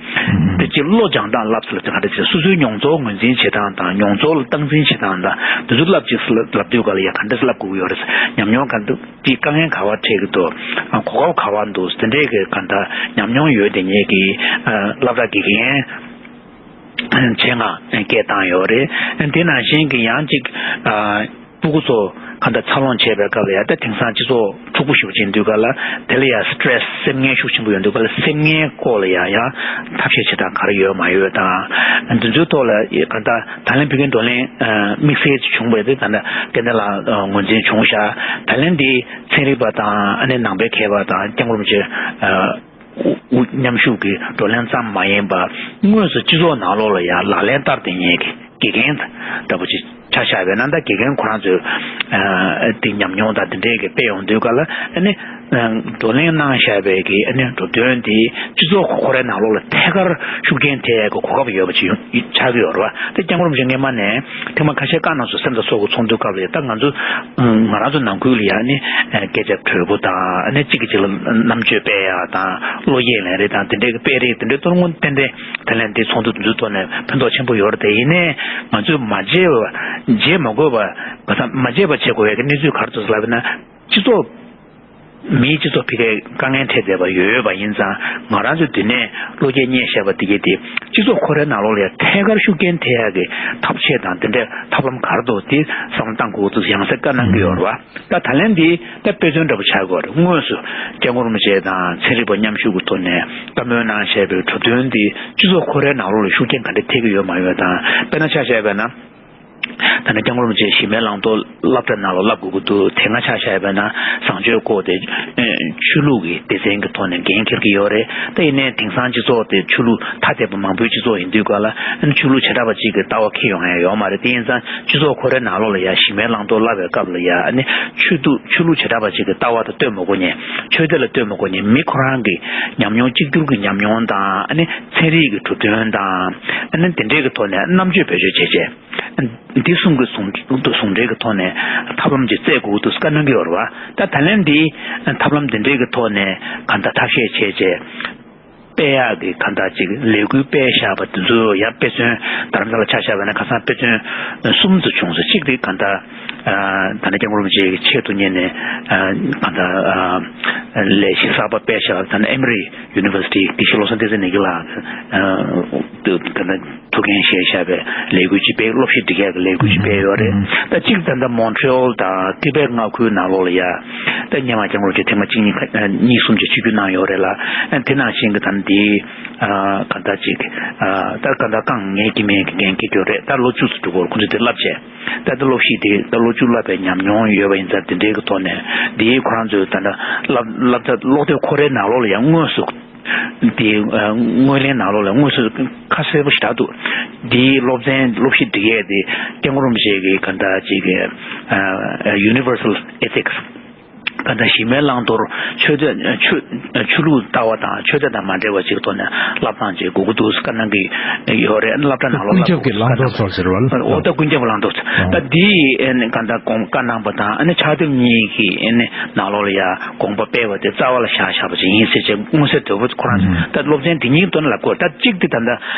དེ་ཅིག་བློ་སྦྱང་སྟངས་བསླབ་ཟེར་ན་ག་འདྲ་ཅིག་སོ་སོའི་མྱོང་ཚོར་ངོས་འཛིན་བྱེད་སྟངས་དང་མྱོང་ཚོར་ལ་སྟངས་འཛིན་བྱེད་སྟངས་དང་དེ་ཚོ་བསླབ་ཅིག་ཟེར་ལབ་དུས་ག་ལ་ཡ་ག་འདྲ་ཅིག་བསླབ་དགོས་ཀྱི་ཡོད་རེད་ཟེར། ཉམས་མྱོང་ག་འདུག་ཅིག་དཀའ་ངལ་ག་བ་འཕྲད་ཀྱི་འདུག་གོ་སྐབས་ག་བ་འདུག་དེ་འདྲའི་གི་གང་ལྟར་ཉམས་མྱོང་ཡོད་དེ་ཉེ་གི་སློབ་གྲྭ་དགེ་རྒན་ཆེད་མངགས་སྐད་བཏང་ཡོད་རེད། དེ་ནང་བཞིན་གི་ཡང་ཅིག་སྤུ་གུ་ཚོ་གང་ལྟར་འཚར་ལོངས་བྱེད་པའི་སྐབས་ལ་ཡང་ད་དེང་སང་སྤྱི་ཚོགས་འཁྲུག་པོ་ཞེ་པོ་ཅིག་འདུག་ག་ལ། དེ་ལ་ཡང་stress སེམས་ངལ་ཤུགས་ཆེན་པོ་ཡོད་འདུག་ག་ལ། སེམས་ངལ་སྐོར་ལ་ཡང་ཡང་ཐབས་ཤེས་བྱེད་སྟངས་ག་རེ་ཡོད་མ་ཡོད་དང་འདི་ཚོའི་ཐོག་ལ་གང་ལྟར་ད་ལན་ཕ་གིའི་བགྲོ་གླེང་དམིགས་བསལ་ཅིག་བྱུང་བས་དེ་ད་ལྟ་སྐལ་ལྡན་ལགས་ངོས་འཛིན་བྱུང་ཤག་ད་ལན་འདི་ཚན་རིག་པ་དང་ཨ་ནི་ནང་པའི་མཁས་པ་དང་སྐྱབས་མགོན་རིན་པོ་ཆེ་དབུ་མཉམ་ཞུགས་ཀྱི་བགྲོ་གླེང་ཙམ་མ་ཡིན་པར་དངོས་སུ་སྤྱི་ཚོགས་ནང་ལོགས་ལ་ཡང་ལག་ལེན་བསྟར་ཏེ་ཉེ་གི་དགེ་རྒན་འདྲ་པོ་ཅིག་ཆ་བཞག་པས་ན། ད་དགེ་རྒན་ཁོ་རང་ཚོས་དེ་ཉམས་མྱོང་དང་དེ་འདྲས་ཀྱི་སྤེལ་ཡོང་དུས་ག་ལ་ཨ་ནི་ བགྲོ་གླེང་གནང་བཞག་པའི་གི་ཨ་ནི་འགྲོ་དོན་དེ་སྤྱི་ཚོགས་ཁོ་རའི་ནང་ལོགས་ལ་ཐད་ཀར་ཤུགས་རྐྱེན་ཐེབས་ཡག་གི་གོ་སྐབས་ཡོད་པ་ཅིག་ཡོང་ཆགས་ཀྱི་ཡོད་རེད་བ། དེ་སྐྱབས་མགོན་རིན་པོ་ཆེ་སྔོན་མ་ནས་ཐེངས་མ་ཁ་ཤས་བཀའ་གནང་སོང་། སེམས་དང་ཚོགས་ཀྱི་ཚོགས་འདུའི་སྐབས་ལ་ཡ། ད་ང་ཚོ་ང་རང་ཚོ་ནང་ཁུལ་ལ་ཡ་ནི་སྐད་ཆ་དྲོད་པོ་དང་ཨ་ནི་གཅིག་གིས་གཅིག་ལ་རྣམ་དཔྱོད་སྤེལ་ཡག་དང་བློ་སྐྱེད་ལེན་རེས་དང་དེ་འདྲའི་གི་སྤེལ་རེས་དེ་འདྲའི་ཏོ་སྔོན་ཏན་ཏན་ད་ལན་འདི་ཚོགས་འདུ་འདི་ཚོའི་ཐོག་ནས་ཕན་ཐོགས་ཆེན་པོ་ཡོད་རེད། དེ་ཡིན་ནའི་ང་ཚོས་མ་བརྗེད་པ་བརྗེད་མ་དགོས་པ་ག་ས་མ་བརྗེད་པ་བྱེད་དགོས་ཡག་གི་གནས་ཚུལ་ག་རེ་འདུག་ཟེར་ལབ་ན། སྤྱི་ཚོགས་མིའི་སྤྱི་ཚོགས་ཕ་གིར་དཀའ་ངལ་འཕྲད་བསྡད་པ་ཡོད་པ་ཡིན་ཙང་། ང་རང་ཚོའི་འདི་ནས་བློ་སྐྱེད་རྙེད་བཞག་པ་འདི་གས་དེ་སྤྱི་ཚོགས་ཁོ་རའི་ནང་ལོགས་ལ་ཡ་ཐད་ཀར་ཤུགས་རྐྱེན་ཐེབས་ཡག་གི་ཐབས་ཤེས་དང་དེ་འདྲའི་ཐབས་ལམ་ག་རེ་འདུག་དེ་བསམ་བློ་བཏང་དགོས་འདུག་ཡང་སེ་བཀའ་གནང་གི་ཡོད་རེད་བ། ད་ད་ལན་འདི་ད་དཔེ་མཚོན་འདྲ་པོ་ཆགས་ཀྱི་ཡོད་རེད། དངོས་སུ་སྐྱབས་མགོན་རིན་པོ་ཆེ་དང་ཚན་རིག་པ་མཉམ་ཞུགས་ཀྱི་ཐོག་ནས་བཀའ་མོལ་གནང་བཞག་པའི་གྲུབ་དོན་འདི་སྤྱི་ཚོགས་ཁོ་རའི་ནང་ལོགས་ལ་ཤུགས་རྐྱེན་ག་འདྲ་ཐེབས་ཀྱི་ཡོད་མ་ཡོད་དང་། དཔེར་ན་ཆ་བཞག་པ་ན། ད་ནི་སྐྱབས་མགོན་རིན་པོ་ཆེ་གཞི་མེད་བླང་དོར་སློབ་གྲྭ་ནང་ལ་བསླབ་དགོས་ཀྱི་འདུག་དེ་སྔ་ཆ་བཞག་པ་ན་བཟང་སྤྱོད་སྐོར་དེ་ཆོས་ལུགས་ཀྱི་སྡེ་ཚན་གྱི་ཐོག་ནས་འགན་འཁྱེར་གྱི་ཡོད་རེད། ད་ཡིན་ནའི་དེང་སང་སྤྱི་ཚོགས་དེ་ཆོས་ལུགས་ཐ་དད་པ་མང་པོའི་སྤྱི་ཚོགས་ཡིན་དུས་ག་ལ་ཆོས་ལུགས་བྱེ་བྲག་པ་གཅིག་གི་ལྟ་བ་འཁྱེར་ཡོང་ཡ་ཡོད་མ་རེད། དེ་ཡིན་ཙང་སྤྱི་ཚོགས་ཁོ་རའི་ནང་ལོགས་ལ་ཡ་གཞི་མེད་བླང་དོར་བསླབ་པའི་སྐབས་ལ་ཡ་ཨ་ནི་ཆོས་ལུགས་ཆོས་ལུགས་བྱེ་བྲག་པ་གཅིག་གི་ལྟ་བ་དང་ལྟོས་མ་དགོས་ནས། ཆོས་དད་ལ་ལྟོས་མ་དགོས་ནས། མི་ཁོ་རང་གི་ཉམས་མྱོང་གཅིག་གྱུར་གྱི་ཉམས་མྱོང་དང་ཨ་ནི་ཚན་རིག་གི་གྲུབ་དོན་དང་ཨ་ནི་དེ་འདྲའི་གི་ཐོག་ནས་རྣམ་དཔྱོད་བེད་སྤྱོད་བྱས་བྱས། འདི་གསུམ་གྱི་ཟུང་ཟུང་འབྲེལ་གྱི་ཐོག་ནས་ཐབས་ལམ་ཅིག་བཙལ་དགོས་འདུག་བཀའ་གནང་གི་ཡོད་རེད་བ། ད་ད་ལན་འདི་ཐབས་ལམ་འདི་འདྲའི་གི་ཐོག་ནས་གང་ལྟར་ཐབས་ཤེས་བྱས་བྱས་སྤེལ་ཡག་གི་གང་ལྟར་ཅིག་ལས་འགུལ་སྤེལ་བཞག་པ་འདི་ཚོ་ཡང་དཔེ་མཚོན་རྡ་རམ་ས་ལ་ཆ་བཞག་པ་ན་ཁ་སང་དཔེ་མཚོན་གསུམ་ཙམ་བྱུང་སོང་། གཅིག་དེ་གང་ལྟར་ད་ནི་སྐྱབས་མགོན་རིན་པོ་ཆེ་གི་ཆེད་དུ་གཉེར་ནས་གང་ལྟར་ལས་གཞི་གསར་པ་སྤེལ་བཞག་པ། ད་ནི་ཨེ་མོ་རི་ཡུ་ནི་ཝར་སི་ཊི་དགེ་བཤེས་བློ་བཟང་བསྟན་འཛིན་ནགས་ཀྱི་ལགས་ད་ལྟ་ཐུགས་འགན་བཞེས་བཞག་པའི་ལས་འགུལ་ཅིག་སྤེལ། སློབ་གཞི་སྒྲིག་ཡག་གི་ལས་འགུལ་ཅིག་སྤེལ་ཡོད་རེད། ད་གཅིག་ད་ལྟ་མོན་ཊི་རི་ཨོལ་དང་ཏི་བེད་མངའ་ཁུལ་ནང་ལོགས་ལ་ཡ་ད་སྔོན་མ་སྐྱབས་མགོན་རིན་པོ་ཆེ་ཐེངས་མ་གཅིག་གཉིས་གཉིས་གསུམ་ཅིག་ཆིབས་བསྒྱུར་གནང་ཡོད་རེད་ལ། དེ་ནང་བཞིན་གྱི་ད་ལྟ་འདི་གང་ལྟར་ཅིག་ད་གང་ལྟར་རྐང་ངལ་དཀྱུས་མའི་འགན་འཁྱེར་གྱི་ཡོད་རེད། ད་ལོ་བཅུ་ཙམ་འགྲོ་གི་ཡོད་རེད། ཁོང་ཚོས་དེ་བསླབ་བྱས། ད་ལྟ་སློབ་གཞི་དེ་ད་ལོ་བཅུ་བསླབ་པའི་ཉམས་མྱོང་ཡོད་པ་ཡིན་ཙང་། དེ་འདྲའི་གི་ཐོག་ནས་འདི་ཁོ་རང་ཚོའི་ད་ལྟ་བསླབ་བསླབ་བྱ་སློབ་དེབ་ཁོ་རའི་ནང་ལོགས་ལ་ཡང་དངོས་སུ་དེ་ཨ་སྔོན་གླེང་ནང་ལོགས་ལ་དངོས་སུ་ཁ་གསལ་པོ་ཞེ་དྲག་འདུག་འདིའི་སློབ་ཚན་སློབ་གཞི་སྒྲིག་ཡས་དེ་སྐྱབས་མགོན་རིན་པོ་ཆེ་གི་ག་འདྲ་ཅིག་གི་ཨ་ཨ་Universal Ethics། ག་འདྲ་གཞི་མེད་བླང་དོར་ཆོས་དད་ཆོས་ཆོས་ལུགས་ལྟ་བ་དང་ཆོས་དད་དང་མ་འབྲེལ་བ་ཅིག་ཐོག་ནས་བསླབ་སྟངས་ཅིག་དགོས་ཀྱི་འདུག་བཀའ་གནང་གི་ཡོད་རེད། བསླབ་གྲྭ་ནང་ལོགས་ཀུན་ཁྱབ་ཀྱི་བླང་དོར་ཚོར་ཟེར་བ་ལ། འོ་ད་ཀུན་ཁྱབ་བླང་དོར། ད་འདི་ཨེ་ནི་གང་ལྟར་དགོངས་བཀའ་གནང་པ་དང་། ཨ་ནི་ཕྱག་དེབ་གཉིས་ཀྱི་ཨེ་ནི་ནང་ལོགས་ལ་ཡ་དགོངས་པ་སྤེལ་བ་དེ་རྩ་བ་ལ་བཞག་བཞག་པ་ཅིག་ཡིན་ཟེར་བྱས་མངོན་གསལ་དོད་པོ་ཁོ་རང་། ད་སློབ་ཚན་དེ་གཉིས་ཀྱི་ཐོག་ནས་ལབ་དགོས། ད་གཅིག་དེ་ད་ལྟ་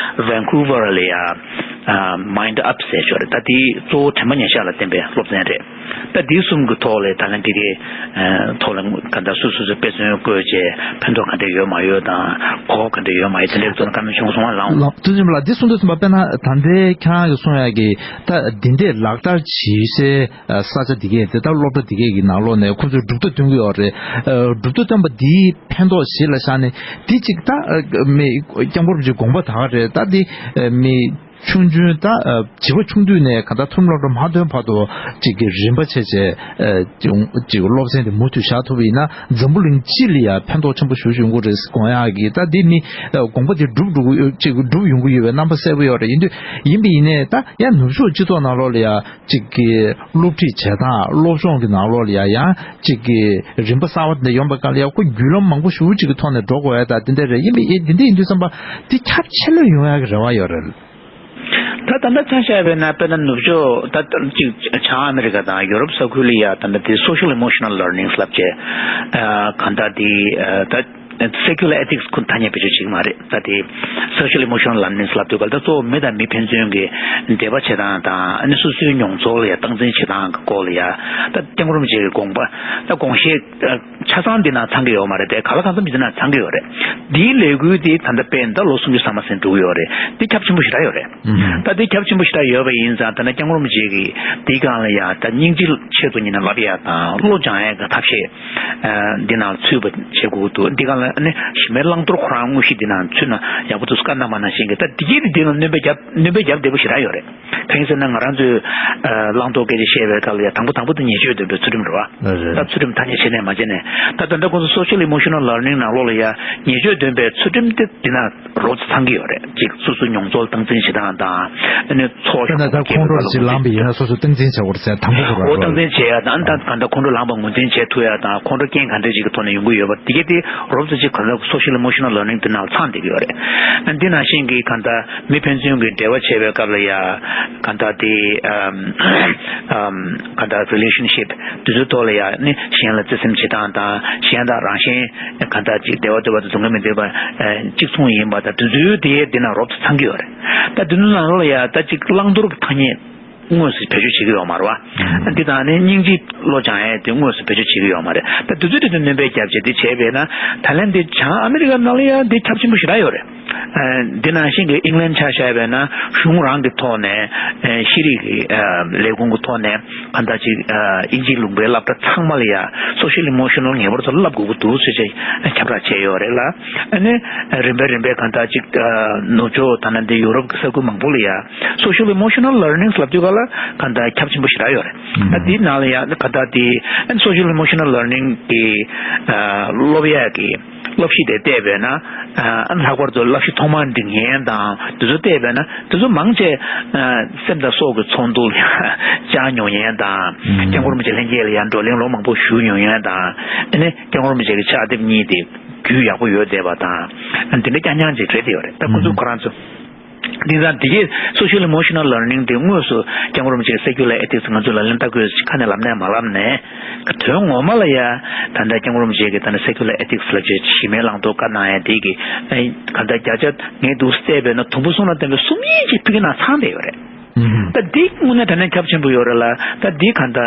ཝན་ཀུ་ཝར་ལ་ཡ་Mind Up ཟེར་ཞོར་རེད། ད་དེ་གཙོ་བོ་དྲན་པ་ཉེར་བཞག་ལ་བརྟེན་པའི་སློབ་ཚན་རེད། ད་དེ་གསུམ་གྱི་ཐོག་ལ་ད་ལན་དེ་གའི་ཐོག་ལ་ག་འདྲ་སོ་སོ་སོ་དཔེ་མཚོན་བཀོད་བྱས་ཕན་ཐོགས་ག་འདྲ་ཡོད་མ་ཡོད་དང་། གོ་སྐབས་ག་འདྲ་ཡོད་མ་ཡོད་དེ་འདྲའི་ཐོག་ལ་བཀའ་མོལ་བྱུང་སོང་བ་ལགས། ལགས། ཐུགས་རྗེ་ཆེན་པོ་ལགས། འདི་གསུང་དུས་ཙམ་པ་དཔེར་ན་ད་ལྟའི་ཁྱེད་རང་གིས་གསུང་ཡག་གི་ད་འདི་འདྲས་ལག་བསྟར་བྱེད་སའི་ས་ཆ་འདི་གས་དེ་ད་སློབ་གྲྭ་འདི་གས་ཀྱི་ནང་ལོགས་ནས་ཁོ་ཚོས་གྲུབ་མཐའ་སྟོན་གྱི་ཡོད་རེད། གྲུབ་མཐའ་སྟོན་པ་འདིའི་ཕན་ཐོགས་གཞི་ལ་བཞག་ནས་འདི་གཅིག་ད་མི་སྐྱབས་མགོན་རིན་པོ་ཆེའི་དགོངས་པ་ད་ག་རེད། ད་འདི་མི་ཆུང་ཆུང་ད་བྱིས་པ་ཆུང་དུས་ནས་ག་ད་མཐོ་རིམ་སློབ་གྲྭ་མ་ཐོན་བར་དུ་ཅིག་གི་རིམ་པ་བྱས་བྱས་ཅིག་སློབ་ཚན་དེ་མུ་མཐུད་བཞག་ཐུབ་པ་ཡིན་ན། འཛམ་བུ་གླིང་སྤྱི་ལ་ཡང་ཕན་ཐོགས་ཆེན་པོ་ཞེ་པོ་ཡོང་གི་རེད་དགོངས་ཡག་གི། ད་འདི་ནི་དགོངས་པ་དེ་འགྲུབ་འགྲོ་གི་ཡོད། ཅིག་འགྲུབ་ཡོང་གི་ཡོད་པའི་རྣམ་པ་གསལ་པོ་ཡོད་རེད། ཡིན་དུས་ཡིན་པ་ཡིན་ནའི་ད་ཡང་ནུབ་ཕྱོགས་སྤྱི་ཚོགས་ནང་ལོགས་ལ་ཡང་ཅིག་གི་སློབ་ཁྲིད་བྱེད་སྟངས། སློབ་སྦྱོང་གི་ནང་ལོགས་ལ་ཡང་ཡང་ཅིག་གི་རིམ་པ་གསར་བ་དེ་འདྲ་ཡོང་པའི་སྐབས་ལ་ཡང་ཁོ་བརྒྱུད་ལམ་མང་པོ་ཞེ་པོ་ཅིག་གི་ཐོག་ནས་འགྲོ་དགོས་ཡ་ད་དེ་འདྲ་རེད། ཡིན་པ་ཡིན་དེ་འདྲ་ཡིན་དུས་ཙམ་པ་འདི་ཁྱབ་ཆེ་ལོས་ཡོང་ཡག་གི་རེ་བ་ཡོད་རེད། ད་ད་ལྟ་ཆ་བཞག་པ་ཡིན་ན་དཔེར་ན་ནུབ་ཕྱོགས་ད་ཅིག་བྱང་ཨ་མི་རི་ཀ་དང་ཡོ་རོབ་ས་ཁུལ་ལ་ཡ་ད་ལྟ་དེ་Social Emotional Learning ལབ་བྱས། ཨ་གང་ལྟར་དེ་ཨ་ད་Secular Ethics ཁོ་ཐ་སྙད་བེད་སྤྱོད་བྱེད་ཀྱི་མ་རེད། ད་དེ་Social Emotional Learning ལབ་དུས་ག་ལ་ད་གཙོ་བོ་མི་དང་མི་ཕན་ཚུན་གྱི་འབྲེལ་བ་བྱེད་སྟངས་དང་། ཨ་ནི་སོ་སོའི་མྱོང་ཚོར་ལ་ཡ་སྟངས་འཛིན་བྱེད་སྟངས་ཀྱི་སྐོར་ལ་ཡ་ད་སྐྱབས་མགོན་རིན་པོ་ཆེ་གི་དགོངས་པ་ད་དགོངས་བཞེད་ཆ་ཚང་འདི་ནང་ཚང་གི་ཡོད་མ་རེད་དེ། ག་ལ་གང་འཚམ་འདི་ནང་ཚང་གི་ཡོད་རེད། འདིའི་ལས་འགུལ་འདི་ད་ལྟ་སྤེལ་ད་ལོ་སུམ་ཅུ་སོ་ལྔ་ཟིན་འགྲོ་གི་ཡོད་རེད། འདི་ཁྱབ་ཆེན་པོ་ཞེ་དྲག་ཡོད་རེད། ད་འདི་ཁྱབ་ཆེན་པོ་ཞེ་དྲག་ཡོད་པ་ཡིན་ཙང་། ད་ནི་སྐྱབས་མགོན་རིན་པོ་ཆེ་གིས་འདིའི་སྒང་ལ་ཡ་ད་སྙིང་རྗེ་ཆེད་དུ་ཉིད་ནས་ལབ་ཡ་དང་བློ་སྦྱང་ཡ་གི་ཐབས་ཤེས་འདི་ནང་ཚུད་པ་བྱེད་དགོས་འདུག་འདི་སྒང་ལ་ནི་གཞི་མེད་བླང་དོར་ཁོ་རང་དངོས་གཞི་འདི་ནང་ཚུད་ན་ཡག་པོ་འདུག་བཀའ་གནང་བ་ནང་བཞིན་གྱི། ད་འདི་གིས་འདི་ནང་སྣོན་པ་རྒྱབ་སྣོན་པ་རྒྱབ་བདེ་པོ་ཞེ་དྲག་ཡོད་རེད། གང་ཡིན་ཟེར་ན་ང་རང་ཚོའི་བླང་དོར་སྐད་ཆ་བཤད་པའི་སྐབས་ལ་ཡ་དང་པོ་དང་པོ་དེ་ཉེས་སྤྱོད་འདོན་པའི་ཚུལ་ཁྲིམས་རེད་བ། ད་ཚུལ་ཁྲིམས་ཐ་སྙད་བྱས་ནས་མ་བྱས་ནས་ ད་ད་ལྟ་ཁོང་ཚོ་social emotional learning ནང་ལོགས་ལ་ཡ་ཉེས་སྤྱོད་འདོན་པའི་ཚུལ་ཁྲིམས་དེ་འདི་ན་རོབ་ཙམ་ཚང་གི་ཡོད་རེད། ཅིག་སོ་སོའི་མྱོང་ཚོར་སྟངས་འཛིན་བྱེད་སྟངས་དང་ཨ་ནི་ཚོགས་ཞུགས་ད་ལྟ་ཁོང་ཁྲོ་ཞིག་ལངས་པ་ཡིན་ན་སོ་སོ་སྟངས་འཛིན་བྱ་དགོས་རེད་ཟེར་དང་པོ་ཁོ་རང་འོ་སྟངས་འཛིན་བྱེད་ཡ་དང་ད་གང་ལྟར་ཁོང་ཁྲོ་ལངས་པ་ངོས་འཛིན་བྱེད་ཐུབ་ཡ་དང་ཁོང་ཁྲོ་རྐྱེན་ག་འདྲ་ཞིག་གི་ཐོག་ནས་ཡོང་གི་ཡོད་པ་དེ་གས་དེ་རོབ་ཙམ་ཅིག་གང་ལྟར་social emotional learning འདི་ནང་ཚང་བསྡད་ཀྱི་ཡོད་རེད། ཨ་འདི་ནང་བཞིན་གྱི་གང་ལྟར་མི་ཕན་ཚུན་གྱི་འབྲེལ་བ་བྱེད་པའི་སྐབས་ལ་ཡ་གང་ལྟར་དེ་ཨམ་ཨམ་གང་ལྟར་relationship དེ་ཚོའི་ཐོག་ལ་ཡ་ནི་གཞན་ལ་བརྩེ་སེམས་བྱེད་སྟངས་དང་གཞན་དང་རང་གཞན་གང་ལྟར་ཅིག་བདེ་བ་འདོད་པ་དང་སྡུག་བསྔལ་མི་འདོད་པ་གཅིག་མཚུངས་ཡིན་པ་དང་དེ་ཚོའི་དེ་འདི་ན་རོབ་ཙམ་ཚང་གི་ཡོད་རེད། ད་དེ་ཚོའི་ནང་ལོགས་ལ་ཡ་ད་ཅིག་བླང་དོར་གྱི་ཐ་སྙད་དངོས་སུ་བེད་སྤྱོད་བྱེད་ཀྱི་ཡོད་མ་རེད་བ། འདི་དང་ནི་སྙིང་རྗེ་བློ་སྦྱང་ཡས་དེ་དངོས་སུ་བེད་སྤྱོད་བྱེད་ཀྱི་ཡོད་མ་རེད། ད་དེ་ཚོའི་གྲས་དེ་སྣོན་པ་བརྒྱབ་བྱས་འདི་བྱས་པས་ན་ད་ལན་འདི་བྱང་ཨ་མི་རི་ཀ་ནང་ལ་ཡང་འདི་ཁྱབ་ཆེན་པོ་ཞེ་དྲག་ཡོད་རེད། འདི་ནང་བཞིན་གྱི་ཨིང་ལན་ཆ་བཞག་པས་ན་གཞུང་རང་གི་ཐོག་ནས་ཤེས་རིག་གི་ལས་ཁུངས་ཀྱི་ཐོག་ནས་གང་ལྟར་ཅིག་དབྱིན་ཇིའི་ལུང་པའི་སློབ་གྲྭ་ཚང་མ་ལ་ཡང་social emotional ངེས་པར་དུ་བསླབ་དགོས་ཀྱི་འདུག་ཟེར་བྱས་ཁྱབ་བསྒྲགས་བྱས་ཡོད་རེད་ལ། ཨ་ནི་རིམ་པས་རིམ་པས་གང་ལྟར་ཅིག་ནུབ་ཕྱོགས་ད་ནང་འདི་ཡུ་རོབ་ཀྱི་ས་ཁུལ་མང་པོ་ལ་ཡང་social emotional learnings ལབ་དུས་ག་ལ་གང་ལྟར་ཁྱབ་ཆེན་པོ་ཞེ་དྲག་ཡོད་རེད། ད་འདིའི་ནང་ལ་ཡང་གང་ལྟར་དེ་social emotional learning གི་སློབ་ཡག་གི་སློབ་གཞི་དེ་བལྟས་པས་ན་ལྷག་པར་དུ་སློབ་གཞི་ཐོག་མར་འགྲིག་མཁན་དང་དེ་ཚོ་བལྟས་པས་ན་དེ་ཚོ་མང་ཆེ་སེམས་དང་སྲོག་གི་ཚོགས་འདུ་ལ་བཅར་མྱོང་མཁན་དང་སྐྱབས་མགོན་རིན་པོ་ཆེ་ལྷན་རྒྱས་ལ་ཡང་བགྲོ་གླེང་ལོ་མང་པོ་ཞུ་མྱོང་མཁན་དང་ཨ་ནི་སྐྱབས་མགོན་རིན་པོ་ཆེ་གི་ཕྱག་དེབ་གཉིས་དེ་རྒྱུས་ཡག་པོ་ཡོད་བསྡད་པ་དང་དེ་འདྲ་རྐྱང་རྐྱང་ཅིག་རེད་དེ་ཡོད་རེད། ད་ཁོ་ཚོ་ཁོ་རང་ཚོ། དེང་སང་འདི་གའི་social emotional learning དེ་དངོས་སུ་སྐྱབས་མགོན་རིན་པོ་ཆེའི་secular ethics ང་ཚོ་ལ་ལན་བཏབ་དགོས་ཁ་ནས་ལབ་ནས་མ་ལབ་ནས་དོན་ངོ་མ་ལ་ཡ་ད་ལྟ་སྐྱབས་མགོན་རིན་པོ་ཆེ་གི་ད་ནི་secular ethics ལབ་བྱས་གཞི་མེད་བླང་དོར་བཀའ་གནང་ཡ་དེ་གི་ག་ད་བརྒྱ་ཆ་ངས་འདུག་བལྟས་པས་ན་དུམ་བུ་གསུམ་ལ་བརྟེན་པའི་གསུམ་ཡིན་གྱི་ཕ་གི་ནང་ཚང་བསྡད་ཡོད་རེད། ད་འདི་དངོས་གནས་དྲང་གནས་ཁྱབ་ཆེན་པོ་ཡོད་རེད་ལ། ད་འདི་ག་ད་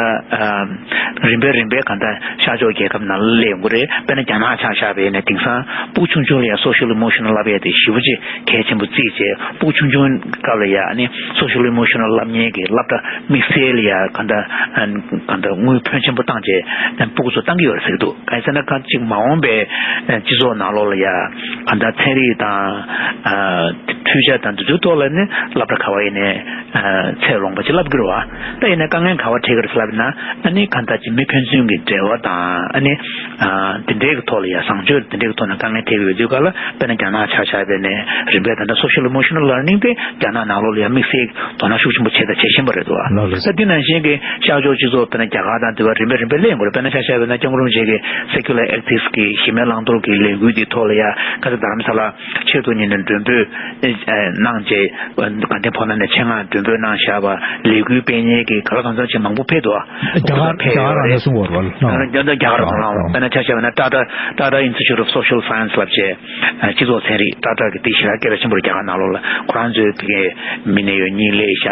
རིམ་པས་རིམ་པས་ག་ད་ཤར་ཕྱོགས་རྒྱལ་ཁབ་ནང་སླེབས་ཡོང་གི་རེད། དཔེར་ན་རྒྱ་ནག་ཆ་བཞག་པ་ཡིན་ན་དེང་སང་སྤུ་གུ་ཆུང་ཆུང་ལ་ཡང་social emotional བསླབ་ཡས་དེ་ཞེ་པོ་ཅིག་གལ་ཆེན་པོ་བརྩིས་བྱས་སྤུ་གུ་ཆུང་ཆུང་སྐབས་ལ་ཡང་ནི་social emotional བསླབ་མཁན་གྱི་སློབ་གྲྭ་དམིགས་བསལ་ལ་ཡང་ག་ད་ག་ད་དངུལ་ཕོན་ཆེན་པོ་བཏང་བྱས་སྤུ་གུ་ཚོ་བཏང་གི་ཡོད་རེད་ཟེར་གྱི་འདུག་གང་ཡིན་ཟེར་ན་ཁ་ཅིག་མ་འོངས་པའི་སྤྱི་ཚོགས་ནང་ལོགས་ལ་ཡང་ག་ད་ཚན་རིག་དང་འཕྲུལ་ཆས་དང་དེ་ཚོའི་ཐོག་ལ་ནི་སློབ་གྲྭ་ག་བ་ཡིན་ནའི་ཚད་ལོངས་པ་ཅིག་བསླབ་དགོས་རེད་བ། ད་ཡིན་ནའི་དཀའ་ངལ་ག་བ་འཕྲད་ཀྱི་རེད་ཟེར་ལབ་ན་ཨ་ནི་གང་ལྟར་ཅིག་མི་ཕན་ཚུན་གྱི་འབྲེལ་བ་དང་ཨ་ནི་དེ་འདྲའི་གི་ཐོག་ལ་ཡ་བཟང་སྤྱོད་དེ་འདྲའི་གི་ཐོག་ནས་དཀའ་ངལ་འཕྲད་ཀྱི་ཡོད་དུས་ག་ལ་དཔེར་ན་རྒྱ་ནག་ཆ་བཞག་པ་ཡིན་ནའི་རིམ་པས་ད་ལྟ་social emotional learning དེ་རྒྱ་ནག་ནང་ལོགས་ལ་ཡ་དམིགས་བསལ་དོ་སྣང་ཤུགས་ཆེན་པོ་བྱས་དང་བྱེད་བཞིན་པ་རེད་འདུག་ཨ། ལགས་ལགས། ད་དེ་ནང་བཞིན་གྱི་ཤར་ཕྱོགས་སྤྱི་ཚོགས་དཔེར་ན་རྒྱ་གར་དང་དེ་བ་རིམ་པས་རིམ་པས་སླེབས་ཡོང་གི་རེད། དཔེར་ན་ཆ་བཞག་པ་ཡིན་ན་སྐྱབས་མགོན་རིན་པོ་ཆེ་གི་secular ethics གི་གཞི་མེད་བླང་དོར་གྱི་ལས་འགུལ་དེའི་ཐོག་ལ་ཡ་ག་ཚོད་རྡ་རམ་ས་ལ་ཆེད་དུ་གཉེར་ནས་མགྲོན་འབོད་གནང་བྱས། དགའ་ལྡན་ཕོ་བྲང་ནས་ཆེད་མངགས་མགྲོན་འབོད་གནང་བཞག་པ་ལས་འགུལ་སྤེལ་མཁན་གྱི་ག་ལ་གང་འཚམ་ཅིག་མང་པོ་ཕེབས་འདུག་རྒྱ་གར་ཕེབས་ཡོད་རེད། རྒྱ་གར་ནས་གསུང་བ་རེད་བ། རྒྱ་གར་རང་ལ་དཔེར་ན་ཆ་བཞག་པ་ན་Tata Tata Institute of Social Science ལབ་བྱས་སྤྱི་ཚོགས་ཚན་རིག་Tata གི་དེ་ཞེ་དྲག་སྐད་གྲགས་ཆེན་པོ་རེད། རྒྱ་གར་ནང་ལོགས་ལ་ཁོ་རང་ཚོའི་དེ་གའི་མི་སྣ་ཡོད་གཉིས་སླེབས་ཤག་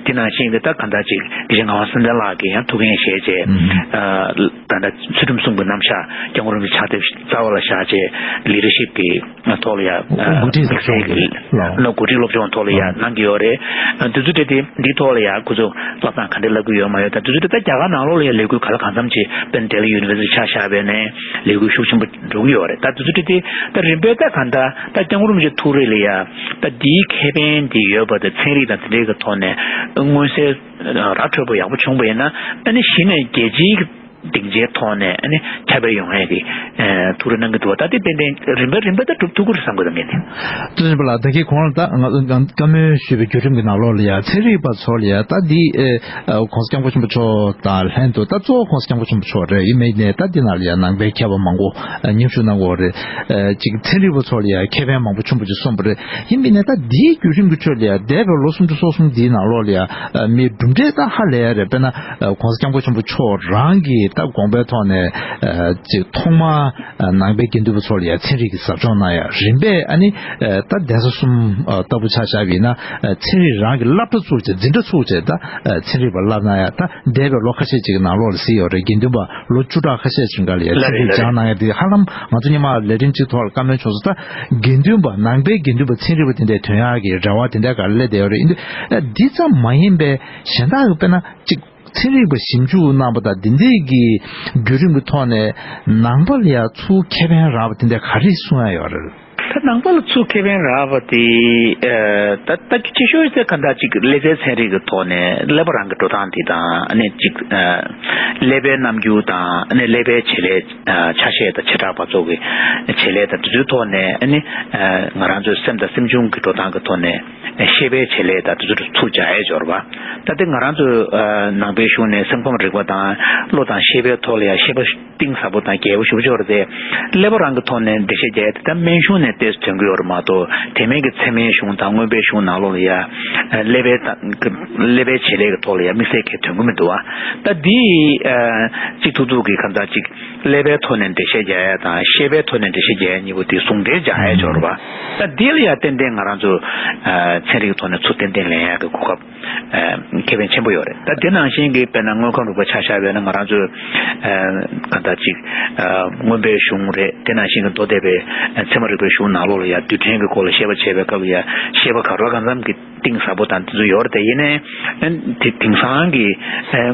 དེ་ནང་བཞིན་གྱི་ད་ག་འདྲ་ཅིག་དགེ་བཤེས་ངག་དབང་བསམ་གཏན་ལགས་ཀྱིས་ཡང་ཐུགས་འགན་བཞེས་བྱས་ད་ལྟ་ཚུལ་ཁྲིམས་སྲུང་གི་རྣམ་གཞག་སྐྱབས་མགོན་རིན་པོ་ཆེ་ཕྱག་དེབ་རྩ་བ་ལ་བཞག་བྱས་leadership གི་ཐོག་ལ་ཡ་འགོ་ཁྲིད་དམིགས་བསལ་གྱི་ལགས། འགོ་ཁྲིད་སློབ་སྦྱོང་ཐོག་ལ་ཡ་གནང་གི་ཡོད་རེད། དེ་ཚོ་དེ་དེ་འདིའི་ཐོག་ལ་ཡ་ཁོ་ཚོ་བསླབ་སྟངས་ག་འདྲ་བསླབ་ཀྱི་ཡོད་མ་ཡོད་དང་དེ་ཚོ་དེ་ད་རྒྱ་གར་ནང་ལོགས་ལ་ཡ་ལས་འགུལ་ག་ལ་གང་འཚམ་ཅིག་དཔེར་ན་Delhi University ཆ་བཞག་པ་ཡིན་ནའི་ལས་འགུལ་ཤུགས་ཆེན་པོ་འགྲོ་གི་ཡོད་རེད། ད་དེ་ཚོ་དེ་དེ་ད་རིམ་པས་ད་ག་འདྲ་ད་སྐྱབས་མགོན་རིན་པོ་ཆེ་ཐུགས་རེ་ལ་ཡ་ད་འདིའི་ཁེ་ཕན་དེ་ཡོད་པ་དང་ཚན་རིག་དང་དེ་འདྲའི་གི་ཐོག་ནས་མངོན་གསལ་ར་འཕྲོད་པོ་ཡག་པོ་བྱུང་བ་ཡིན་ན་ཨ་ནི་གཞི་ནས་རྒྱལ་སྤྱིའི་སྡིངས་ཆའི་ཐོག་ནས་ཨ་ནི་ཁྱབ་སྤེལ་ཡོང་ཡས་ཀྱི་ཐུགས་རེ་གནང་གི་འདུག་བ། ད་དེ་ཏན་ཏན་རིམ་པ་རིམ་པ་ད་གྲུབ་ཐུབ་ཀྱི་རེད་བསམ་གྱི་འདུག་ངས་ནི། ཐུགས་རྗེ་ཆེ་པ་ལགས། ད་གིན་གོང་ལ་ད་ང་ཚོ་བཀའ་མོལ་ཞུས་པའི་བརྒྱུད་རིམ་གྱི་ནང་ལོགས་ལ་ཡ་ཚན་རིག་པ་ཚོ་ལ་ཡ་ད་འདི་༸གོང་ས་༸སྐྱབས་མགོན་ཆེན་པོ་མཆོག་དང་ལྷན་དུ་ད་གཙོ་བོ་༸གོང་ས་༸སྐྱབས་མགོན་ཆེན་པོ་མཆོག་རེད། ཡིན་མིན་ནས་ད་འདི་ནང་ལ་ཡ་ནང་པའི་མཁས་པ་མང་པོ་མཉམ་ཞུགས་གནང་གི་ཡོད་རེད། ཅིག་ཚན་རིག་པ་ཚོ་ལ་ཡ་ཁེ་ཕན་མང་པོ་ཆེན་པོ་ཅིག་སོང་བ་རེད། ཡིན་མིན་ནས་ད་འདིའི་བརྒྱུད་རིམ་གྱི་ཁྲོད་ལ་ཡ་འདས་པའི་ལོ་སུམ་ཅུ་སོ་གསུམ་འདིའི་ནང་ལོགས་ལ་ཡ་མིའི་གྲུབ་འབྲས་ད་ཧ་ལས་ཡ་རེད། དཔེར་ན་༸གོང་ས་༸སྐྱབས་མགོན་ཆེན་པོ་མཆོག་རང་གིས་ད་དགོངས་པའི་ཐོག་ནས་ཅིག་ཐོག་མར་ནང་པའི་དགེ་འདུན་པ་ཚོ་ལ་ཡ་ཚན་རིག་གི་ཟབ་སྦྱོང་གནང་ཡ་རིམ་པས་ཨ་ནི་ད་གདན་ས་གསུམ་ལྟ་བུ་ཆ་བཞག་པ་ཡིན་ན་ཚན་རིག་རང་གི་སློབ་གྲྭ་བཙུགས་བྱས་འཛིན་གྲྭ་བཙུགས་བྱས་ད་ཚན་རིག་པ་བསླབ་གནང་ཡ་ད་འདས་པའི་ལོ་ཁ་ཤས་ཅིག་གི་ནང་ལོགས་ལ་གཟིགས་ཡོད་རེད། དགེ་འདུན་པ་ལོ་བཅུ་ཕྲག་ཁ་ཤས་ཅིག་འགའ་ལ་ཡ་ཚན་རིག་སྦྱང་གནང་ཡ་དེ་ཧ་ལམ་ང་ཚོ་སྔོན་མ་ལས་རིམ་གཅིག་ཐོག་ལ་བཀའ་མོལ་བྱུང་སོང་། ད་དགེ་འདུན་པ་ནང་པའི་དགེ་འདུན་པ་ཚན་རིག་པ་དེ་འདྲའི་ཐོན་ཡག་གི་རེ་བ་དེ་འདྲ་ག་རེ་སླེབས་བསྡད་ཡོད་རེད། ཡིན་དུས་འདི་ཙམ་མ་ཡིན་པའི་གཞན་དག་གི་དཔེར་ན་གཅིག་ཚན་རིག་པ་ཞིབ་འཇུག་གནང་པ་དང་འདི་འདྲའི་གི་བརྒྱུད་རིམ་གྱི་ཐོག་ནས་ནང་པ་ལ་ཡ་ཚུར་ཁེ་ཕན་རག་པ་དེ་འདྲ་ག་རེ་གསུང་ཡ་ཡོད་རེད། ད་ནང་པ་ལ་ཚུར་ཁེ་ཕན་རག་པ་དེ། ཨ། ད་ད་ཆེ་ཤོས་དེ་ག་འདྲ་ཅིག་ཀླད་རྩའི་ཚན་རིག་གི་ཐོག་ནས་ཀླད་པ་རང་གི་འགྲོ་སྟངས་དེ་དང་། ཨ་ནི་ཅིག་ཨ། ཀླད་པའི་རྣམ་འགྱུར་དང་། ཨ་ནི་ཀླད་པའི་བྱེད་ལས། ཨ། ཆ་ཤས་དང་བྱེ་བྲག་པ་ཚོ་གི་བྱེད་ལས་དང་དེ་ཚོའི་ཐོག་ནས། ཨ་ནི་ཨ། ང་རང་ཚོའི་སེམས་དང་སེམས་བྱུང་གི་འགྲོ་སྟངས་ཀྱི་ཐོག་ནས། ཤེས་པའི་བྱེད་ལས་དང་དེ་ཚོ་ཚུར་སྦྱར་ཡས་ཡོད་རེད་པ། ད་ལྟ་ང་རང་ཚོའི་ཨ། ནང་པའི་གཞུང་ནས་སེམས་ཁམས་རིག་པ་དང་བློ་དང་ཤེས་པའི་ཐོག་ལ་ཡང་ཤེས་པ་གཏིང་ཟབ་པོ་དང་རྒྱས་པོ་ཞེ་པོ་ཅིག་ཡོད་རེད་དེ། ཀླད་པ་རང་གི་ཐོག་ནས་འགྲེལ་བཤད་རྒྱག་ཡས་དེ་ད་སྨན་གཞུང་ནས་ཏོག་ཙམ་ཐོན་གྱི་ཡོད་རེད་མ་གཏོགས། དེ་མིན་གྱི་ཚད་མའི་གཞུང་དང་མངོན་པའི་གཞུང་ནང་ལོགས་ལ་ཡང་ཀླད་པའི་ཀླད་པའི་བྱེད་ལས་ཀྱི་ཐོག་ལ་ཡང་དམིགས་བསལ་གྱི་ཐོན་གྱི་མི་འདུག་པ། ད་འདི་ཨ། གཅིག་ཐུག་ཐུག་གི་ག་འདྲ་ཅིག་ཀླད་པའི་ཐོག་ནས་འགྲེལ་བཤད་རྒྱག་ཡ་དང་ཤེས་པའི་ཐོག་ནས་འགྲེལ་བཤད་རྒྱག་ཡ་གཉིས་པོ་དེ་ཟུང་འབྲེལ་རྒྱག་ཡ་ཅིག་ཡོད་རེད་པ། ད་འདི་ལ་ཡང་ཏན་ཏན་ང་རང་ཚོ་ཨ། ཚན་རིག་ཐོག་ནས་ཚུར་ཏན་ཏན་ལེན་ཡ་གི་གོ་སྐབས་ཨ། ཁེ་ཕན་ཆེན་པོ་ཡོད་རེད། ད་དེ་ནང་བཞིན་གྱི་དཔེར་ན་དངོས་ཁམས་རིག་པ་ཆ་བཞག་པ་ཡིན་ན། ང་རང་ཚོའི་ཨ། ག་འདྲ་ཅིག་ཨ། མངོན་པའི་གཞུང་རེད། དེ་ནང་བཞིན་གྱི་མདོ་སྡེ་པའི་ཨ། ཚད་མ་རིག་པའི་གཞུང་ནང་ལོགས་ལ་ཡང་རྡུལ་ཕྲན་གྱི་སྐོར་ལ་བཤད་པ་བྱེད་པའི་སྐབས་ལ་ཡང་ཤེས་པ་ག་རེ་གང་འཚམ་གྱི་གཏིང་ཟབ་པོ་དང་དེ་ཚོ་ཡོད་རེད་དེ། ཡིན་ནའི་དེ་དེང་སང་གི་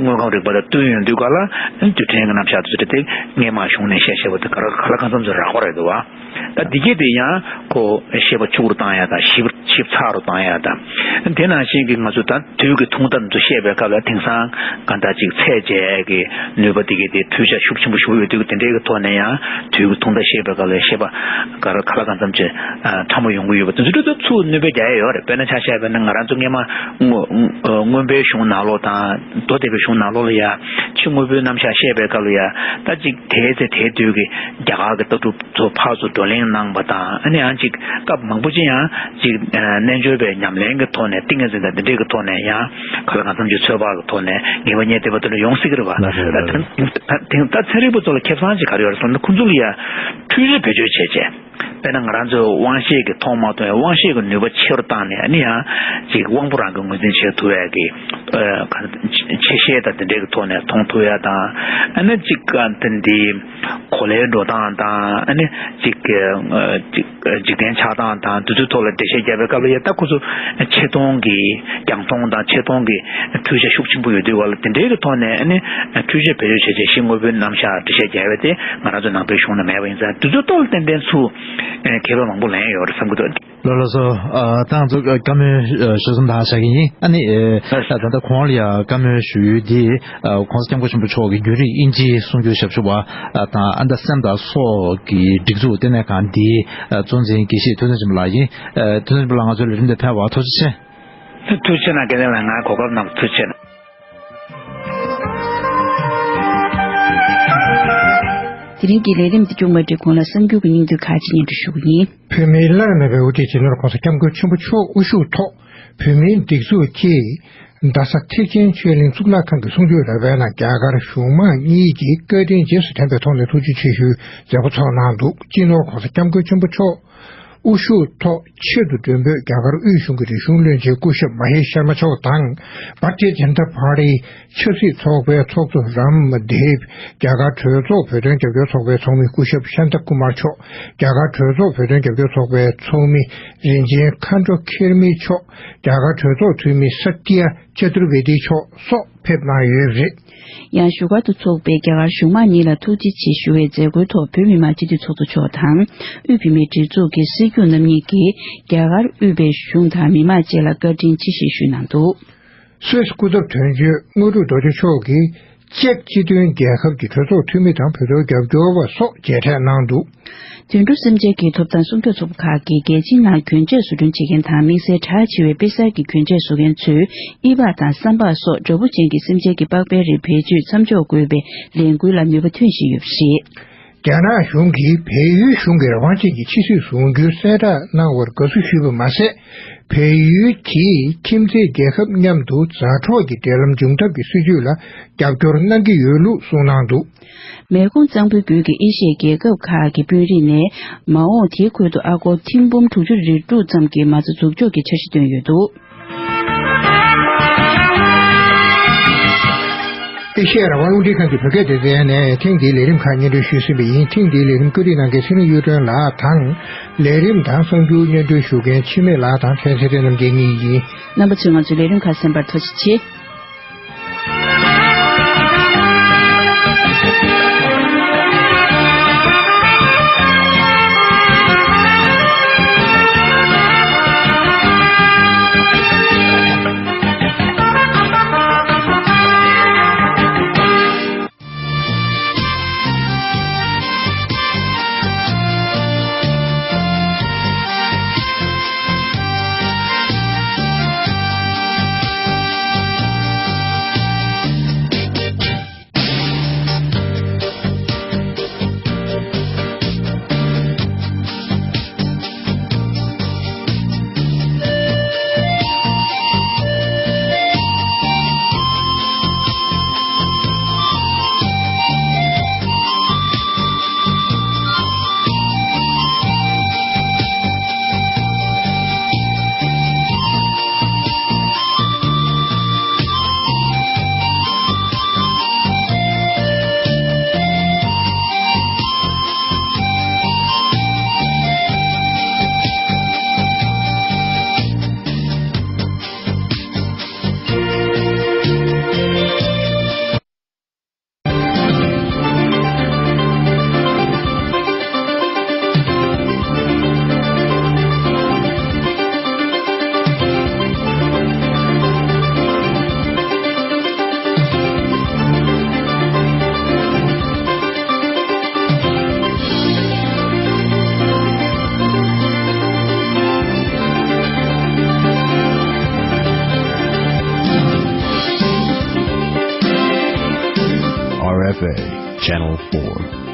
དངོས་ཁམས་རིག་པ་དང་བསྟུན་ཡོང་དུས་ག་ལ་རྡུལ་ཕྲན་གྱི་རྣམ་གཞག་དེ་ཚོ་དེ་སྔས་མ་གཞུང་ནས་བཤད་བཤད་པ་དེ་ག་ལ་གང་འཚམ་ཚོ་རག་པ་རེད་འདུག་པ། ད་འདི་གས་དེ་ཡང་ཁོ་ཤེས་པ་ཕྱུག་རུ་བཏང་ཡ་དང་། ཞིབ་ཞིབ་ཚགས་རུ་བཏང་ཡ་དང་། དེ་ནང་བཞིན་གྱི་ང་ཚོ་ད་དུས་ཀྱི་ཐུང་མཐའ་དེ་ཚོ་བཤད་པའི་སྐབས་ལ། དེང་སང་ག་འདྲ་ཅིག་ཚད་འཇལ་ཡ་གི་ནུས་པ་དེ་གས་དེ་འཕྲུལ་ཆས་ཤུགས་ཆེན་པོ་ཞིག་ཡོད་དུས། དེ་འདྲའི་གི་ཐོག་ནས་ཡང་དུས་ཀྱི་ཐུང་མཐའ་བཤད་པའི་སྐབས་ལ་ཤེས་པ་ག་ལ་ག་ལ་གང་འཚམ་ཅིག་ཨ། ཕྲ་མོ་ཡོང་གི་ཡོད་པ་དེ་ཚོ་དེ་ཚོ་ཚུར་ནུས་པ་རྒྱག་ཡ་ཡོད་རེད། དཔེར་ན་ཆ་བཞག་པ་ཡིན་ན། ང་རང་ཚོ་སྔས་མ་མངོན་མངོན་པའི་གཞུང་ནང་ལོགས་དང་མདོ་སྡེ་པའི་གཞུང་ནང་ལོགས་ལ་ཡ་ཕྱི་དངོས་པོའི་རྣམ་གཞག་བཤད་པའི་སྐབས་ལ་ཡ། ད་ཅིག་དེའི་ཚེ་དེའི་དུས་ཀྱི་རྒྱ་གར་གྱི་ལྟ་གྲུབ་ཚོ་ཕར་ཚུར་བགྲོ་གླེང་གནང་བ་དང་། ཨ་ནི་ཡང་ཅིག་སྐབས་མང་པོ་ཅིག་ཡང་ཅིག་ཨ། རྣལ་འབྱོར་པའི་ཉམས་ལེན་གྱི་ཐོག་ནས། ཏིང་ངེ་འཛིན་དང་དེ་འདྲའི་གི་ཐོག་ནས་ཡང་ག་ལ་གང་འཚམ་ཅིག་ཚོད་དཔག་གི་ཐོག་ནས་ངེས་པ་རྙེད་བསྡད་པ་དེ་འདྲ་ཡོང་སྲིད་ཀྱི་རེད་པ། ལགས་རེད། ད་ལགས་རེད། ད་ད་ད་ཚན་རིག་པ་ཚོ་ལ་ཁེ་བཟང་ཅིག་ག་རེ་ཡོད་རེད་ཟེར་ན། ཁོང་ཚོ་ལ་ཡ་འཕྲུལ་ཆས་བེད་སྤྱོད་བྱས་བྱས། དཔེར་ན་ང་རང་ཚོས་དབང་ཤེས་ཀྱིས་མཐོང་མ་ཐུབ་ཡ། དབང་ཤེས་ཀྱི་ནུས་པ་ཆེ་རུ་བཏང་ནས། ཨ་ནི་ཡང་ཅིག་དབང་པོ་རང་གིས་ངོས་འཛིན་བྱེད་ཐུབ་ཡ་གི་ཨ། ཆེ་ཤེལ་དང་དེ་འདྲའི་གི་ཐོག་ནས་མཐོང་ཐུབ་ཡ་དང་། ཨ་ནི་ཅིག་ཨ། དེ་འདི་གོ་ལའི་འགྲོ་སྟངས་དང་། ཨ་ནི་ཅིག་ཨ། ཅིག་འཇིག་རྟེན་ཆགས་སྟངས་དང་དེ་ཚོའི་ཐོག་ལ་འགྲེལ་བཤད་རྒྱག་པའི་སྐབས་ལ་ཡ། ད་ཁོ་ཚོ་ཆེ་མཐོང་གི་རྒྱང་མཐོང་དང་ཆེ་མཐོང་གི་འཕྲུལ་ཆས་ཤུགས་ཆེན་པོ་ཡོད་དུས་ག་ལ། དེ་འདྲའི་གི་ཐོག་ནས་ཨ་ནི་འཕྲུལ་ཆས་བེད་སྤྱོད་བྱས་བྱས་ཕྱི་དངོས་པོའི་རྣམ་གཞག་འགྲེལ་བཤད་རྒྱག་པ་དེ་ང་རང་ཚོ་ནང་པའི་གཞུང་ན་མེད་པ་ཡིན་ཙང་། དེ་ཚོའི་ཐོག་ལ་ཏན་ཏན་ཚུར་ཁེ་ཕན་མང་པོ་ལེན་ཡོད་རེད་བསམ་གྱི་འདུག་ལགས་ལགས་སོ། ཨ། ད་ང་ཚོ་བཀའ་མོལ་ཞུ་མཚམས་ད་བཞག་གི་ཡིན། ཨ་ནི་ད་ལྟ་གོང་ལ་ཡ་བཀའ་མོལ་ཞུ་ཡུལ་འདི། ཨ། ༸གོང་ས་༸སྐྱབས་མགོན་ཆེན་པོ་མཆོག་གིས་བརྒྱུད་རིམ་དབྱིན་ཇིའི་གསུང་སྒྱུར་ཞབས་ཞུ་བ་དང་། ཨ། ད་སེམས་དང་སྲོག་གི་སྒྲིག་འཛུགས་ལྟེ་གནས་ཁང་འདིའི་གཙོ་འཛིན་དགེ་བཤེས་ཐུབ་བསྟན་ཆོས་འཕེལ་ལགས་ཡིན། ཨ། ཐུབ་བསྟན་ཆོས་འཕེལ་ལགས། ང་ཚོའི་ལས་རིམ་འདིར་ཕེབས་པར་ཐུགས་རྗེ་ཆེ། ཐུགས་རྗེ་ཆེ་གནང་། དགེ་ལེགས་ལགས། ང་གོ་སྐབས་གནང་བར་ཐུགས་རྗེ་ཆེ་གནང་། དེ་རིང་གི་ལས་རིམ་འདི་མཇུག་མ་སྒྲིལ་གོང་ལ་གསར་འགྱུར་གྱི་སྙིང་བསྡུས་ཁག་ཅིག་སྙན་སྒྲོན་ཞུ་གི་ཡིན། བོད་མིའི་བླ་ན་མེད་པའི་དབུ་ཁྲིད་སྤྱི་ནོར་༸གོང་ས་༸སྐྱབས་མགོན་ཆེན་པོ་མཆོག་དབུ་བཞུགས་ཐོག་བོད་མིའི་སྒྲིག་འཛུགས་ཀྱིས་རྡ་ས་ཐེག་ཆེན་ཆོས་གླིང་གཙུག་ལག་ཁང་གི་གསུང་ཆོས་ར་བའི་ནང་རྒྱ་གར་གཞུང་མང་གཉིས་ཀྱི་བཀའ་དྲིན་རྗེས་སུ་དྲན་པའི་ཐོག་ནས་ཐུགས་རྗེ་ཆེ་ཞུའི་མཛད་སྒོ་ཚོགས་གནང་འདུག་སྤྱི་ནོར་༸གོང་ས་༸སྐྱབས་མགོན་ཆེན་པོ་མཆོག་དབུ་བཞུགས་ཐོག་ཆེད་དུ་མགྲོན་འབོད་རྒྱ་གར་དབུས་གཞུང་གི་རིག་གཞུང་བློན་ཆེན་སྐུ་ཞབས་མ་ཧེ་ཤར་མ་མཆོག་དང་། བྷར་ཏི་ཡ་ཇན་ཏ་པར་ཏི་ཆབ་སྲིད་ཚོགས་པའི་ཚོགས་གཙོ་རམ་དེབ། རྒྱ་གར་གྲོས་ཚོགས་བོད་དོན་རྒྱབ་སྐྱོར་ཚོགས་པའི་ཚོགས་མི་སྐུ་ཞབས་ཤཱན་ཏ་ཀུ་མར་མཆོག་རྒྱ་གར་གྲོས་ཚོགས་བོད་དོན་རྒྱབ་སྐྱོར་ཚོགས་པའི་ཚོགས་མི་རིན་ཆེན་མཁའ་འགྲོ་ཁེར་མི་མཆོག་རྒྱ་གར་གྲོས་ཚོགས་འཐུས་མི་ས་ཏི་ཡ་ཅ་ཏུར་བེ་ཏི་མཆོག་སོགས་ཕེབས་གནང་ཡོད་པ་རེད། ཡང་བཞུགས་སྒར་དུ་འཚོགས་པའི་རྒྱ་གར་གཞུང་མང་གཉིས་ལ་ཐུགས་རྗེ་ཆེ་ཞུ་བའི་མཛད་སྒོའི་ཐོག་བོད་མི་མང་སྤྱི་འཐུས་ཚོགས་གཙོ་མཆོག་དང་། དབུས་བོད་མིའི་སྒྲིག་འཛུགས་ཀྱི་སྲིད་སྐྱོང་རྣམ་གཉིས་ཀྱིས་རྒྱ་གར་དབུས་པའི་གཞུང་དང་མི་མང་བཅས་ལ་བཀའ་དྲིན་ཆེ་ཞེས་ཞུས་གནང་འདུག་སུད་སི་སྐུ་ཚབ་དོན་གཅོད་དངོས་གྲུབ་རྡོ་རྗེ་མཆོག་གིས་ཅེཀ་སྤྱི་མཐུན་རྒྱལ་ཁབ་ཀྱི་གྲོས་ཚོགས་འཐུས་མི་དང་བོད་དོན་རྒྱབ་སྐྱོར་བ་སོགས་མཇལ་འཕྲད་གནང་འདུག་དུད་འགྲོ་སེམས་ཅན་གྱི་ཐོབ་ཐང་སྲུང་སྐྱོབ་ཚོགས་པ་ཁག་གིས་རྒྱལ་སྤྱིའི་ནང་གྱོན་ཆས་བཟོ་སྐྲུན་བྱེད་མཁན་དང་། དམིགས་བསལ་དྲག་ཆེ་བའི་དཔེ་གསར་གྱི་གྱོན་ཆས་བཟོ་མཁན་ཚོས་ཨི་པག་དང་སྲམ་པག་སོགས་འདྲ་པོ་ཅན་གྱི་སེམས་ཅན་གྱི་པགས་པའི་རིགས་བེད་སྤྱོད་མཚམས་འཇོག་དགོས་པའི་ལས་འགུལ་ལ་ནུས་པ་ཐོན་བཞིན་ཡོད་པ་རེད། རྒྱ་ནག་གཞུང་གིས་བལ་ཡུལ་གཞུང་གི་རང་དབང་ཅན་གྱི་ཕྱི་སྲིད་བཟོ་རྒྱུའི་གསལ་བསྒྲགས་གནང་བར་དགའ་བསུ་ཞུས་པ་མ་ཟད། བལ་ཡུལ་གྱིས་ཁྱིམ་མཚེས་རྒྱལ་ཁབ་མཉམ་དུ་མཛའ་གྲོགས་ཀྱི་འབྲེལ་ལམ་འབྱུང་ཐབས་ཀྱི་སྲིད་ཇུས་ལ་རྒྱབ་སྐྱོར་གནང་གི་ཡོད་ལུགས་གསུངས་གནང་འདུག་མེ་གོང་གཙང་པོའི་རྒྱུད་ཀྱི་ཨེ་ཤི་ཡའི་རྒྱལ་ཁབ་ཁག་གི་དཔོན་རིགས་ནས་མ་འོངས་དེའི་ཁུལ་དུ་ཨ་སྒོར་ཐེར་འབུམ་དྲུག་ཅུ་རེ་དྲུག་ཙམ་གྱི་མ་རྩ་འཛུགས་འཇོག་གི་འཆར་གཞི་བཏོན་ཡོད་འདུག་ཨེ་ཤི་ཡ་རང་དབང་རླུང་འཕྲིན་ཁང་གི་བོད་སྐད་སྡེ་ཚན་ནས་ཐེངས་འདིའི་ལས་རིམ་ཁག་སྙན་སྒྲོན་ཞུས་ཟིན་པ་ཡིན། ཐེངས་འདིའི་ལས་རིམ་བཀོད་སྒྲིག་གནང་མཁན་ཚེ་རིང་གཡུ་སྒྲོན་ལགས་དང་། ལས་རིམ་དང་གསར་འགྱུར་སྙན་སྒྲོན་ཞུ་མཁན་འཆི་མེད་ལགས་དང་། ཕྲན་ཚེ་རིང་རྣམ་རྒྱལ་གཉིས་ཡིན། རྣམ་པ་ཚོས་ང་ཚོའི་ལས་རིམ་ཁག་གསན་པར་ཐུགས་རྗེ་ཆེ། four.